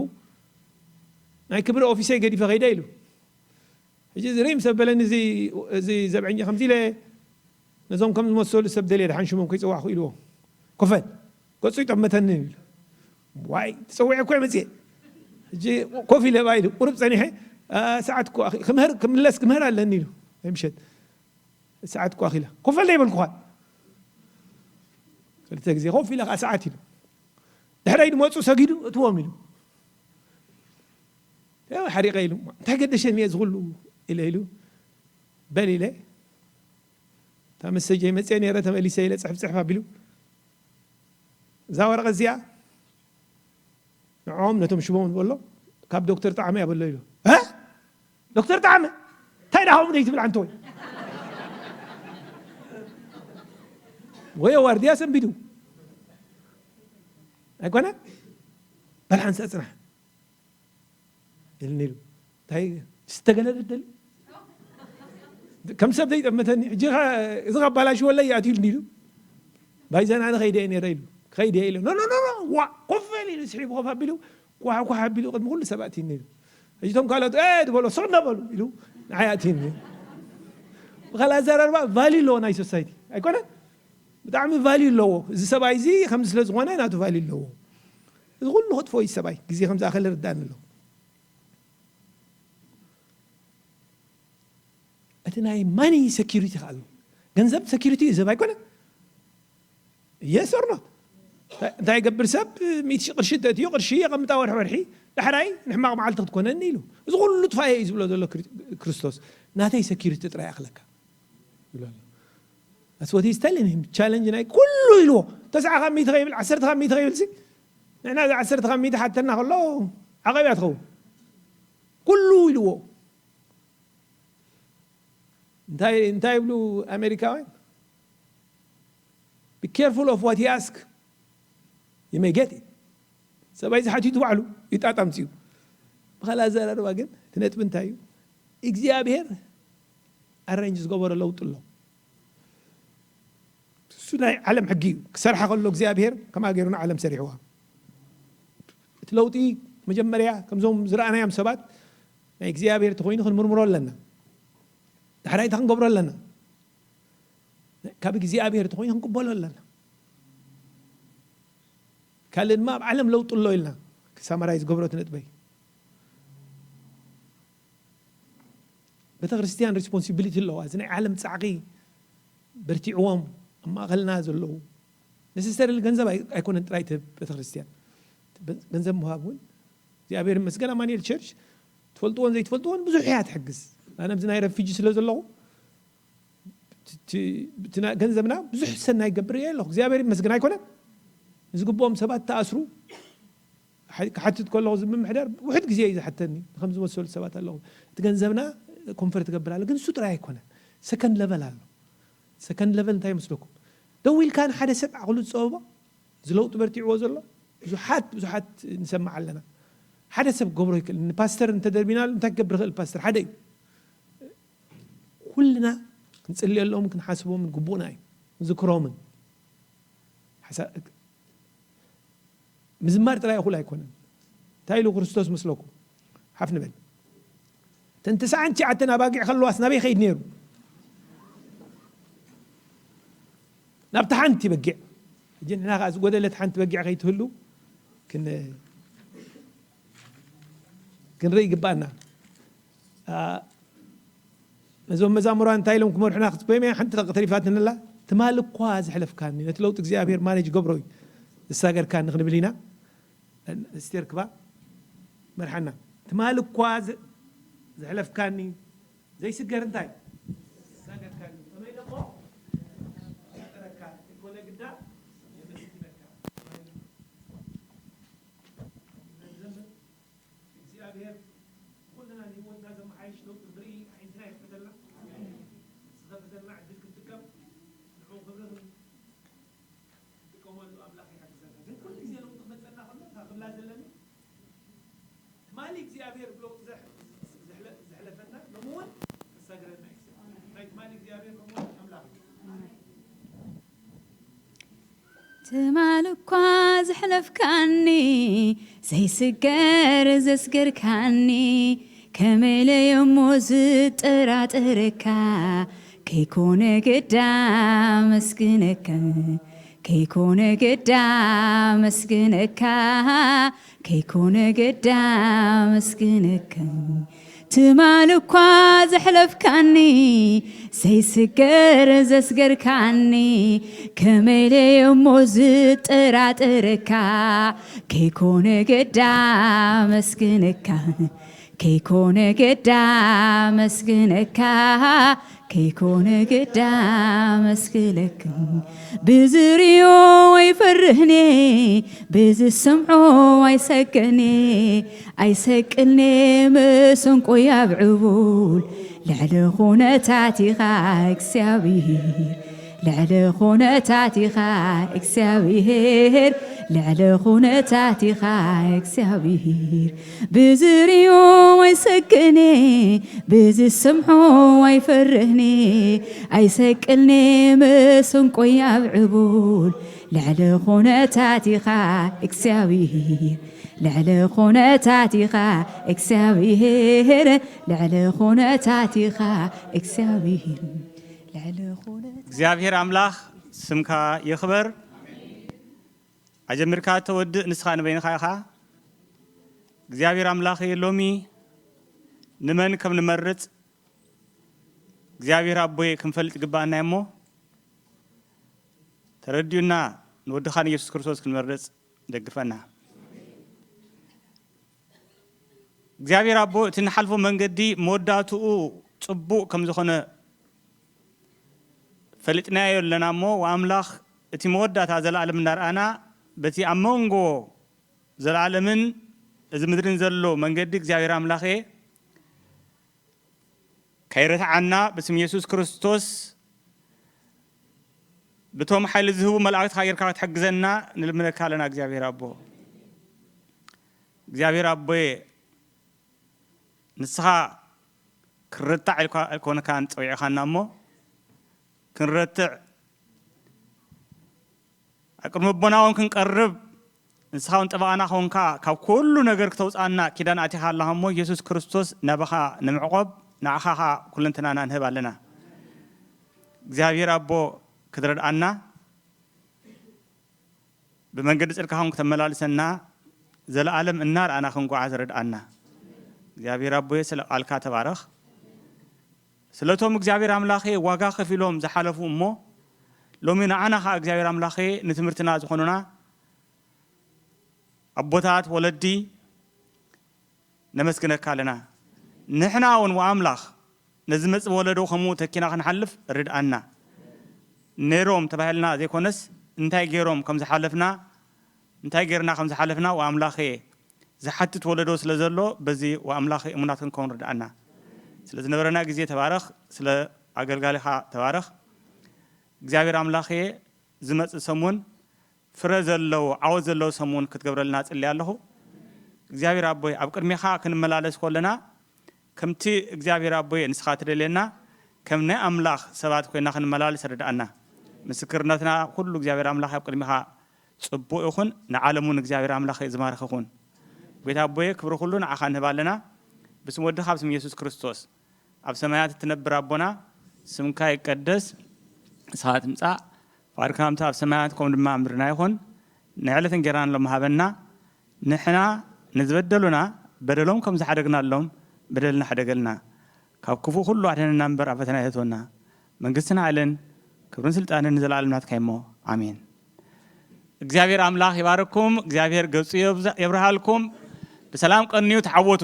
ናይ ክብሪ ኦፊሰይ ገዲፈ ከይደ ኢሉ። ሕጂ እዚ ርኢም ሰብ በለኒ እዚ ዘብዐኛ ከምዚ ኢለ ነዞም ከም ዝመሰሉ ሰብ ደልየ ደሓን ሽሞም ከይፀዋዕኹ ኢልዎ። ኮፈል ገጹ ይጠመተኒ ኢሉ። ዋይ ተፀዊዐ እኮ መፅየ። ሕጂ ኮፍ ኢለ ባ ኢሉ ቁሩብ ፀኒሐ ሰዓት እኮ ክምህር ክምለስ ክምህር ኣለኒ ኢሉ። ምሸት ሰዓት እኮ ኣኺላ ኮፈል ዘይበልኩኻ ክልተ ግዜ ኮፍ ኢለ ከዓ ሰዓት ኢሉ ድሕረይ ድመፁ ሰጊዱ እትዎም ኢሉ። ሓሪቀ ኢሉ እንታይ ገደሸኒ እየ ዝኩሉ ኢለ ኢሉ በል ኢለ እታ መሰጀይ መፅአ ነረ ተመሊሰ ኢለ ፅሕፍ ፅሕፍ ኣቢሉ እዛ ወረቀት እዚኣ ንዕኦም ነቶም ሽሞም ዝበሎ ካብ ዶክተር ጣዕመ እያ በሎ ኢሉ። እ? ዶክተር ጣዕመ እንታይ ዳኸም ደይ ትብል ዓንተ ወይ ወዮ ዋርድያ ሰንቢዱ ኣይኮነ በልሓንሳ ፅናሕ ኢልኒ ኢሉ እንታይ ዝተገለለ ደሊ ከም ሰብ ዘይጠመተኒ ሕጂ እዚ ካብ ባላሽወለይ ይኣትዩ ኢልኒ ኢሉ ባይዘን ኣነ ከይደ እየ ነይረ ኢሉ። ከይደ እየ ኢሉ። ኖ፣ ኖ፣ ኖ፣ ኖ፣ ዋ፣ ኮፍ በል ኢሉ ስሒቡ ኮፍ ኣቢሉ፣ ኳሕ፣ ኳሕ ኣቢሉ ቅድሚ ኩሉ ሰብ ኣእትዩኒ ኢሉ። ሕጂ እቶም ካልኦት፣ "ኤ፣ ትበሎ፣ ስቕ እንዳበሉ" ኢሉ ንዓይ ኣእትዩኒ። ብኻልእ ኣዘራርባ ቫልዩ ኣለዎ ናይ ሶሳይቲ። ኣይኮነን? ብጣዕሚ ቫልዩ ኣለዎ። እዚ ሰብኣይ እዚ ከምዚ ስለ ዝኾነ ናቱ ቫልዩ ኣለዎ። እዚ ኩሉ ከጥፍኦ እዩ ሰብኣይ። ግዜ ከም ዝኣኸለ ርዳእኒ ኣሎ። እቲ ናይ ማኒ ሰኪሪቲ ከኣ ኣሎ። ገንዘብ ሰኪሪቲ እዩ፣ ሰብ ኣይኮነን? የስ ኦር ኖት? እንታይ ይገብር ሰብ? ሚእቲ ሺህ ቅርሺ እንተእትዮ፣ ቅርሺ የቐምጣ ወርሒ ወርሒ፣ ዳሕራይ ንሕማቕ መዓልቲ ክትኮነኒ ኢሉ። እዚ ኩሉ ጥፋኤ እዩ ዝብሎ ዘሎ ክሪ-፣ ክርስቶስ። ናተይ ሰኪሪቲ ጥራይ ኣኽለካ ይብሎ ኣሎ። That's what he's telling him. ቻለንጅ ናይ ኩሉ ኢልዎ። ተስዓ ካብ ሚእቲ ከይብል፣ ዓሰርተ ካብ ሚእቲ ከይብል ሲ፣ ንሕና እዚ ዓሰርተ ካብ ሚእቲ ሓተና ከሎ ዓቐብ እያ ትኸውን። ኩሉ ኢልዎ። እንታይ፣ እንታይ ይብሉ ኣሜሪካውያን? "Be careful of what you ask. You may get it." ሰብኣይ ዝሓቲቱ ባዕሉ ይጣጣም ጽዩ። ብኻልእ ኣዘራርባ ግን እቲ ነጥቢ እንታይ እዩ? እግዚኣብሔር ኣሬንጅ ዝገበሮ ለውጢ ኣሎ። እሱ ናይ ዓለም ሕጊ እዩ። ክሰርሓ ከሎ እግዚኣብሔር ከማ ገይሩ ንዓለም ሰሪሕዋ። እቲ ለውጢ መጀመርያ ከምዞም ዝረኣናዮም ሰባት ናይ እግዚኣብሔር ተኾይኑ ክንምርምሮ ኣለና። ዳሕራይ እንታይ ክንገብሮ ኣለና? ካብ እግዚኣብሔር ተኾይኑ ክንቅበሎ ኣለና። ካልእ ድማ ኣብ ዓለም ለውጢ ኣሎ ኢልና ክሳመራይ ዝገብሮ እቲ ነጥበይ። ቤተ ክርስቲያን ሪስፖንሲቢሊቲ ኣለዋ። እዚ ናይ ዓለም ጻዕቒ በርቲዕዎም ኣብ ማእኸልና ዘለዉ ነሰሰርሊ ገንዘብ ኣይ-፣ ኣይኮነን ጥራይ እቲ ቤተ ክርስቲያን። ገንዘብ ምሃብ እውን እግዚኣብሔር ይመስገን ኣማኑኤል ቸርች ትፈልጥዎን ዘይትፈልጥዎን ብዙሕ እያ ትሕግዝ። ኣነ ኣብዚ ናይ ረፊጂ ስለ ዘለኹ እቲ፣ እቲ፣ እቲ ና-፣ ገንዘብና ብዙሕ ሰናይ ይገብር እየ ኣለኹ። እግዚኣብሔር ይመስገን ኣይኮነን? ንዝግብኦም ሰባት ተኣስሩ። ሓ-፣ ክሓትት ከለኹ እዚ ምምሕዳር ውሕድ ግዜ እዩ ዝሓተኒ። ንከም ዝመሰሉ ሰባት ኣለኹ። እቲ ገንዘብና ኮንፈርት ትገብር ኣሎ። ግን እሱ ጥራይ ኣይኮነን። ሰከንድ ለቨል ኣሎ። ሰከንድ ለቨል እንታይ ይመስለኩም? ደው ኢልካ ንሓደ ሰብ ዓቕሉ ዝጸበቦ፣ እዚ ለውጢ በርቲዕዎ ዘሎ፣ ብዙሓት፣ ብዙሓት ንሰምዕ ኣለና። ሓደ ሰብ ክገብሮ ይክእል። ንፓስተር እንተደርቢናሉ እንታይ ክገብር ይኽእል ፓስተር? ሓደ እዩ። ኩልና ክንጽልየሎም፣ ክንሓስቦምን ግቡእና እዩ። ንዝክሮምን። ሓሳ-፣ ምዝማር ጥራይ እኹል ኣይኮነን። እንታይ ኢሉ ክርስቶስ መስለኩም? ሓፍ ንበል። እተን ተስዓን ትሽዓተን ኣባጊዕ ከለዋስ ናበይ ከይድ ነይሩ? ናብታ ሓንቲ በጊዕ። ሕጂ ንሕና ከኣ ዝጎደለት ሓንቲ በጊዕ ከይትህሉ ክን-፣ ክንርኢ ይግባኣና። ኣ፣ ነዞም መዛሙራን እንታይ ኢሎም ክመርሑና ክትበይመ ሓንቲ ተሪፋትንላ፣ ትማል እኳ ዘሕለፍካኒ፣ ነቲ ለውጢ እግዚኣብሔር ማኔጅ ገብሮ እዩ ዝሳገርካኒ ክንብል ኢና። እስቴር ክባ መርሓና። ትማል እኳ ዘ-፣ ዘሕለፍካኒ፣ ዘይስገር እንታይ? ዝሳገርካኒ። ከመይ ደሞ? ዘጠረካ፣ ዘይኮነ ግዳ የመስግነካ። እግዚኣብሔር ኩልና ንህይወትና ዘመሓይሽ ለውጢ ንርኢ ኣዒንትና ይኽፈተልና። ዝኸፈተልና ዕድል ክንጥቀም ንዕኡ ክብሪ ክንጥቀመሉ ኣምላኽ ይሓግዘና። ግን ኩሉ ግዜ ለውጢ ክመፀና ከሎ እታ ክብላ ዘለኒ ትማሊ እግዚኣብሔር ብለውጢ ዘሕ-፣ ዘሕለ-፣ ዘሕለፈና ሎሚ እውን ከሳግረና እዩ። ናይ ትማሊ እግዚኣብሔር ሎሚ እውን ኣምላኽ እዩ። ትማል እኳ ዘሕለፍካኒ፣ ዘይስገር ዘስገርካኒ፣ ከመይ ኢለ እሞ ዝጠራጠረካ፣ ከይኮነ ግዳ መስግነካ፣ ከይኮነ ግዳ መስግነካ፣ ከይኮነ ግዳ መስግነካ። ትማል እኳ ዘሕለፍካኒ፣ ዘይስገር ዘስገርካኒ፣ ከመይ ኢለ እሞ ዝጠራጠረካ፣ ከይኮነ ግዳ መስግነካ፣ ከይኮነ ግዳ መስግነካ፣ ከይኮነ ግዳ መስግነካ። ብዝርእዮ ኣይፈርህኔ፣ ብዝሰምዖ ኣይሰገኔ፣ ኣይሰቅልኔ መሰንቆይ ኣብ ዕቡል፣ ልዕሊ ኩነታት ኢኻ እግዚኣብሔር። ልዕሊ ኩነታቲኻ እግዚኣብሔር፣ ልዕሊ ኩነታቲኻ እግዚኣብሔር። ብዝሪኦ ኣይሰክኔ፣ ብዝሰምዖ ኣይፈርህኔ፣ ኣይሰቅልኔ መሰንቆይ ኣብ ዕቡል። ልዕሊ ኩነታቲኻ እግዚኣብሔር፣ ልዕሊ ኩነታቲኻ እግዚኣብሔር፣ ልዕሊ ኩነታቲኻ እግዚኣብሔር። እግዚኣብሔር ኣምላኽ ስምካ ይኽበር። ኣጀሚርካ ተወድእ ንስኻ ንበይንኻ ኢኻ። እግዚኣብሔር ኣምላኽ ሎሚ ንመን ከም ንመርጽ እግዚኣብሔር ኣቦይ ክንፈልጥ ግባኣና እሞ ተረዲኡና ንወድኻ ንኢየሱስ ክርስቶስ ክንመርጽ ደግፈና። እግዚኣብሔር ኣቦ እቲ ንሓልፎ መንገዲ መወዳእትኡ ጽቡቕ ከም ዝኾነ ፈሊጥናዮ ኣለና እሞ ወኣምላኽ እቲ መወዳእታ ዘለኣለም እናርኣና በቲ ኣብ መንጎ ዘለኣለምን እዚ ምድርን ዘሎ መንገዲ እግዚኣብሔር ኣምላኸ ከይረትዓና ብስም የሱስ ክርስቶስ ብቶም ሓይሊ ዝህቡ መላእክትካ ጌርካ ክትሕግዘና ንልምነካ ኣለና እግዚኣብሔር ኣቦ። እግዚኣብሔር ኣቦየ ንስኻ ክረታዕ ኣይኮንካን ጸዊዕኻና እሞ ክንረትዕ ኣብ ቅድሚ ኣቦና እውን ክንቀርብ ንስኻ እውን ጠበቓና ኾንካ ካብ ኩሉ ነገር ክተውፅኣና ኪዳን ኣቲኻ ኣለኻ እሞ የሱስ ክርስቶስ ናባኻ ንምዕቆብ ንዓኻ ኸዓ ኩለንትናና ንህብ ኣለና። እግዚኣብሔር ኣቦ ክትረድኣና ብመንገዲ ጽድቅኻ እውን ክተመላልሰና ዘለኣለም እናረኣና ክንጓዓዝ ርድኣና። እግዚኣብሔር ኣቦየ ስለ ቃልካ ተባረኽ። ስለቶም እግዚኣብሔር ኣምላኸ ዋጋ ከፊሎም ዝሓለፉ እሞ ሎሚ ንዓና ኸዓ እግዚኣብሔር ኣምላኸ ንትምህርትና ዝኾኑና ኣቦታት ወለዲ ነመስግነካ ኣለና። ንሕና እውን ወኣምላኽ ነዚ መጽእ ወለዶ ከምኡ ተኪና ክንሓልፍ ርድኣና። ነይሮም ተባሂልና ዘይኮነስ እንታይ ገይሮም ከም ዝሓለፍና እንታይ ገይርና ከም ዝሓለፍና ወኣምላኸ ዝሓትት ወለዶ ስለ ዘሎ በዚ ወኣምላኸ እሙናት ክንከውን ርድኣና። ስለ ዝነበረና ግዜ ተባረኽ፣ ስለ ኣገልጋሊኻ ተባረኽ። እግዚኣብሔር ኣምላኸ ዝመጽእ ሰሙን ፍረ ዘለዎ ዓወት ዘለዎ ሰሙን ክትገብረልና ጽልየ ኣለኹ። እግዚኣብሔር ኣቦይ ኣብ ቅድሜኻ ክንመላለስ ከለና ከምቲ እግዚኣብሔር ኣቦይ ንስኻ ትደልየና ከም ናይ ኣምላኽ ሰባት ኮይና ክንመላለስ ርድኣና። ምስክርነትና ኩሉ እግዚኣብሔር ኣምላኽ ኣብ ቅድሜኻ ጽቡቕ ይኹን። ንዓለም እውን እግዚኣብሔር ኣምላኽ ዝማርኽ ይኹን። ጎይታ ኣቦየ ክብሪ ኩሉ ንዓኻ ንህብ ኣለና ብስም ወድኻ ብስም የሱስ ክርስቶስ። ኣብ ሰማያት እትነብር ኣቦና ስምካ ይቀደስ፣ ንስኻ ትምጻእ፣ ፍቓድካ ከምቲ ኣብ ሰማያት ከምኡ ድማ ኣብ ምድርና ይኹን። ንዕለት እንጌራና ሎም ሃበና፣ ንሕና ንዝበደሉና በደሎም ከም ዝሓደግናሎም በደልና ሕደገልና፣ ካብ ክፉእ ኩሉ ኣድሕነና እምበር ኣብ ፈተና ኣይተእትወና። መንግስትን ሓይልን ክብርን ስልጣንን ንዘለኣለም ናትካ እሞ ኣሜን። እግዚኣብሔር ኣምላኽ ይባርኩም። እግዚኣብሔር ገጹ የብርሃልኩም። ብሰላም ቀንዩ ተዓወቱ።